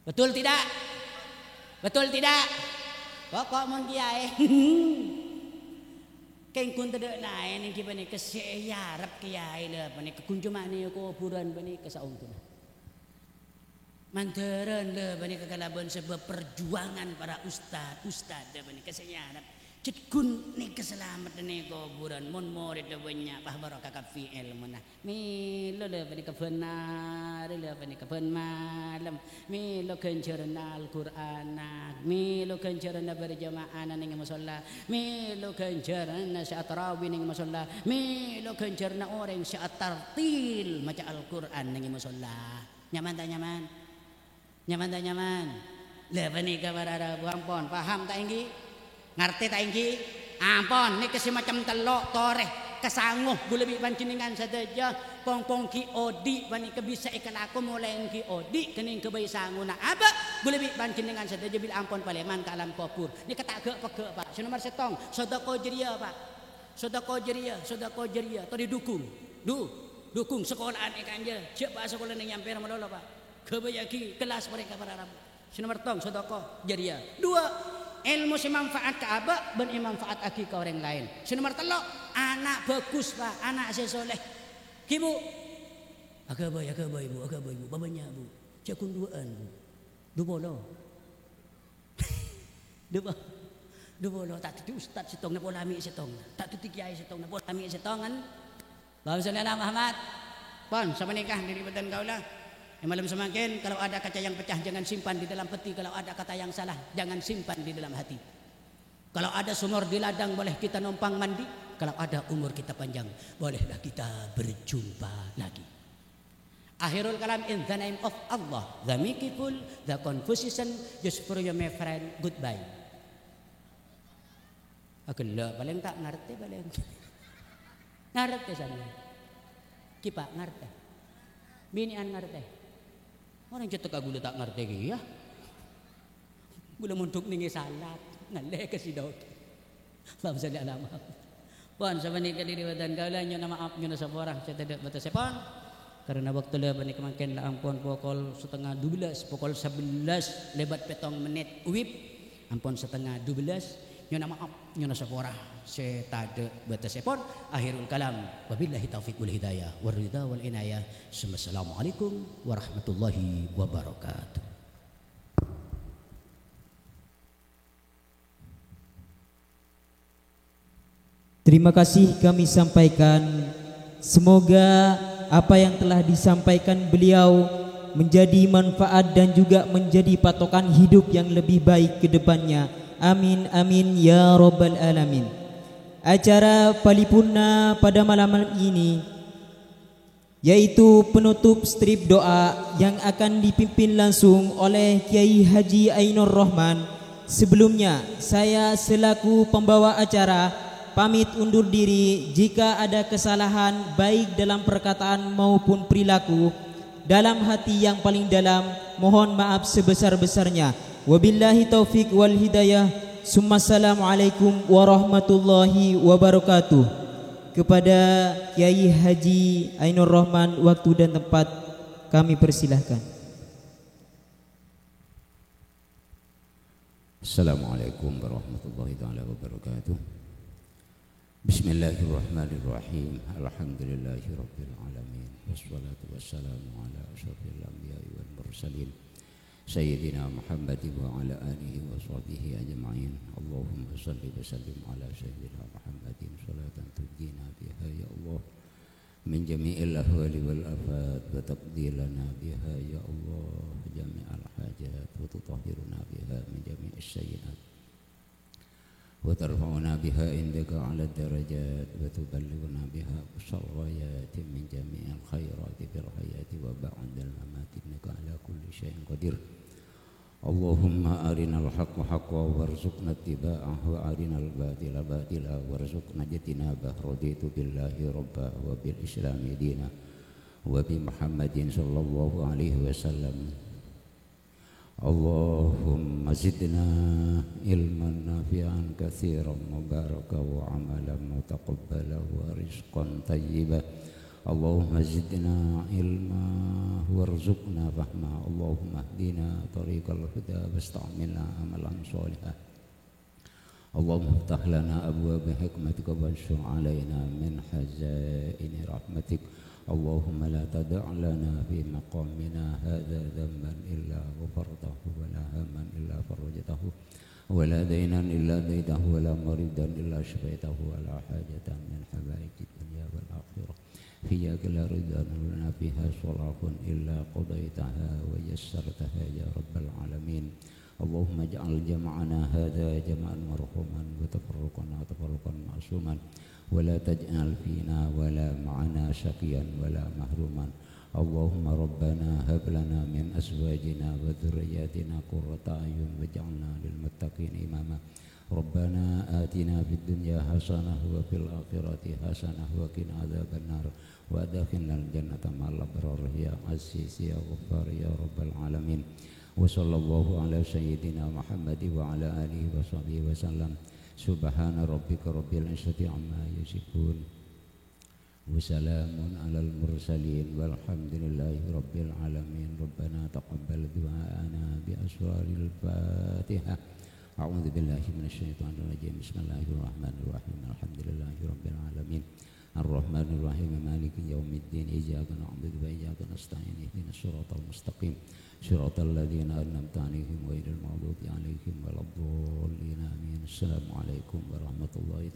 Betul tidak? Betul tidak? Poko' mon kèyaè. Kèng ghun tadâ' laèn èngghi panèka sè èarep kèyaè la panèka ghun coma nèka kobhurân panèka saongghuna. Mandhârân la panèka kalabân sabâb parjuwangan para ustad, ustad la panèka sè èarep. Jhât ghun nèka salamet nèka kobhurân, mon morèdda bânnya', pas barokah kabbhi èlmona. Mèlo la panèka bân arè, la panèka bân malem. Mèlo ghânjhârânna Al-Qur'anna, mèlo ghânjhârânna berjama'ana neng mosolla, mèlo ghânjhârânna sè atarawi neng mosolla, mèlo ghânjhârânna orèng sè atartil maca Al-Qur'an neng mosolla. Nyaman ta' nyaman? Nyaman ta' nyaman? La panèka para rabu, ampon, paham ta' èngghi? Ngartè ta' èngghi? Ampon, nèka sè macem tello', torè, kasango, bulâ bi' panjhennengngan sadhâjâ, pong-pong ghi' odi' panèka bisa èkalako molaè ghi' odi' kennèng ghâbây sangona abâ', bulâ bi' panjhennengngan sadhâjâ bilâ ampon palèman ka alam kobhur. Nèka ta' ghâ'-peghâ', Pak. Sè nomer sèttong, sodakoh jariyah, Pak. Sodakoh jariyah, sodakoh jariyah, torè dukung. Du, dukung sakola'an è kanja, jhâ' pas sakola neng nyamper malolo, Pak. Ghâbâyyâghi kellas mereka para rabu. Sè nomer tong, sodakoh jariyah. Dua, èlmo sè manfaat ka abâ' bân èmanfaataghi ka orèng laèn. Sè nomer tello', ana' bhâghus, Pak, ana' sè soleh. Ghi, Bu. Aghâbây, aghâbây, Bu, aghâbây, Bu. Pabânnya', Bu. Jhâ' ghun duwâ'ân, Bu. Du polo. Du po-, Dhu polo, ta' dhâddhi ustad sèttongnga, pola mè' sèttongnga. Ta' dhâddhi kèyaè sèttongnga, pola mè' sèttongan. Allahumma sholli ala Muhammad. Pon, sapanèka dhâri bhâdhân kaulâ. È malem samangkèn, kalau ada kaca yang pecah, jangan simpan di dalam peti. Kalau ada kata yang salah, jangan simpan di dalam hati. Kalau ada sumur di ladang, boleh kita numpang mandi. Kalau ada umur kita panjang, bolehlah kita berjumpa lagi. Akhirul kalam in the name of Allah, the meaningful, the confusion, just for you, my friend, goodbye. Aghellâ', palèng ta' ngartè, palèng. Ngartè sampèyan. Kèpa' ngartè. Binè'an ngartè. Orèng cè' tekka ghulâ ta' ngartè kèya. Ghulâ mondhuk nèng è salat, ngallè ka sidok. Allahumma sholli ala Muhammad. Pon, sapanèka dhâri bhâdhân kaulâ, nyo'ona maaf, nyo'ona sapora, sè tadâ' bâtessèpon. Karena bâkto la panèka mangkèn la ampon pokol satengnga dubellâs, pokol sabellâs lèbât pèttong mennit, wib. Ampon satengnga dubellâs, nyo'ona maaf, nyo'ona sapora, sè tadâ' bâtessèpon. Akhirul kalam, wabillahi taufiq wal hidayah, war ridha wal inayah. Summa assalamualaikum warahmatullahi wabarakatuh. Terima kasih kami sampaikan. Semoga apa yang telah disampaikan beliau menjadi manfaat dan juga menjadi patokan hidup yang lebih baik ke depannya. Amin, amin, ya rabbal alamin. Acara paripurna pada malam ini yaitu penutup strip doa yang akan dipimpin langsung oleh Kiai Haji Ainur Rahman. Sebelumnya, saya selaku pembawa acara pamit undur diri. Jika ada kesalahan baik dalam perkataan maupun perilaku, dalam hati yang paling dalam, mohon maaf sebesar-besarnya. Wabillahi taufik wal hidayah. Summa assalamualaikum warahmatullahi wabarakatuh. Kepada Kiai Haji Ainur Rahman, waktu dan tempat kami persilahkan. Assalamualaikum warahmatullahi taala wabarakatuh. Bismillahirrahmanirrahim. Alhamdulillahirabbil alamin. Wassalatu wassalamu ala asyrafil anbiya'i wal mursalin. Sayyidina Muhammadin wa ala alihi wa sahbihi ajma'in. Allahumma shalli wa sallim ala Sayyidina Muhammadin, salatan tunjina biha, ya Allah, min jami'il ahwali wal afat, wa taqdi lana biha, ya Allah, jami'al hajat, wa tutahhiruna biha min jami'is sayyi'at, wa tarfa'una biha indaka ala darajat, wa tuballighuna biha aqsal ghayati min jami'il khairati fil hayati wa ba'dal mamati, innaka ala kulli syai'in qadir. Allahumma arinal haqqa haqqa warzuqna ittiba'ah, wa arinal batila batila warzuqna ijtinabah. Raditu billahi rabba, wa bil islami dina, wa bi Muhammadin sallallahu alaihi wasallam. Allahumma zidna ilman nafi'an katsiran mubarakan wa amalan mutaqabbala wa rizqan thayyiba. Allahumma zidna ilma warzuqna fahma. Allahumma hdina tariqal huda wasta'milna amalan sholiha. Allahumma iftah lana abwaba hikmatika wansyur alaina min khazaini rahmatik. Allahumma la tada' lana fi maqamina hadza dzanban illa ghafartahu, wa la hamman illa farrajtahu, wa la dainan illa qadaitahu, wa la maridan illa syafaitahu, wa la hajatan min hawaijid dunya wal akhirah hiya laka ridha wa lana fiha salahun illa qadaitaha wa yassartaha ya rabbal alamin. Allahumma ij'al jam'ana hadza jam'an marhuman wa tafarruqana tafarruqan ma'suman, wa la taj'al fina wa la ma'ana syaqiyan wa la mahruman. Allahumma rabbana hab lana min azwajina wa dzurriyyatina qurrata a'yun waj'alna lil muttaqina imama. Rabbana atina fid dunya hasanah wa fil akhirati hasanah wa qina adzabannar. Wa adkhilnal jannata ma'al abrar ya aziz ya ghaffar ya rabbal alamin. Wa sallallahu ala sayyidina Muhammad wa ala alihi wa sahbihi wa sallam. Subhana rabbika rabbil izzati amma yasifun. Wa salamun alal mursalin walhamdulillahi rabbil alamin. Rabbana taqabbal du'aana bi asraril Fatihah. A'udzu billahi minasy syaithanir rajim. Bismillahirrahmanirrahim. Alhamdulillahi rabbil alamin. Arrahmanir rahim. Maliki yaumiddin. Iyyaka na'budu wa iyyaka nasta'in. Ihdinas siratal mustaqim. Siratal ladzina an'amta 'alaihim ghairil maghdubi 'alaihim waladdallin. Amin. Assalamualaikum warahmatullahi